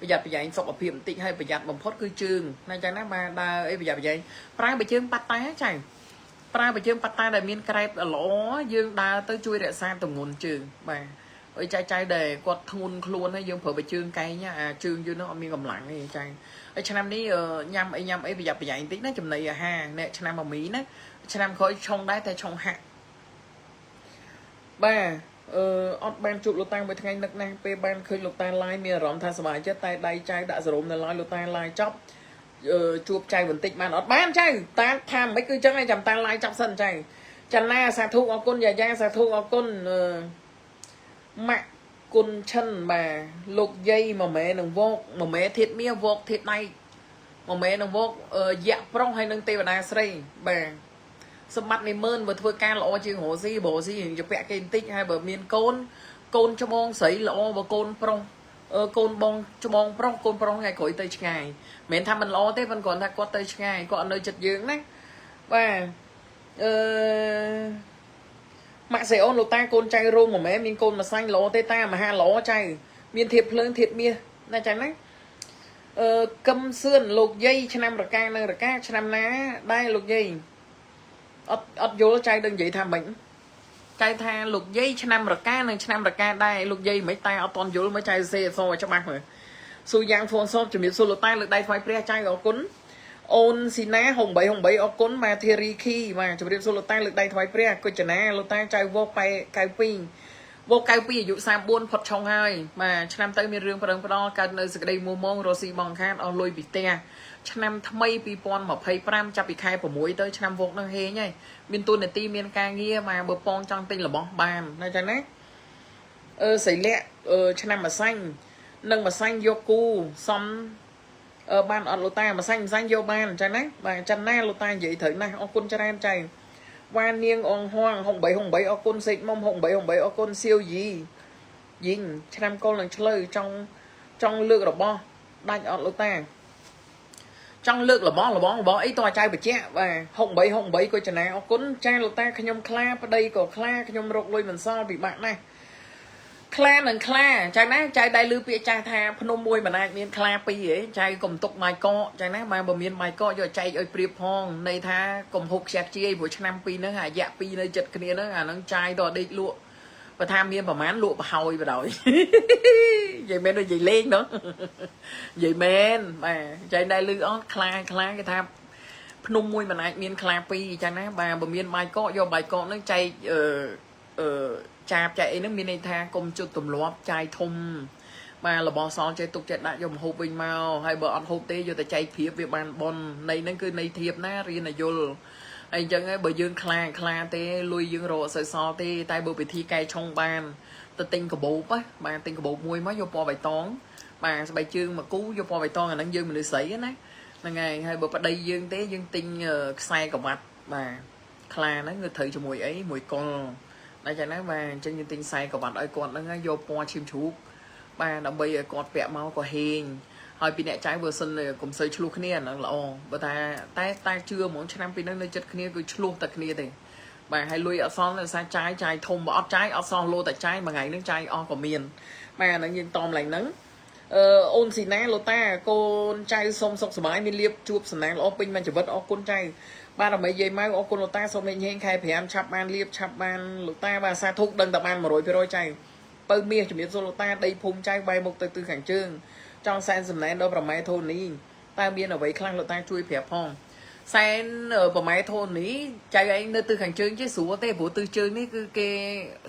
ប្រយ័ត្នប្រយែងសុខភាពបន្តិចហើយប្រយ័ត្នបំផុតគឺជើងណាចឹងណាបាទដើរអីប្រយ័ត្នប្រយែងប្រើបើជើងប៉ាត់តាចៅប្រើបើជើងប៉ាត់តាដែលមានក្រែបល្អយើងដើរទៅជួយរក្សាទម្ងន់ជើងបាទអើយចៅចៅដែលគាត់ធ្ងន់ខ្លួនហើយយើងប្រើបើជើងកែងអាជើងយើងនោះអត់មានកម្លាំងទេចៅហើយឆ្នាំនេះញ៉ាំអីញ៉ាំអីប្រយ័ត្នប្រយែងបន្តិចណាចំណីអាហារអ្នកឆ្នាំមមីណាឆ្នាំក្រោយឆុងដែរតែឆុងហាក់បាទអឺអត់បានជួបលោកតាមួយថ្ងៃនឹកណាស់ពេលបានឃើញលោកតា live មានអារម្មណ៍ថាសប្បាយចិត្តតែដៃចៅដាក់សរោមនៅ live លោកតា live ចប់ជួបចៅបន្តិចបានអត់បានចៅតាថាមិនគឺចឹងឯងចាំតា live ចប់សិនចៅចន្ទាសាធុអរគុណយ៉ាយ៉ាសាធុអរគុណអឺម៉ាក់គុណឈិនបាទលោកយាយម៉មែនឹងវកម៉មែធាតមាវកធាតដៃម៉មែនឹងវកយៈប្រុសហើយនឹងទេវតាស្រីបាទសម្បត្តិនៃម៉ឺនបើធ្វើការល្អជាងរស់ស៊ីបើរស់ស៊ីរៀងជពាក់គេបន្តិចហើយបើមានកូនកូនច្បងស្រីល្អបើកូនប្រុសកូនបងច្បងប្រុសកូនប្រុសថ្ងៃក្រោយទៅឆ្ងាយមិនមែនថាមិនល្អទេប៉ុន្តែគ្រាន់ថាគាត់ទៅឆ្ងាយគាត់អត់នៅចិត្តយើងណាបាទអឺម៉ាក់សេអូនលោកតាកូនចៅរោងម៉មែមានកូនម្សាញ់ល្អទេតាមហាល្អចៅមានធៀបភ្លើងធៀបមាសណាចឹងណាអឺកឹមសឿនលោកយាយឆ្នាំរកានឹងរកាឆ្នាំណាដែរលោកយាយអត់អត់យល់ចៅដឹងនិយាយថាម៉េចចៅថាលោកយាយឆ្នាំរកានិងឆ្នាំរកាដែរលោកយាយមិនតែអត់តន់យល់មើលចៅសេអសឲ្យច្បាស់មើលស៊ូយ៉ាងហ្វូនសបជំរាបសួរលោកតាលើកដៃថ្វាយព្រះចៅអរគុណអូនស៊ីណា68 68អរគុណបាទធារីខីបាទជំរាបសួរលោកតាលើកដៃថ្វាយព្រះគុជនាលោកតាចៅវកប៉ែ92វក92អាយុ34ផុតឆុងហើយបាទឆ្នាំទៅមានរឿងប្រឹងផ្ដល់កើតនៅសេចក្តីមួម៉ងរស់ស៊ីបងខាតអស់លុយពីផ្ទះឆ្នាំថ្មី2025ចាប់ពីខែ6ទៅឆ្នាំវកនឹងហេងហើយមានទូនាទីមានការងារបាទបើពងចង់ទិញរបស់បានណាចឹងណាអឺសីលៈឆ្នាំម្សាញ់និងម្សាញ់យកគូសំអឺបានអត់លោកតាម្សាញ់ម្សាញ់យកបានអញ្ចឹងណាបាទចិនណាលោកតានិយាយត្រូវណាស់អរគុណច្រើនចៅវ៉ានាងអងហួង68 68អរគុណសេកមុំ68 68អរគុណសៀវយីយីងឆ្នាំកុលនឹងឆ្លូវចង់ចង់លើករបស់ដាច់អត់លោកតាចង់លើករបស់របស់របស់អីតើចៅបច្ចៈបាទ68 68កុចនាអរគុណចាលោកតាខ្ញុំខ្លាប្តីក៏ខ្លាខ្ញុំរកលុយមិនសល់ពិបាកណាស់ខ្លានឹងខ្លាចឹងណាចៅដៃលឺពាក្យចាស់ថាភ្នំមួយមិនអាចមានខ្លាពីរហីចៅកុំទុកបាយកកចឹងណាបាទបើមានបាយកកយកចែកឲ្យព្រៀបផងន័យថាកុំហូបខ្ជះខ្ជាយព្រោះឆ្នាំពីរហ្នឹងអាយៈពីរនៅចិត្តគ្នាហ្នឹងអាហ្នឹងចាយដល់ដេកលក់ បើថាមានប្រមាណលក់ប្រហើយបដ ாய் និយាយមែនដូចនិយាយលេងនោះនិយាយមែនបាទចៃដែរលឺអត់ខ្លាខ្លាគេថាភ្នំមួយមិនអាចមានខ្លាពីរអញ្ចឹងណាបាទបើមានបាយកកយកបាយកកហ្នឹងចែកអឺអឺចាបចែកអីហ្នឹងមានន័យថាកុំជុតទម្លាប់ចាយធំបាទរបស់សល់ចេះទុកចេះដាក់យកមកហូបវិញមកហើយបើអត់ហូបទេយកតែចែកព្រៀបវាបានប៉ុនន័យហ្នឹងគឺន័យធៀបណារៀនឲ្យយល់ហើយអញ្ចឹងហើយបើយើងខ្លាខ្លាទេលុយយើងរកអត់សូវសល់ទេតែបើពិធីកែឆុងបានទៅទិញកាបូបណាបាទទិញកាបូបមួយមកយកពណ៌បៃតងបាទស្បែកជើងមកគូយកពណ៌បៃតងអាហ្នឹងយើងមនុស្សស្រីណាហ្នឹងហើយហើយបើប្តីយើងទេយើងទិញខ្សែក្រវ៉ាត់បាទខ្លាហ្នឹងគឺត្រូវជាមួយអីមួយកុលតែចឹងណាបាទអញ្ចឹងយើងទិញខ្សែក្រវ៉ាត់ឲ្យគាត់ហ្នឹងយកពណ៌ឈាមជ្រូកបាទដើម្បីឲ្យគាត់ពាក់មកក៏ហេងហើយពីអ្នកចៅបើសិនកុំសូវឆ្លោះគ្នាអាហ្នឹងល្អបើថាតែតែជឿហ្មងឆ្នាំពីហ្នឹងនៅចិត្តគ្នាគឺឆ្លោះតែគ្នាទេបាទហើយលុយអត់សល់ដោយសារចាយចាយធំបើអត់ចាយអត់សល់លោតែចាយមួយថ្ងៃហ្នឹងចាយអស់ក៏មានបាទអាហ្នឹងយើងតមឡើងហ្នឹងអឺអូនស៊ីណាលូតាកូនចៅសុំសុខសប្បាយមានលៀបជួបសំណាងល្អពេញមួយជីវិតអរគុណចៅបាទដើម្បីយាយម៉ៅអរគុណលូតាសូមញែងខែ5ឆាប់បានលៀបឆាប់បានលូតាបាទសាធុដឹងតែបាន100%ចៅពៅមាសជំរាបសួរលោកតាដីភូមិចៅបែរមុខទៅទិសខាងជើងចង់សែនសំណែនដល់ប្រម៉ែធូនីតើមានអ្វីខ្លះលោកតាជួយប្រាប់ផងសែនប្រម៉ែធូនីចៅឯងនៅទិសខាងជើងចេះស្រួលទេព្រោះទិសជើងនេះគឺគេ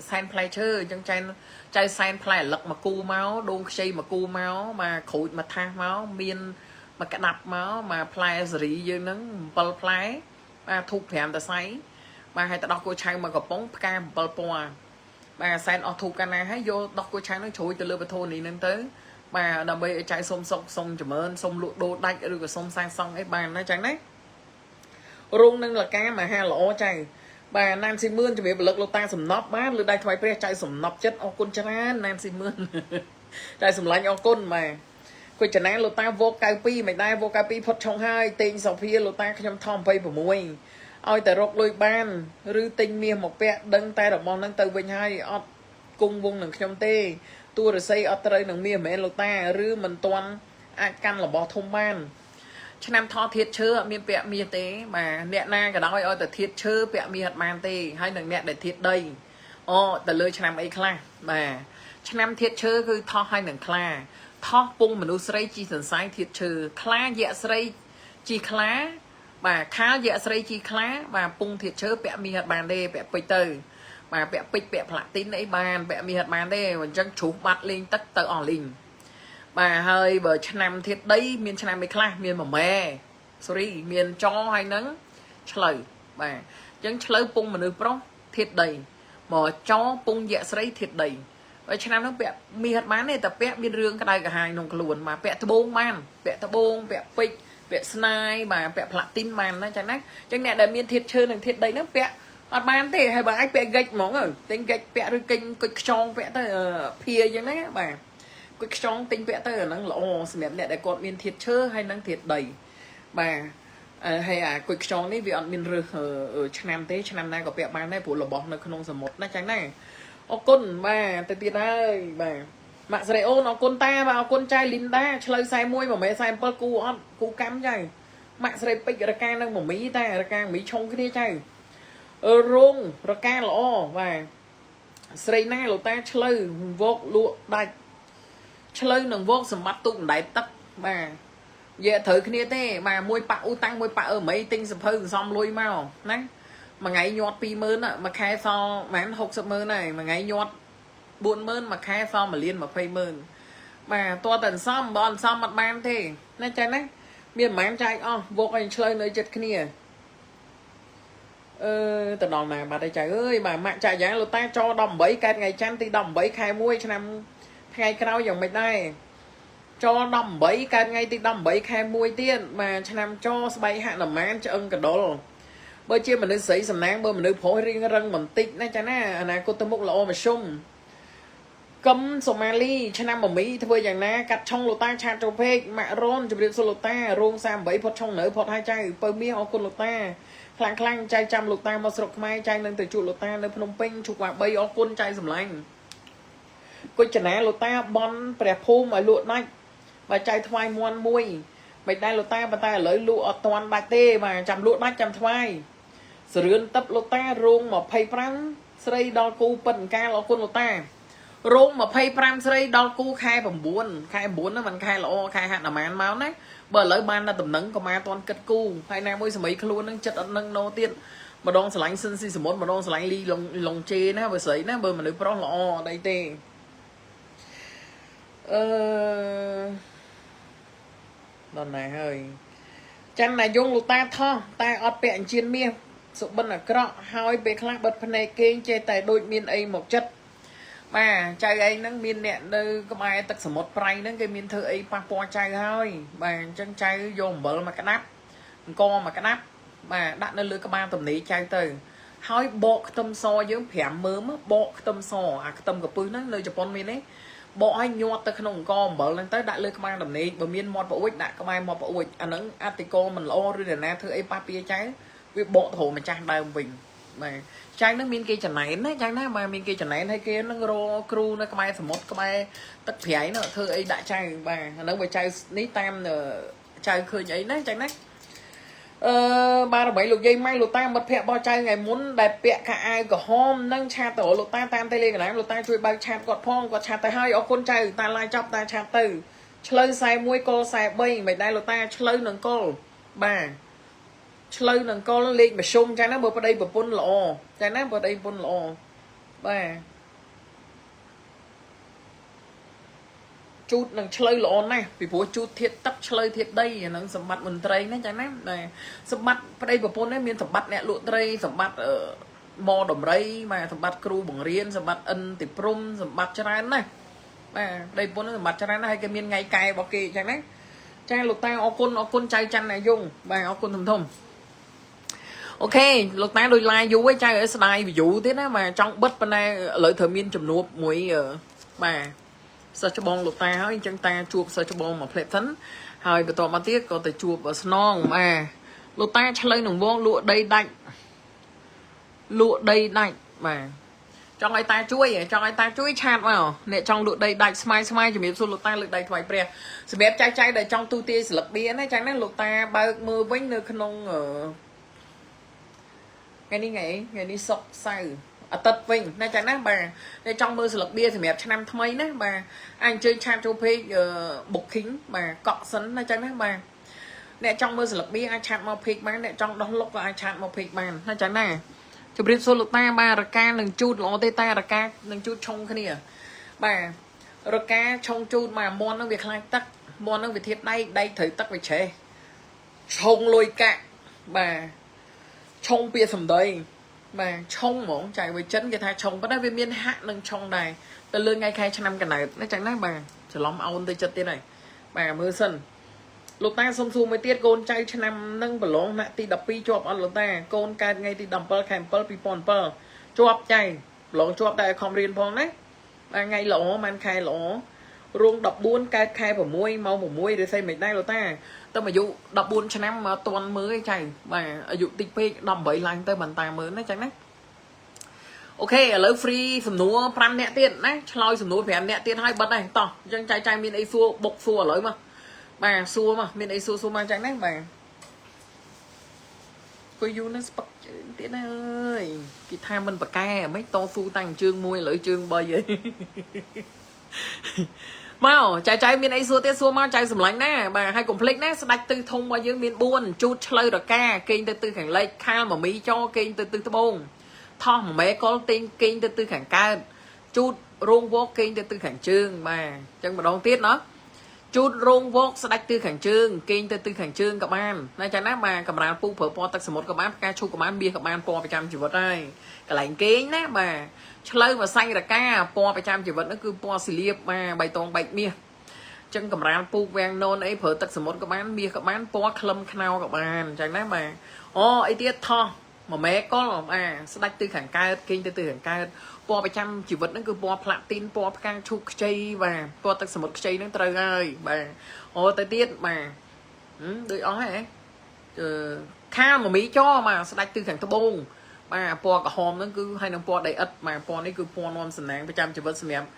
សែនផ្លែឈើអញ្ចឹងចៅចៅសែនផ្លែអាលឹកមកគូមកដូងខ្ចីមកគូមកមកក្រូចមកថាសមកមានមកក្តាប់មកមកផ្លែសេរីយើងហ្នឹង7ផ្លែបាទធូប5តសៃបាទហើយទៅដោះគោឆៅមកកំប៉ុងផ្កា7ពណ៌បាទសែនអស់ធូបកាលណាហើយយកដោះគោឆៅហ្នឹងជ្រុយទៅលើបធូនេះហ្នឹងទៅបាទដើម្បីឲ្យចៅសុំសុកសុំចម្រើនសុំលក់ដូរដាច់ឬក៏សុំសាងសង់អីបានណាចឹងណារោងនឹងលកាមហាល្អចៅបាទណានស៊ីមឿនជំរាបពលឹកលោកតាសំណប់បាទលើដៃថ្វាយព្រះចៅសំណប់ចិត្តអរគុណច្រើនណានស៊ីមឿនចៅសម្លាញ់អរគុណបាទគុជណាលោកតាវោក92មិនដែរវោក92ផុតឆុងហើយតេងសូភាលោកតាខ្ញុំថោ26ឲ្យតែរកលុយបានឬទិញមាសមកពាក់ដឹងតែរបស់នឹងទៅវិញហើយអត់គង់វងនឹងខ្ញុំទេតួរស័យអត់ត្រូវនឹងមាសមែនលោកតាឬមិនទាន់អាចកាន់របស់ធំបានឆ្នាំថធាតឈើអត់មានពាក់មាសទេបាទអ្នកណាក៏ដោយឲ្យតែធាតឈើពាក់មាសអត់បានទេហើយនឹងអ្នកដែលធាតដីអូទៅលើឆ្នាំអីខ្លះបាទឆ្នាំធាតឈើគឺថោះហើយនឹងខ្លាថោះពងមនុស្សស្រីជីសន្សៃធាតឈើខ្លាយៈស្រីជីខ្លាបាទខាលយៈស្រីជីខ្លាបាទពងធាតឈើពាក់មាសអត់បានទេពាក់ពេជ្រទៅបាទពាក់ពេជ្រពាក់ផ្លាទីនអីបានពាក់មាសអត់បានទេអញ្ចឹងជ្រុះបាត់លេងទឹកទៅអស់លីងបាទហើយបើឆ្នាំធាតដីមានឆ្នាំអីខ្លះមានមមែ sorry មានចហើយនឹងឆ្លូវបាទអញ្ចឹងឆ្លូវពងមនុស្សប្រុសធាតដីមកចពងយៈស្រីធាតដីហើយឆ្នាំហ្នឹងពាក់មាសអត់បានទេតែពាក់មានរឿងក្តៅក្រហាយក្នុងខ្លួនបាទពាក់ត្បូងបានពាក់ត្បូងពាក់ពេជ្រពាក់ស្នាយបាទពាក់ផ្លាទីនបានណាចឹងណាអញ្ចឹងអ្នកដែលមានធាតឈើនិងធាតដីហ្នឹងពាក់អត់បានទេហើយបើអាចពាក់ហ្កិចហ្មងទិញហ្កិចពាក់ឬកេញគុជខ្យងពាក់ទៅភាអញ្ចឹងណាបាទគុជខ្យងទិញពាក់ទៅអាហ្នឹងល្អសម្រាប់អ្នកដែលគាត់មានធាតឈើហើយនិងធាតដីបាទហើយអាគុជខ្យងនេះវាអត់មានរើសឆ្នាំទេឆ្នាំណាក៏ពាក់បានដែរព្រោះរបស់នៅក្នុងសមុទ្រណាចឹងណាអរគុណបាទទៅទៀតហើយបាទម៉ាក់ស្រីអូនអរគុណតាបាទអរគុណចៅលីនដាឆ្លូវ41 1ម៉ែ47គូអត់គូកម្មចៅម៉ាក់ស្រីពេជ្ររកានឹងមមីតារកាមីឆុងគ្នាចៅរោងរកាល្អបាទស្រីណាលោកតាឆ្លូវវោកលក់ដាច់ឆ្លូវនឹងវោកសម្បត្តិទូកបណ្ដែតទឹកបាទយេត្រូវគ្នាទេបាទមួយប៉ាក់អ៊ូតាំងមួយប៉ាក់អឺមីទិញសភៅសំលុយមកណាមួយថ្ងៃញាត់20000មួយខែសល់ប្រហែល60,000ហើយមួយថ្ងៃញាត់40000មួយខែសល់1លាន200,000បាទតើតែអន្សំបើអន្សំអត់បានទេណាចាណាមានប្រហែលចែកអស់វោកឲ្យឆ្លើយនៅចិត្តគ្នាអឺទៅដល់ណាបាត់ហើយចៅអើយបាទម៉ាក់ចាក់យ៉ាងលោកតាច18កើតថ្ងៃច័ន្ទទី18ខែ1ឆ្នាំថ្ងៃក្រោយយ៉ាងម៉េចដែរច18កើតថ្ងៃទី18ខែ1ទៀតបាទឆ្នាំចស្បែកហនុមានឆ្អឹងកដុលបើជាមនុស្សស្រីសំណាងបើមនុស្សប្រុសរៀងរឹងបន្តិចណាចាណាអនាគតទៅមុខល្អមធ្យមកឹមសូម៉ាលីឆ្នាំមមីធ្វើយ៉ាងណាកាត់ឆុងលោកតាឆាតចូលពេកម៉ាក់រ៉ូនជម្រាបសួរលោកតារោង38ផុតឆុងនៅផុតហើយចៅពៅមាសអរគុណលោកតាខ្លាំងខ្លាំងចៅចាំលោកតាមកស្រុកខ្មែរចៅនឹងទៅជួបលោកតានៅភ្នំពេញជុកវ៉ា3អរគុណចៅសម្លាញ់គុជណាលោកតាបនព្រះភូមិឲ្យលក់ដាច់បើចៅថ្វាយមន់មួយមិនដែរលោកតាប៉ុន្តែឥឡូវលក់អត់ទាន់ដាច់ទេបាទចាំលក់ដាច់ចាំថ្វាយសរឿនទឹកលោកតារោង25 ស្រីដល់គូពិតអង្ការអរគុណលោកតារោង25ស្រីដល់គូខែ9ខែ9ហ្នឹងមិនខែល្អខែហនុមានមកណាបើឥឡូវបានតែតំណឹងក៏មកអត់គិតគូហើយណាមួយសម័យខ្លួនហ្នឹងចិត្តអត់នឹងណូទៀតម្ដងស្រឡាញ់ស៊ិនស៊ីសមុទ្រម្ដងស្រឡាញ់លីឡុងឡុងជេណាបើស្រីណាបើមនុស្សប្រុសល្អអត់អីទេអឺដល់ណាហើយច័ន្ទណាយងលោកតាថោះតែអត់ពាក់អញ្ជៀនមាសសុបិនអាក្រក់ហើយពេលខ្លះបិទភ្នែកគេងចេះតែដូចមានអីមកចិត្តបាទចៅឯងហ្នឹងមានអ្នកនៅក្បែរទឹកសមុទ្រប្រៃហ្នឹងគេមានធ្វើអីប៉ះពាល់ចៅហើយបាទអញ្ចឹងចៅយកអំបិលមកក្តាប់អង្គមកក្តាប់បាទដាក់នៅលើក្បាលទំនេរចៅទៅហើយបកខ្ទឹមសយើង5មើមបកខ្ទឹមសអាខ្ទឹមកពឹសហ្នឹងនៅជប៉ុនមានទេបកឲ្យញាត់ទៅក្នុងអង្គអំបិលហ្នឹងទៅដាក់លើក្បាលដំណេកបើមានមាត់ប្អួចដាក់ក្បែរមាត់ប្អួចអាហ្នឹងអតិកោមិនល្អឬអ្នកណាធ្វើអីប៉ះពាចៅវាបកទៅម្ចាស់ដើមវិញបាទចៅហ្នឹងមានគេចំណែនណាចៅណាបាទមានគេចំណែនហើយគេហ្នឹងរកគ្រូនៅក្បែរសមុទ្រក្បែរទឹកប្រៃនោះធ្វើអីដាក់ចៅបាទអាហ្នឹងបើចៅនេះតាមចៅឃើញអីណាចៅណាអឺបារមីលោកយាយម៉ៅលោកតាមិត្តភ័ក្តិរបស់ចៅថ្ងៃមុនដែលពាក់ខោអាវក្រហមនឹង chat ទៅលោកតាតាម Telegram លោកតាជួយបើក chat គាត់ផងគាត់ chat ទៅហើយអរគុណចៅតាឡាយចប់តា chat ទៅឆ្លូវ41កុល43មិនដែរលោកតាឆ្លូវនឹងកុលបាទឆ្លូវនឹងកុលលេខមធ្យមចឹងណាបើប្តីប្រពន្ធល្អចឹងណាបើប្តីប្រពន្ធល្អបាទជូតនឹងឆ្លូវល្អណាស់ពីព្រោះជូតធាតទឹកឆ្លូវធាតដីអាហ្នឹងសម្បត្តិមន្ត្រីណាចឹងណាបាទសម្បត្តិប្តីប្រពន្ធនេះមានសម្បត្តិអ្នកលក់ត្រីសម្បត្តិអឺមដំរីបាទសម្បត្តិគ្រូបង្រៀនសម្បត្តិអិនតិព្រំសម្បត្តិច្រើនណាស់បាទប្តីប្រពន្ធហ្នឹងសម្បត្តិច្រើនណាស់ហើយគេមានថ្ងៃកែរបស់គេចឹងណាចាលោកតាអរគុណអរគុណចៅច័ន្ទណាយងបាទអរគុណធំធំOK លោកតាដូច live យូរឯងចៅឲ្យស្ដាយ view ទៀតណាបាទចង់បិទប៉ុន្តែឥឡូវត្រូវមានជំនួបមួយបាទសិស្សច្បងលោកតាហើយអញ្ចឹងតាជួបសិស្សច្បងមួយផ្លែសិនហើយបន្តមកទៀតក៏ទៅជួបស្នងបាទលោកតាឆ្លូវនឹងវងលក់ដីដាច់លក់ដីដាច់បាទចង់ឲ្យតាជួយចង់ឲ្យតាជួយ chat មកអ្នកចង់លក់ដីដាច់ស្មៃស្មៃជំរាបសួរលោកតាលើកដៃថ្វាយព្រះសម្រាប់ចៅចៅដែលចង់ទូទាយស្លឹកបៀណាចឹងណាលោកតាបើកមើលវិញនៅក្នុងអឺថ្ងៃនេះថ្ងៃថ្ងៃនេះសុកសៅអាទិត្យវិញណាចឹងណាបាទអ្នកចង់មើលស្លឹកបៀសម្រាប់ឆ្នាំថ្មីណាបាទអាចអញ្ជើញ chat ចូល page booking បាទកក់សិនណាចឹងណាបាទអ្នកចង់មើលស្លឹកបៀអាច chat មក page បានអ្នកចង់ដោះលុកក៏អាច chat មក page បានណាចឹងណាជម្រាបសួរលោកតាបាទរកានឹងជូតល្អទេតារកានឹងជូតឆុងគ្នាបាទរកាឆុងជូតមកមន់នឹងវាខ្លាចទឹកមន់នឹងវាធៀបដែកដែកត្រូវទឹកវាឆេះឆុងលុយកាក់បាទឆុងពាក្យសម្ដីបាទឆុងហ្មងចៃវាចិនគេថាឆុងប៉ុន្តែវាមានហាក់និងឆុងដែរទៅលើថ្ងៃខែឆ្នាំកណើតណាចឹងណាបាទច្រឡំអូនទៅចិត្តទៀតហើយបាទមើលសិនលោកតាសុំសួរមួយទៀតកូនចៅឆ្នាំនឹងប្រឡងថ្នាក់ទី12ជាប់អត់លោកតាកូនកើតថ្ងៃទី17ខែ7 2007ជាប់ចៅប្រឡងជាប់តែឲ្យខំរៀនផងណាបាទថ្ងៃល្អបានខែល្អរោង14កើតខែ6ម៉ោង6ឬស្អីមិនដែរលោកតាតែអាយុ14ឆ្នាំមកតន់មើលឯងចៅបាទអាយុតិចពេក18ឡើងទៅបានតាមមើលណាចឹងណាOK ឥឡូវ free សំណួរ5នាក់ទៀតណាឆ្លើយសំណួរ5នាក់ទៀតហើយបិទហើយតោះអញ្ចឹងចៅចៅមានអីសួរបុកសួរឥឡូវមកបាទសួរមកមានអីសួរសួរមកចឹងណាបាទគួយយូរនឹងស្ពឹកជើងទៀតណាអើយគេថាមិនប្រកែមិនតស៊ូតាំងជើងមួយឥឡូវជើង3ហើយមកចៅចៅមានអីសួរទៀតសួរមកចៅសម្លាញ់ណាបាទហើយកុំភ្លេចណាស្ដាច់ទិសធំរបស់យើងមាន4ជូតឆ្លូវរកាគេងទៅទិសខាងលិចខាលមមីចគេងទៅទិសត្បូងថោះមមេកុលទេងគេងទៅទិសខាងកើតជូតរោងវកគេងទៅទិសខាងជើងបាទអញ្ចឹងម្ដងទៀតណោះជូតរោងវកស្ដាច់ទិសខាងជើងគេងទៅទិសខាងជើងក៏បានណាចាណាបាទកម្រាលពូប្រើពណ៌ទឹកសមុទ្រក៏បានផ្កាឈូកក៏បានមាសក៏បានពណ៌ប្រចាំជីវិតហើយកន្លែងគេងណាបាទឆ្លូវមួយសាញ់រកាពណ៌ប្រចាំជីវិតនោះគឺពណ៌ស៊ីលៀបបាទបៃតងបែកមាសចឹងកម្រាលពូកវាំងននអីប្រើទឹកសមុទ្រក៏បានមាសក៏បានពណ៌ក្លឹមខ្នោក៏បានចឹងណាបាទអូអីទៀតថោះមួយមេកុលបាទស្ដាច់ទិសខាងកើតគេងទៅទិសខាងកើតពណ៌ប្រចាំជីវិតហ្នឹងគឺពណ៌ផ្លាទីនពណ៌ផ្កាឈូកខ្ចីបាទពណ៌ទឹកសមុទ្រខ្ចីហ្នឹងត្រូវហើយបាទអូទៅទៀតបាទដូចអស់ហ៎អឺខាលមមីចបាទស្ដាច់ទិសខាងត្បូងបាទពណ៌ក្រហមហ្នឹងគឺហើយនឹងពណ៌ដីឥដ្ឋបាទពណ៌នេះគឺពណ៌នាំសំណាងប្រចាំជីវិតសម្រាប់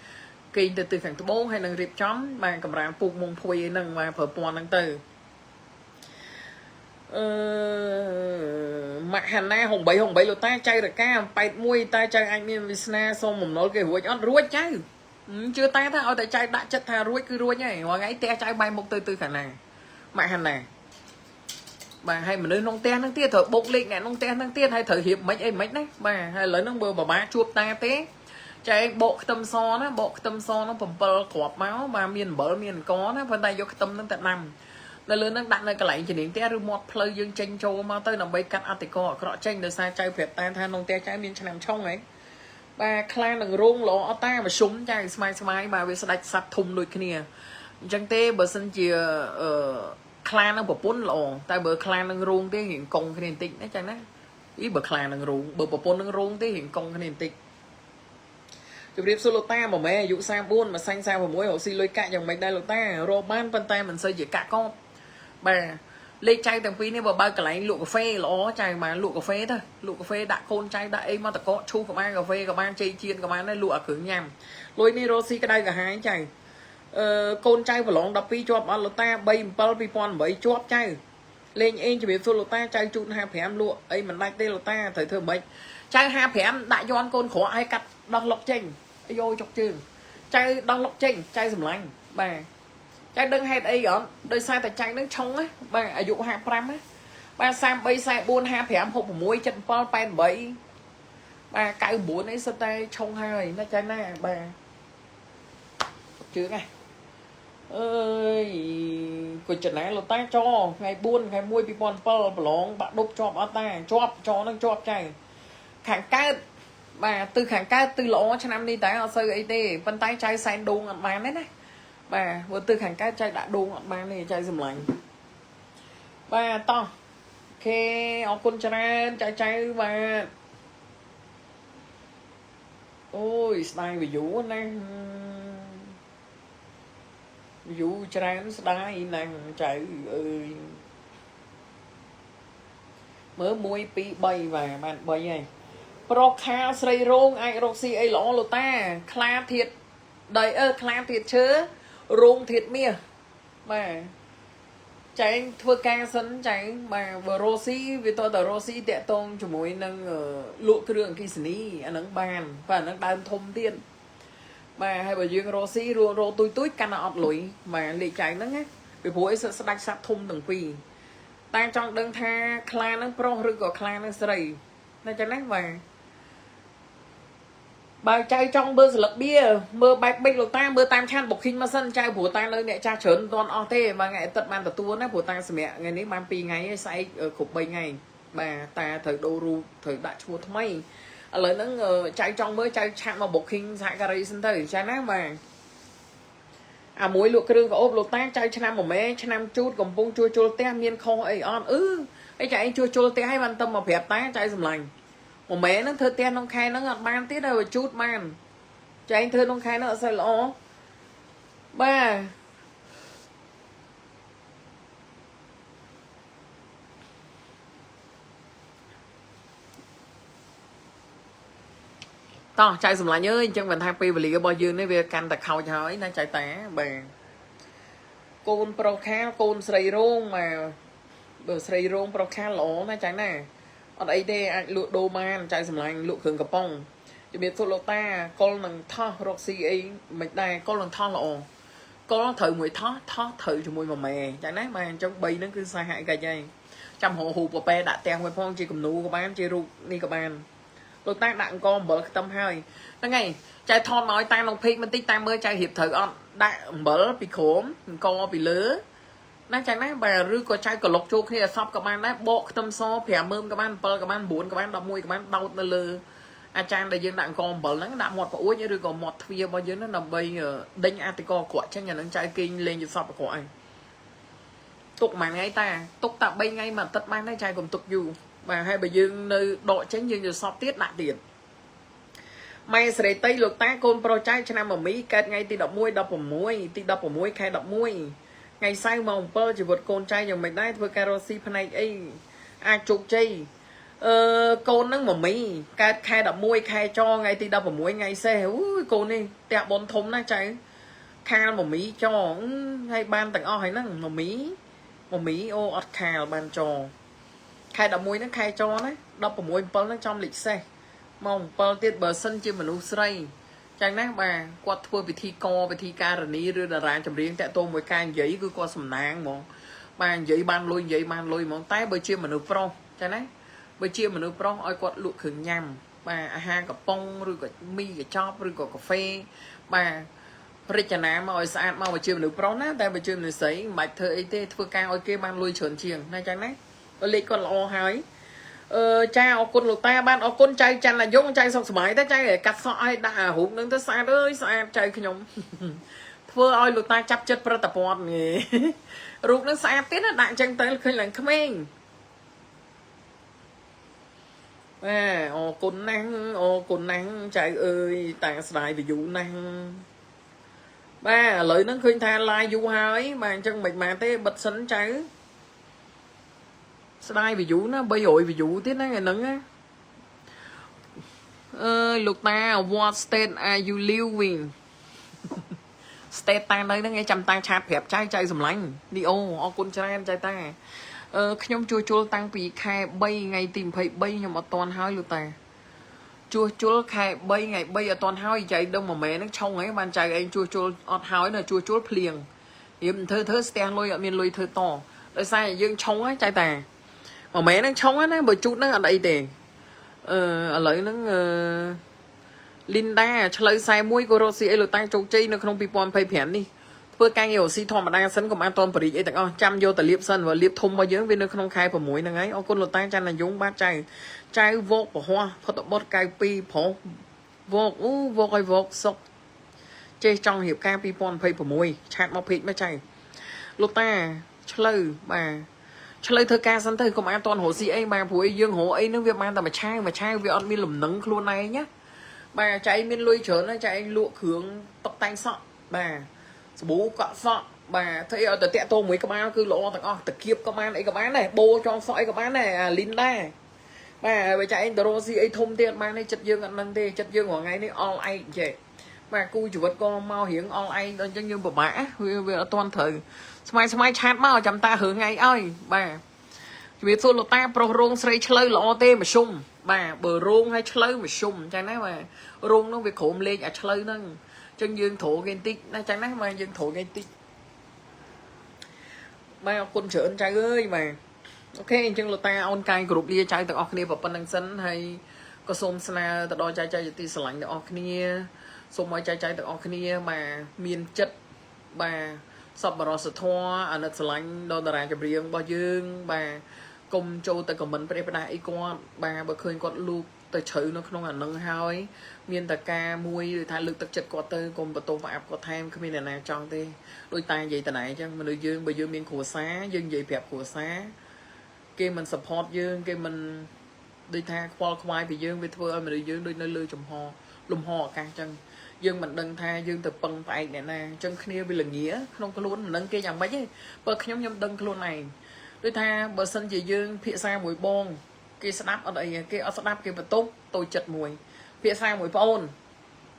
គេងទៅទិសខាងត្បូងហើយនឹងរៀបចំបាទកម្រាលពូកមុងភួយអីហ្នឹងបាទប្រើពណ៌ហ្នឹងទៅ អឺម៉ាក់ហាណា68 68លោកតាចៅរកា81តែចៅអាចមានវាសនាសុំបំណុលគេរួចអត់រួចចៅជឿតាថាឲ្យតែចៅដាក់ចិត្តថារួចគឺរួចហើយរាល់ថ្ងៃផ្ទះចៅបែរមុខទៅទិសខាងណាម៉ាក់ហាណាបាទហើយមនុស្សក្នុងផ្ទះហ្នឹងទៀតត្រូវបុកលេខអ្នកក្នុងផ្ទះហ្នឹងទៀតហើយត្រូវរៀបមិនអីមិនណាបាទហើយឥឡូវហ្នឹងបើបបាជួបតាទេចែកបកខ្ទឹមសណាបកខ្ទឹមសហ្នឹង7គ្រាប់មកបាទមានអំបិលមានអង្គណាប៉ុន្តែយកខ្ទឹមហ្នឹងទៅដាំនៅលើហ្នឹងដាក់នៅកន្លែងជំនាញផ្ទះឬមាត់ផ្លូវយើងចេញចូលមកទៅដើម្បីកាត់អតិកោអាក្រក់ចេញដោយសារចៅប្រាប់តាថាក្នុងផ្ទះចៅមានឆ្នាំឆុងហ៎បាទខ្លានឹងរោងល្អអត់តាមឈុំចៅស្មាយស្មាយបាទវាស្ដាច់សัตว์ធំដូចគ្នាអញ្ចឹងទេបើសិនជាអឺខ្លានឹងប្រពន្ធល្អតែបើខ្លានឹងរោងទេរៀងកងគ្នាបន្តិចណាចឹងណាអីបើខ្លានឹងរោងបើប្រពន្ធនឹងរោងទេរៀងកងគ្នាបន្តិចជម្រាបសួរលោកតាម៉មែអាយុ34មួយសាញ់46រកស៊ីលុយកាក់យ៉ាងម៉េចដែរលោកតារកបានប៉ុន្តែមិនសូវជាកាក់កបបាទលេខចៅទាំងពីរនេះបើបើកកន្លែងលក់កាហ្វេល្អចៅបាទលក់កាហ្វេទៅលក់កាហ្វេដាក់កូនចៅដាក់អីមកតកកឈូសក៏បានកាហ្វេក៏បានជ័យជៀនក៏បានដែរលក់អាគ្រឿងញ៉ាំលុយនេះរកស៊ីក្តៅកាហាយចៅអឺកូនចៅប្រឡង12ជាប់អត់លោកតា37 2008ជាប់ចៅលេងអេងជំរាបសួរលោកតាចៅជូន55លក់អីមិនដាច់ទេលោកតាត្រូវធ្វើម៉េចចៅ55ដាក់យន់កូនក្រក់ឲ្យកាត់ដោះលុកចេញអាយចុកជើងចៅដោះលុកចេញចៅសម្លាញ់បាទចៅដឹងហេតុអីអត់ដោយសារតែចៅនឹងឆុងណាបាទអាយុ55ណាបាទ33 44 55 66 77 88បាទ99អីសិតតែឆុងហើយណាចៅណាបាទជើងណាអើយគុជណាលោកតាចថ្ងៃ4ខែ1 2007ប្រឡងបាក់ដប់ជាប់អត់តាជាប់ចនឹងជាប់ចៅខាងកើតបាទទិសខាងកើតទិសល្អឆ្នាំនេះតែអត់សូវអីទេប៉ុន្តែចៅសែនដូងអត់បានទេណាបាទបើទិសខាងកើតចៅដាក់ដូងអត់បានទេចៅសម្លាញ់បាទតោះ OK អរគុណច្រើនចៅចៅបាទអូយស្ដាយ view ណា view ច្រើនស្ដាយណាស់ចៅអើយមើល1 2 3បាទបាន3ហើយប្រុសខាលស្រីរោងអាចរកស៊ីអីល្អលោកតាខ្លាធាតដីអឺខ្លាធាតឈើរោងធាតមាសបាទចែងធ្វើការសិនចែងបាទបើរកស៊ីវាតតែរកស៊ីតាក់តងជាមួយនឹងលក់គ្រឿងអគ្គិសនីអាហ្នឹងបានបាទអាហ្នឹងដើមធំទៀតបាទហើយបើយើងរកស៊ីរកទុយទុយកាន់តែអត់លុយបាទលេខចែងហ្នឹងណាពីព្រោះអីស្ដាច់សัตว์ធំទាំងពីរតែចង់ដឹងថាខ្លាហ្នឹងប្រុសឬក៏ខ្លាហ្នឹងស្រីណាចឹងណាបាទបើចៅចង់មើលស្លឹកបៀមើលបែបបិចលោកតាមើលតាម chat booking មកសិនចៅព្រោះតានៅអ្នកចាស់ច្រើនមិនទាន់អស់ទេបាទថ្ងៃអាទិត្យបានទទួលណាព្រោះតាសម្រាប់ថ្ងៃនេះបាន2ថ្ងៃហើយស្អែកគ្រប់3ថ្ងៃបាទតាត្រូវដូររូបត្រូវដាក់ឈ្មោះថ្មីឥឡូវហ្នឹងចៅចង់មើលចៅ chat មក booking សហការីសិនទៅចាណាបាទអាមួយលក់គ្រឿងក្អូបលោកតាចៅឆ្នាំមួយម៉ែឆ្នាំជូតកំពុងជួសជុលផ្ទះមានខុសអីអត់អឺអីចៅឯងជួសជុលផ្ទះឲ្យបានទៅមកប្រាប់តាចៅសម្លាញ់មួយម៉ែហ្នឹងធ្វើផ្ទះក្នុងខែហ្នឹងអត់បានទៀតហើយជូតបានចែងធ្វើក្នុងខែហ្នឹងអត់សូវល្អបាទតោះចៅសម្លាញ់អើយអញ្ចឹងមិនថាពេលវេលារបស់យើងនេះវាកាន់តែខោចហើយណាចៅតាបាទកូនប្រុសខាលកូនស្រីរោងបាទបើស្រីរោងប្រុសខាលល្អណាចៅណាអត់អីទេអាចលក់ដូរបានចៅសម្លាញ់លក់គ្រឿងកំប៉ុងជំរាបសួរលោកតាកុលនឹងថោះរកស៊ីអីមិនដែរកុលនឹងថោះល្អកុលត្រូវមួយថោះថោះត្រូវជាមួយមួយម៉ែចឹងណាបាទអញ្ចឹង3ហ្នឹងគឺសហកិច្ចហើយចាំរករូបពពែដាក់ផ្ទះមួយផងជាគំនូក៏បានជារូបនេះក៏បានលោកតាដាក់អង្គអំបិលខ្ទឹមហើយហ្នឹងហើយចៅថតមកឲ្យតាមក្នុង page បន្តិចតាមមើលចៅរៀបត្រូវអត់ដាក់អំបិលពីក្រោមអង្គពីលើណាចឹងណាបាទឬក៏ចៅក្លុកចូលគ្នាអសពក៏បានដែរបកខ្ទឹមស50000ក៏បាន7ក៏បាន9ក៏បាន11ក៏បានដោតនៅលើអាចារ្យដែលយើងដាក់អង្គអំបិលហ្នឹងដាក់មាត់ប្អួចឬក៏មាត់ទ្វាររបស់យើងហ្នឹងដើម្បីដេញអតិកក្រក់ចេញអាហ្នឹងចៅគេងលេងយសពក្រក់ឯងទុកមួយថ្ងៃតាទុកតា3ថ្ងៃមួយអាទិត្យបានដែរចៅកុំទុកយូរបាទហើយបើយើងនៅដកចេញយើងយសពទៀតដាក់ទៀតម៉ែសេរីតីលោកតាកូនប្រុសចៅឆ្នាំមមីកើតថ្ងៃទី11 16ទី16ខែ11ថ្ងៃសៅរ៍ម៉ោង7ជីវិតកូនចៅយ៉ាងម៉េចដែរធ្វើការរកស៊ីផ្នែកអីអាចជោគជ័យអឺកូនហ្នឹងមមីកើតខែ11ខែចថ្ងៃទី16ថ្ងៃសេះអូយកូននេះផ្ទះបុនធំណាស់ចៅខាលមមីចហើយបានទាំងអស់ហើយហ្នឹងមមីមមីអូអត់ខាលបានច ខែ11ហ្នឹងខែចណា16 7ហ្នឹងចំលេខសេះម៉ោង7ទៀតបើសិនជាមនុស្សស្រីចឹងណាបាទគាត់ធ្វើពិធីកពិធីការនីឬតារាចម្រៀងតាក់ទងមួយការនិយាយគឺគាត់សំណាងហ្មងបាទនិយាយបានលុយនិយាយបានលុយហ្មងតែបើជាមនុស្សប្រុសចឹងណាបើជាមនុស្សប្រុសឲ្យគាត់លក់គ្រឿងញ៉ាំបាទអាហារកំប៉ុងឬក៏មីកញ្ចប់ឬក៏កាហ្វេបាទរចនាមកឲ្យស្អាតមកបើជាមនុស្សប្រុសណាតែបើជាមនុស្សស្រីមិនបាច់ធ្វើអីទេធ្វើការឲ្យគេបានលុយច្រើនជាងណាចឹងណាបើលេខគាត់ល្អហើយអឺចាអរគុណលោកតាបានអរគុណចៅច័ន្ទអាយងចៅសុកសម័យទៅចៅកាត់សក់ឲ្យដាក់អារូបនឹងទៅស្អាតអើយស្អាតចៅខ្ញុំ ធ្វើឲ្យលោកតាចាប់ចិត្តប្រតិព័ទ្ធនេះ រូបនឹងស្អាតទៀតណាដាក់អញ្ចឹងទៅឃើញឡើងក្មេងបាទអរគុណណាស់អរគុណណាស់ចៅអើយតាស្ដាយ view ណាស់បាទឥឡូវហ្នឹងឃើញថា live យូរហើយបាទអញ្ចឹងមិនបានទេបិទសិនចៅស្ដាយ view ណា300 view ទៀតណាថ្ងៃហ្នឹងណាអើយលោកតា what state are you living state តានៅហ្នឹងឯងចាំតា chat ប្រាប់ចៅចៅសម្លាញ់នីអូអរគុណច្រើនចៅតាអឺខ្ញុំជួសជុលតាំងពីខែ3ថ្ងៃទី23ខ្ញុំអត់ទាន់ហើយលោកតាជួសជុលខែ3ថ្ងៃ3អត់ទាន់ហើយចៅដឹងមួយម៉ែហ្នឹងឆុងហីបានចៅឯងជួសជុលអត់ហើយនៅជួសជុលភ្លៀងរៀបធ្វើធ្វើស្ទះលុយអត់មានលុយធ្វើតដោយសារយើងឆុងហ៎ចៅតាមួយម៉ែហ្នឹងឆុងណាបើជូតហ្នឹងអត់អីទេអឺឥឡូវហ្នឹងអឺ លីនដាឆ្លូវ41ក៏រកស៊ីអីលោកតាជោគជ័យនៅក្នុង2025នេះធ្វើការងាររកស៊ីធម្មតាសិនកុំអានតនបរិយអីទាំងអស់ចាំយកទៅលៀបសិនបើលៀបធំរបស់យើងវានៅក្នុងខែ6ហ្នឹងហើយអរគុណលោកតាច័ន្ទយងបាទចៅចៅវោកពហោះផុតបុត92ប្រុសវោកអូវោកឲ្យវោកសុកចេះចង់រៀបការ2026 chat មក page មកចៅលោកតាឆ្លូវបាទឆ្លូវធ្វើការសិនទៅកុំអានតនរកស៊ីអីបាទព្រោះអីយើងរកអីហ្នឹងវាបានតែមួយឆាវមួយឆាវវាអត់មានលំនឹងខ្លួនឯងណា បាទចៃមានលុយច្រើនណាស់ចៃលក់គ្រឿងតុបតែងសក់បាទសាប៊ូកក់សក់បាទធ្វើអីឲ្យតែតាក់ទងមួយក្បាលគឺល្អទាំងអស់តាគៀបក៏បានអីក៏បានដែរបូចងសក់អីក៏បានដែរអាលីនដែរបាទបើចៃឯងទៅរកស៊ីអីធំទៀតបានទេចិត្តយើងអត់នឹងទេចិត្តយើងរាល់ថ្ងៃនេះអល់ឯងចេះបាទគូជីវិតក៏មករៀងអល់ឯងដល់អញ្ចឹងយើងពិបាកវាវាអត់ទាន់ត្រូវស្មៃស្មៃ chat មកចាំតារឿងថ្ងៃឲ្យបាទជំរាបសួរលោកតាប្រុសរោងស្រីឆ្លូវល្អទេមធ្យមបាទបើរោងឲ្យឆ្លូវមធ្យមអញ្ចឹងណាបាទរោងនោះវាក្រុមលេខអាឆ្លូវហ្នឹងអញ្ចឹងយើងត្រូវគេបន្តិចណាអញ្ចឹងណាបាទយើងត្រូវគេបន្តិចបាទអរគុណច្រើនចៅអើយបាទ OK អញ្ចឹងលោកតាអូនកាយគ្រប់លាចៅទាំងអស់គ្នាប៉ុណ្្នឹងសិនហើយក៏សូមស្នើទៅដល់ចៅចៅជាទីស្រឡាញ់ទាំងអស់គ្នាសូមឲ្យចៅចៅទាំងអស់គ្នាបាទមានចិត្តបាទសប្បុរសធម៌អាណិតស្រឡាញ់ដល់តារាចម្រៀងរបស់យើងបាទកុំចូលទៅ comment ប្រេះផ្ដាស់អីគាត់បាទបើឃើញគាត់លូកទៅជ្រៅនៅក្នុងអានឹងហើយមានតែការមួយឬថាលើកទឹកចិត្តគាត់ទៅកុំបន្ទោសផ្អាប់គាត់ថែមគ្មានអ្នកណាចង់ទេដោយតែនិយាយតណៃអញ្ចឹងមនុស្សយើងបើយើងមានគ្រួសារយើងនិយាយប្រាប់គ្រួសារគេមិន support យើងគេមិនដូចថាខ្វល់ខ្វាយពីយើងវាធ្វើឲ្យមនុស្សយើងដូចនៅលើចំហលំហអាកាសអញ្ចឹងយើងមិនដឹងថាយើងទៅពឹងផ្អែកអ្នកណាអញ្ចឹងគ្នាវាលងាក្នុងខ្លួនមិនដឹងគេយ៉ាងម៉េចទេបើខ្ញុំខ្ញុំដឹងខ្លួនឯងដូចថាបើសិនជាយើងភាសាមួយបងគេស្ដាប់អត់អីគេអត់ស្ដាប់គេបន្ទោសតូចចិត្តមួយភាសាមួយប្អូន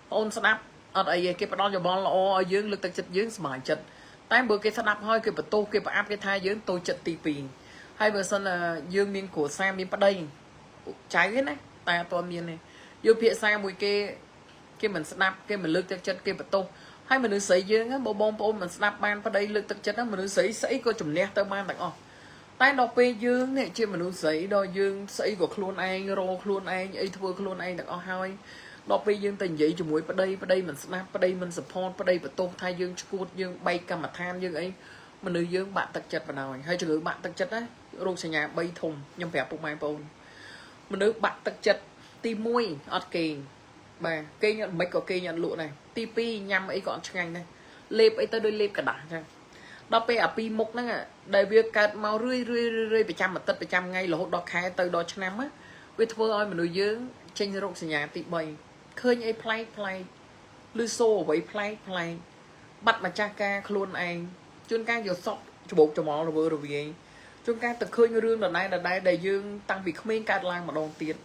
ប្អូនស្ដាប់អត់អីទេគេផ្ដល់យោបល់ល្អឲ្យយើងលើកទឹកចិត្តយើងសប្បាយចិត្តតែបើគេស្ដាប់ហើយគេបន្ទោសគេប្រអាប់គេថាយើងតូចចិត្តទី2ហើយបើសិនយើងមានគ្រួសារមានប្តីចៅទេណាតែអត់ទាន់មានទេយើងភាសាមួយគេគេមិនស្ដាប់គេមិនលើកទឹកចិត្តគេបន្ទោសហើយមនុស្សស្រីយើងបើបងប្អូនមិនស្ដាប់បានប្តីលើកទឹកចិត្តមនុស្សស្រីស្អីក៏ជំនះទៅបានទាំងអស់តែដល់ពេលយើងនេះជាមនុស្សស្រីដល់យើងស្អីក៏ខ្លួនឯងរខ្លួនឯងអីធ្វើខ្លួនឯងទាំងអស់ហើយដល់ពេលយើងទៅនិយាយជាមួយប្តីប្តីមិនស្ដាប់ប្តីមិន support ប្តីបន្ទោសថាយើងឈួតយើងបែកកម្មដ្ឋានយើងអីមនុស្សយើងបាក់ទឹកចិត្តបណ្ដោយហើយជំងឺបាក់ទឹកចិត្តណារោគសញ្ញា3ធំខ្ញុំប្រាប់ពុកម៉ែបងប្អូនមនុស្សបាក់ទឹកចិត្តទី1អត់គេងបាទគេងអត់មិនក៏គេងអត់លក់ដែរទី2ញ៉ាំអីក៏អត់ឆ្ងាញ់ដែរលេបអីទៅដូចលេបกระดาษអញ្ចឹងដល់ពេលអាពីរមុខហ្នឹងដែលវាកើតមករឿយរឿយរឿយប្រចាំអាទិត្យប្រចាំថ្ងៃរហូតដល់ខែទៅដល់ឆ្នាំវាធ្វើឲ្យមនុស្សយើងចេញរោគសញ្ញាទី3ឃើញអីប្លែកប្លែកឬសូអ្វីប្លែកប្លែកបាត់ម្ចាស់ការខ្លួនឯងជួនកាលយកសក់ច្បោកច្មល់រវើរវាយជួនកាលទៅឃើញរឿងដដែលដដែលដែលយើងតាំងពីក្មេងកើតឡើងម្ដងទៀត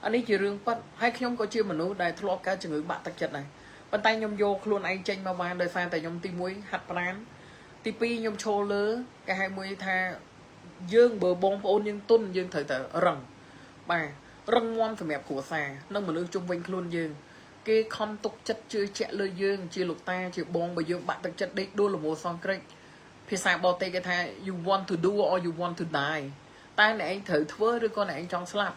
អានេះជារឿងប៉ិតហើយខ្ញុំក៏ជាមនុស្សដែលធ្លាប់កើតជំងឺបាក់ទឹកចិត្តដែរប៉ុន្តែខ្ញុំយកខ្លួនឯងចេញមកបានដោយសារតែខ្ញុំទី1ហាត់ប្រាណទី2ខ្ញុំឈរលើគេហៅមួយថា យើងបើបងប្អូនយើងទុនយើងត្រូវតែរឹងបាទរឹងមាំសម្រាប់គ្រួសារនិងមនុស្សជុំវិញខ្លួនយើងគេខំទុកចិត្តជឿជាក់លើយើងជាលោកតាជាបងបើយើងបាក់ទឹកចិត្តដេកដួលលមោសងក្រិចភាសាបរទេសគេថា you want to do or you want to die តែអ្នកឯងត្រូវធ្វើឬក៏អ្នកឯងចង់ស្លាប់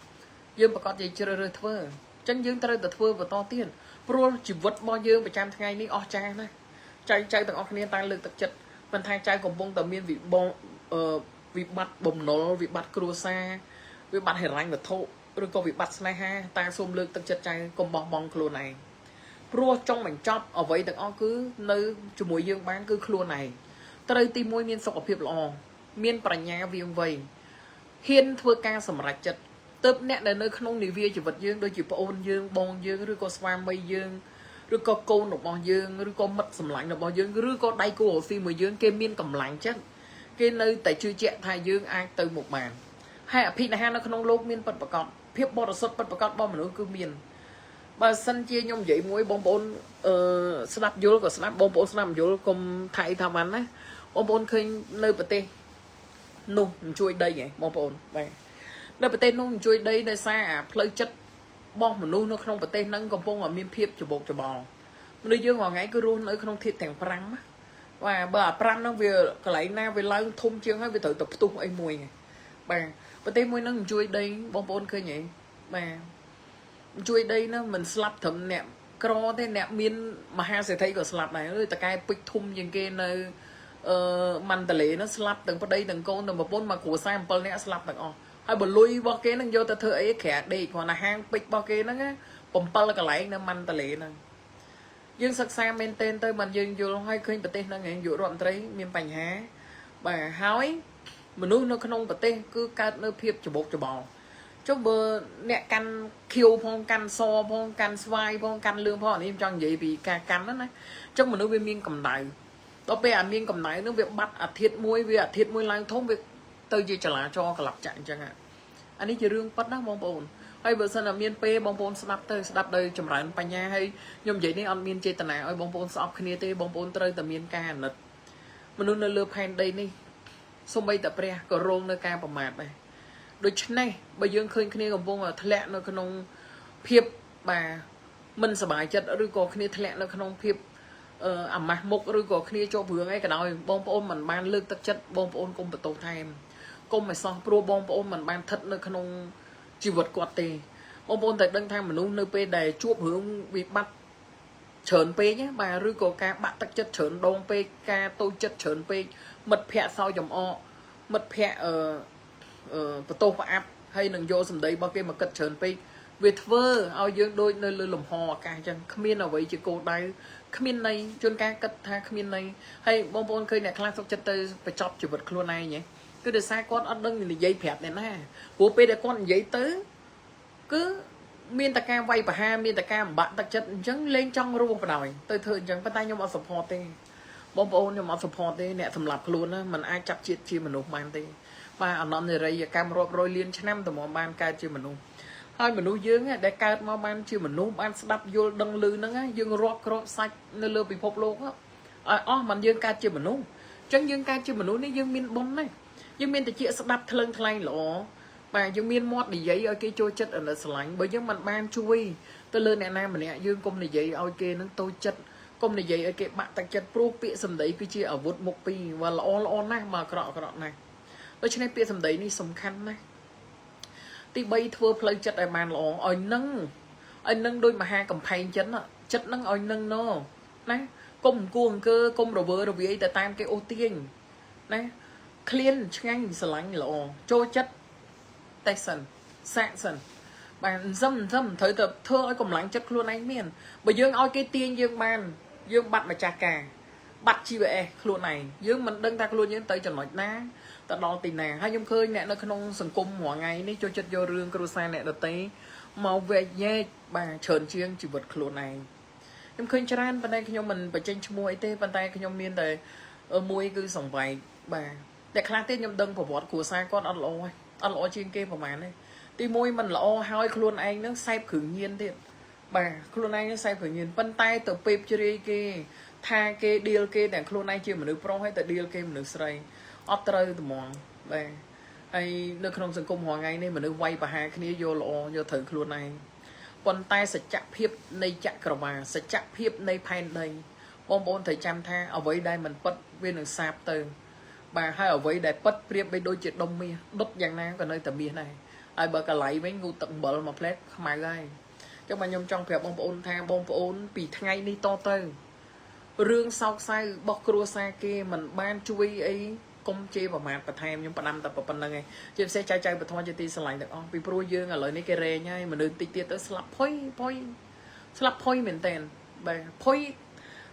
យើងប្រកាសជាជ្រើសរើសធ្វើអញ្ចឹងយើងត្រូវតែធ្វើបន្តទៀតព្រោះជីវិតរបស់យើងប្រចាំថ្ងៃនេះអស្ចារ្យណាស់ចៅចៅទាំងអស់គ្នាតែលើកទឹកចិត្តមិនថាចៅកំពុងតែមានវិបងអឺវិបត្តិបំណុលវិបត្តិគ្រួសារវិបត្តិហិរញ្ញវត្ថុឬក៏វិបត្តិស្នេហាតែសូមលើកទឹកចិត្តចៅកុំបោះបង់ខ្លួនឯងព្រោះចុងបញ្ចប់អ្វីទាំងអស់គឺនៅជាមួយយើងបានគឺខ្លួនឯងត្រូវទីមួយមានសុខភាពល្អមានប្រាជ្ញាវាងវៃហ៊ានធ្វើការសម្រេចចិត្តទើបអ្នកដែលនៅក្នុងនាវាជីវិតយើងដូចជាប្អូនយើងបងយើងឬក៏ស្វាមីយើងឬក៏កូនរបស់យើងឬក៏មិត្តសម្លាញ់របស់យើងឬក៏ដៃគូរកស៊ីមួយយើងគេមានកម្លាំងចិត្តគេនៅតែជឿជាក់ថាយើងអាចទៅមុខបានហើយអភិនិហានៅក្នុងលោកមានពិតប្រាកដភាពបរិសុទ្ធពិតប្រាកដរបស់មនុស្សគឺមានបើសិនជាខ្ញុំនិយាយមួយបងប្អូនអឺស្ដាប់យល់ក៏ស្ដាប់បងប្អូនស្ដាប់មិនយល់កុំថៃថាបានណាបងប្អូនឃើញនៅប្រទេសនោះមិនជួយដីហ៎បងប្អូនបាទនៅប្រទេសនោះមិនជួយដីដោយសារអាផ្លូវចិត្តរបស់មនុស្សនៅក្នុងប្រទេសហ្នឹងកំពុងតែមានភាពច្បោកច្បល់មនុស្សយើងរាល់ថ្ងៃគឺរស់នៅក្នុងធាតុទាំង5ណាបាទបើអា5ហ្នឹងវាកន្លែងណាវាឡើងធំជាងហើយវាត្រូវតែផ្ទុះអីមួយបាទប្រទេសមួយហ្នឹងមិនជួយដីបងប្អូនឃើញហ៎បាទជួយដីហ្នឹងមិនស្លាប់ត្រឹមអ្នកក្រទេអ្នកមានមហាសេដ្ឋីក៏ស្លាប់ដែរដូចតកែពេជ្រធំជាងគេនៅអឺម៉ាន់តាឡេហ្នឹងស្លាប់ទាំងប្តីទាំងកូនទាំងប្រពន្ធមកគ្រួសារ7នាក់ស្លាប់ទាំងអស់ហើយបើលុយរបស់គេហ្នឹងយកទៅធ្វើអីក្រាដេកគ្រាន់តែហាងពេជ្ររបស់គេហ្នឹង7កន្លែងនៅម៉ាន់តាឡេហ្នឹងយើងសិក្សាមែនទែនទៅបានយើងយល់ហើយឃើញប្រទេសហ្នឹងឯងយុរដ្ឋមន្ត្រីមានបញ្ហាបាទហើយមនុស្សនៅក្នុងប្រទេសគឺកើតនៅភាពច្បោកច្បល់ចុះបើអ្នកកាន់ខៀវផងកាន់សផងកាន់ស្វាយផងកាន់លឿងផងអានេះខ្ញុំចង់និយាយពីការកាន់ហ្នឹងណាចុះមនុស្សវាមានកម្ដៅដល់ពេលអាមានកម្ដៅហ្នឹងវាបាត់អាធិធមួយវាអាធិធមួយឡើងធំវាទៅជាចលាចរក្លាប់ចាក់អញ្ចឹងអានេះជារឿងប៉ិតណាបងប្អូនហើយបើសិនតែមានពេលបងប្អូនស្ដាប់ទៅស្ដាប់ដោយចម្រើនបញ្ញាហើយខ្ញុំនិយាយនេះអត់មានចេតនាឲ្យបងប្អូនស្អប់គ្នាទេបងប្អូនត្រូវតែមានការអាណិតមនុស្សនៅលើផែនដីនេះសូម្បីតែព្រះក៏រងនៅការប្រមាថដែរដូច្នេះបើយើងឃើញគ្នាកំពុងតែធ្លាក់នៅក្នុងភាពបាទមិនសប្បាយចិត្តឬក៏គ្នាធ្លាក់នៅក្នុងភាពអឺអាម៉ាស់មុខឬក៏គ្នាជាប់រឿងអីក៏ដោយបងប្អូនមិនបានលើកទឹកចិត្តបងប្អូនកុំបន្ទោសថែមកុំឲ្យសោះព្រោះបងប្អូនមិនបានស្ថិតនៅក្នុងជីវិតគាត់ទេបងប្អូនតែដឹងថាមនុស្សនៅពេលដែលជួបរឿងវិបត្តិច្រើនពេកណាបាទឬក៏ការបាក់ទឹកចិត្តច្រើនដងពេកការតូចចិត្តច្រើនពេកមិត្តភ័ក្តិសោយចំអកមិត្តភ័ក្តិអឺបន្ទោសផ្អាប់ហើយនឹងយកសម្ដីរបស់គេមកគិតច្រើនពេកវាធ្វើឲ្យយើងដូចនៅលើលំហអាកាសអញ្ចឹងគ្មានអ្វីជាគោលដៅគ្មានន័យជួនកាលគិតថាគ្មានន័យហើយបងប្អូនឃើញអ្នកខ្លះសុខចិត្តទៅបញ្ចប់ជីវិតខ្លួនឯងហ៎គឺដោយសារគាត់អត់ដឹងនិយាយប្រាប់អ្នកណាព្រោះពេលដែលគាត់និយាយទៅគឺមានតែការវាយប្រហារមានតែការបំបាក់ទឹកចិត្តអញ្ចឹងលេងចង់រស់បណ្ដោយទៅធ្វើអញ្ចឹងប៉ុន្តែខ្ញុំអត់ support ទេបងប្អូនខ្ញុំអត់ support ទេអ្នកសម្លាប់ខ្លួនណាมันអាចចាប់ជាតិជាមនុស្សបានទេបាទអនន្តរិយកម្មរាប់រយលានឆ្នាំតម្រាំបានកើតជាមនុស្សហើយមនុស្សយើងដែលកើតមកបានជាមនុស្សបានស្ដាប់យល់ដឹងឮហ្នឹងយើងរាប់គ្រាប់សាច់នៅលើពិភពលោកឲ្យអស់មិនយើងកើតជាមនុស្សអញ្ចឹងយើងកើតជាមនុស្សនេះយើងមានបុណ្យណាស់យើងមានតិចស្ដាប់ថ្លឹងថ្លែងល្អបាទយើងមានមាត់និយាយឲ្យគេចូលចិត្តអាណិតស្រឡាញ់បើយើងមិនបានជួយទៅលើអ្នកណាម្នាក់យើងកុំនិយាយឲ្យគេនឹងតូចចិត្តកុំនិយាយឲ្យគេបាក់ទឹកចិត្តព្រោះពាក្យសម្ដីគឺជាអាវុធមុខពីរว่าល្អល្អណាស់មកអាក្រក់អាក្រក់ណាស់ដូច្នេះពាក្យសម្ដីនេះសំខាន់ណាស់ទី3ធ្វើផ្លូវចិត្តឲ្យបានល្អឲ្យនឹងឲ្យនឹងដូចមហាកំផែងចិត្តចិត្តនឹងឲ្យនឹងណណាកុំអង្គអង្គើកុំរវើរវាយទៅតាមគេអូសទាញណាឃ្លានឆ្ងាញ់ស្រឡាញ់ល្អចូលចិត្តតេសិនសាកសិនបាទអន្សឹមអន្សឹមត្រូវតែធ្វើឲ្យកម្លាំងចិត្តខ្លួនឯងមានបើយើងឲ្យគេទាញយើងបានយើងបាត់ម្ចាស់ការបាត់ GPS ខ្លួនឯងយើងមិនដឹងថាខ្លួនយើងទៅចំណុចណាទៅដល់ទីណាហើយខ្ញុំឃើញអ្នកនៅក្នុងសង្គមរាល់ថ្ងៃនេះចូលចិត្តយករឿងគ្រួសារអ្នកដទៃមកវែកញែកបាទច្រើនជាងជីវិតខ្លួនឯងខ្ញុំឃើញច្រើនប៉ុន្តែខ្ញុំមិនបញ្ចេញឈ្មោះអីទេប៉ុន្តែខ្ញុំមានតែមួយគឺសង្វែកបាទតែខ្លះទៀតខ្ញុំដឹងប្រវត្តិគ្រួសារគាត់អត់ល្អទេអត់ល្អជាងគេប្រហែលទេទីមួយមិនល្អហើយខ្លួនឯងនឹងសេពគ្រឿងញៀនទៀតបាទខ្លួនឯងនឹងសេពគ្រឿងញៀនប៉ុន្តែទៅពេបជ្រាយគេថាគេដៀលគេទាំងខ្លួនឯងជាមនុស្សប្រុសហើយទៅដៀលគេមនុស្សស្រីអត់ត្រូវត្មងបាទ ហើយនៅក្នុងសង្គមរាល់ថ្ងៃនេះមនុស្សវាយប្រហារគ្នាយកល្អយកត្រូវខ្លួនឯងប៉ុន្តែសច្ចភាពនៃចក្រវាលសច្ចភាពនៃផែនដីបងប្អូនត្រូវចាំថាអ្វីដែលមិនពិតវានឹងសាបទៅ បាទហើយអ្វីដែលពិតប្រៀបបីដូចជាដុំមាសដុតយ៉ាងណាក៏នៅតែមាសដែរហើយបើកលៃវិញងូតទឹកអំបិលមួយផ្លែតខ្មៅហើយចឹងបាទខ្ញុំចង់ប្រាប់បងប្អូនថាបងប្អូនពីថ្ងៃនេះតទៅរឿងសោកសៅរបស់គ្រួសារគេមិនបានជួយអីកុំជេរប្រមាថបន្ថែមខ្ញុំផ្ដាំតែប៉ុណ្្នឹងឯងជាពិសេសចៅចៅពធជាទីស្រឡាញ់ទាំងអស់ពីព្រោះយើងឥឡូវនេះគេរែងហើយមនុស្សតិចទៀតទៅស្លាប់ផុយផុយស្លាប់ផុយមែនតើបាទផុយ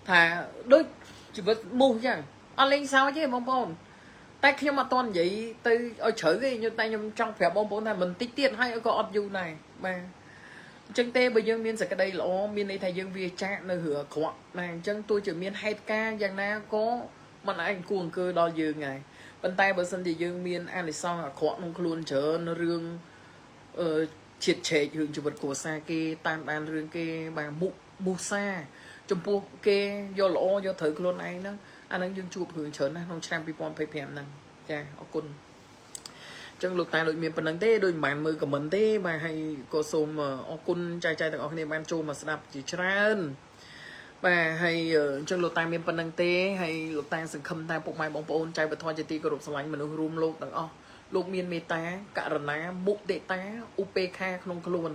ថាដូចជីវិតមូសចឹងអត់លេងសើចទេបងប្អូន តែខ្ញុំអត់តន់និយាយទៅឲ្យជ្រៅទេខ្ញុំតែខ្ញុំចង់ប្រាប់បងប្អូនថាមិនតិចទៀតហើយក៏អត់យូរដែរបាទអញ្ចឹងទេបើយើងមានសក្តីល្អមានន័យថាយើងវាចាកនៅរឿងអាក្រក់ណាអញ្ចឹងទោះជាមានហេតុការណ៍យ៉ាងណាក៏มันអាចគួរអង្គើដល់យើងដែរប៉ុន្តែបើសិនជាយើងមានអានិសង្សអាក្រក់ក្នុងខ្លួនច្រើនរឿងអឺជាតិឆែករឿងជីវិតគ្រួសារគេតាមដានរឿងគេបាទមុខមូសាចំពោះគេយកល្អយកត្រូវខ្លួនឯងហ្នឹងអាហ្នឹងយើងជួបរឿងច្រើនណាស់ក្នុងឆ្នាំ2025ហ្នឹងចាអរគុណអញ្ចឹងលោកតាដូចមានប៉ុណ្្នឹងទេដូចមិនបានមើល comment ទេបាទហើយក៏សូមអរគុណចែកចាយទាំងអស់គ្នាបានចូលមកស្ដាប់ជាច្រើនបាទហើយអញ្ចឹងលោកតាមានប៉ុណ្្នឹងទេហើយលោកតាសង្ឃឹមថាពុកម៉ែបងប្អូនចៅពធជាទីគោរពស្រឡាញ់មនុស្សរួមលោកទាំងអស់លោកមានមេត្តាករុណាមុទិតាឧបេក្ខាក្នុងខ្លួន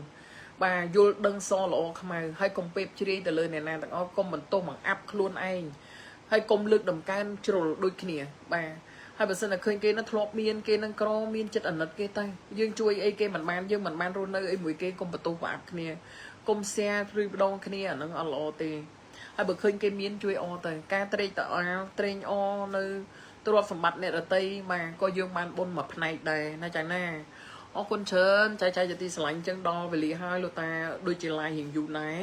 បាទយល់ដឹងសល្អខ្មៅហើយកុំពេបជ្រាយទៅលើអ្នកណាទាំងអស់កុំបន្ទោសបង្អាប់ខ្លួនឯងហើយកុំលើកដំកើងជ្រុលដូចគ្នាបាទហើយបើសិនតែឃើញគេនឹងធ្លាប់មានគេនឹងក្រមានចិត្តអាណិតគេទៅយើងជួយអីគេមិនបានយើងមិនបានរស់នៅអីមួយគេកុំបន្ទោសបង្អាប់គ្នាកុំ share ឬម្ដងគ្នាអានឹងអត់ល្អទេហើយបើឃើញគេមានជួយអទៅការត្រេកតអាលត្រេងអនៅទ្រព្យសម្បត្តិអ្នករតីបាទក៏យើងបានបុណ្យមួយផ្នែកដែរណាចាណាអរគុណច្រើនចែកចែកជាទីស្រឡាញ់ចឹងដល់វេលាហើយលោកតាដូចជាឡាយរៀងយូរដែរ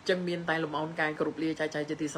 ចឹងមានតែលំអោនកាយគ្រប់លាចែកចែកជាទី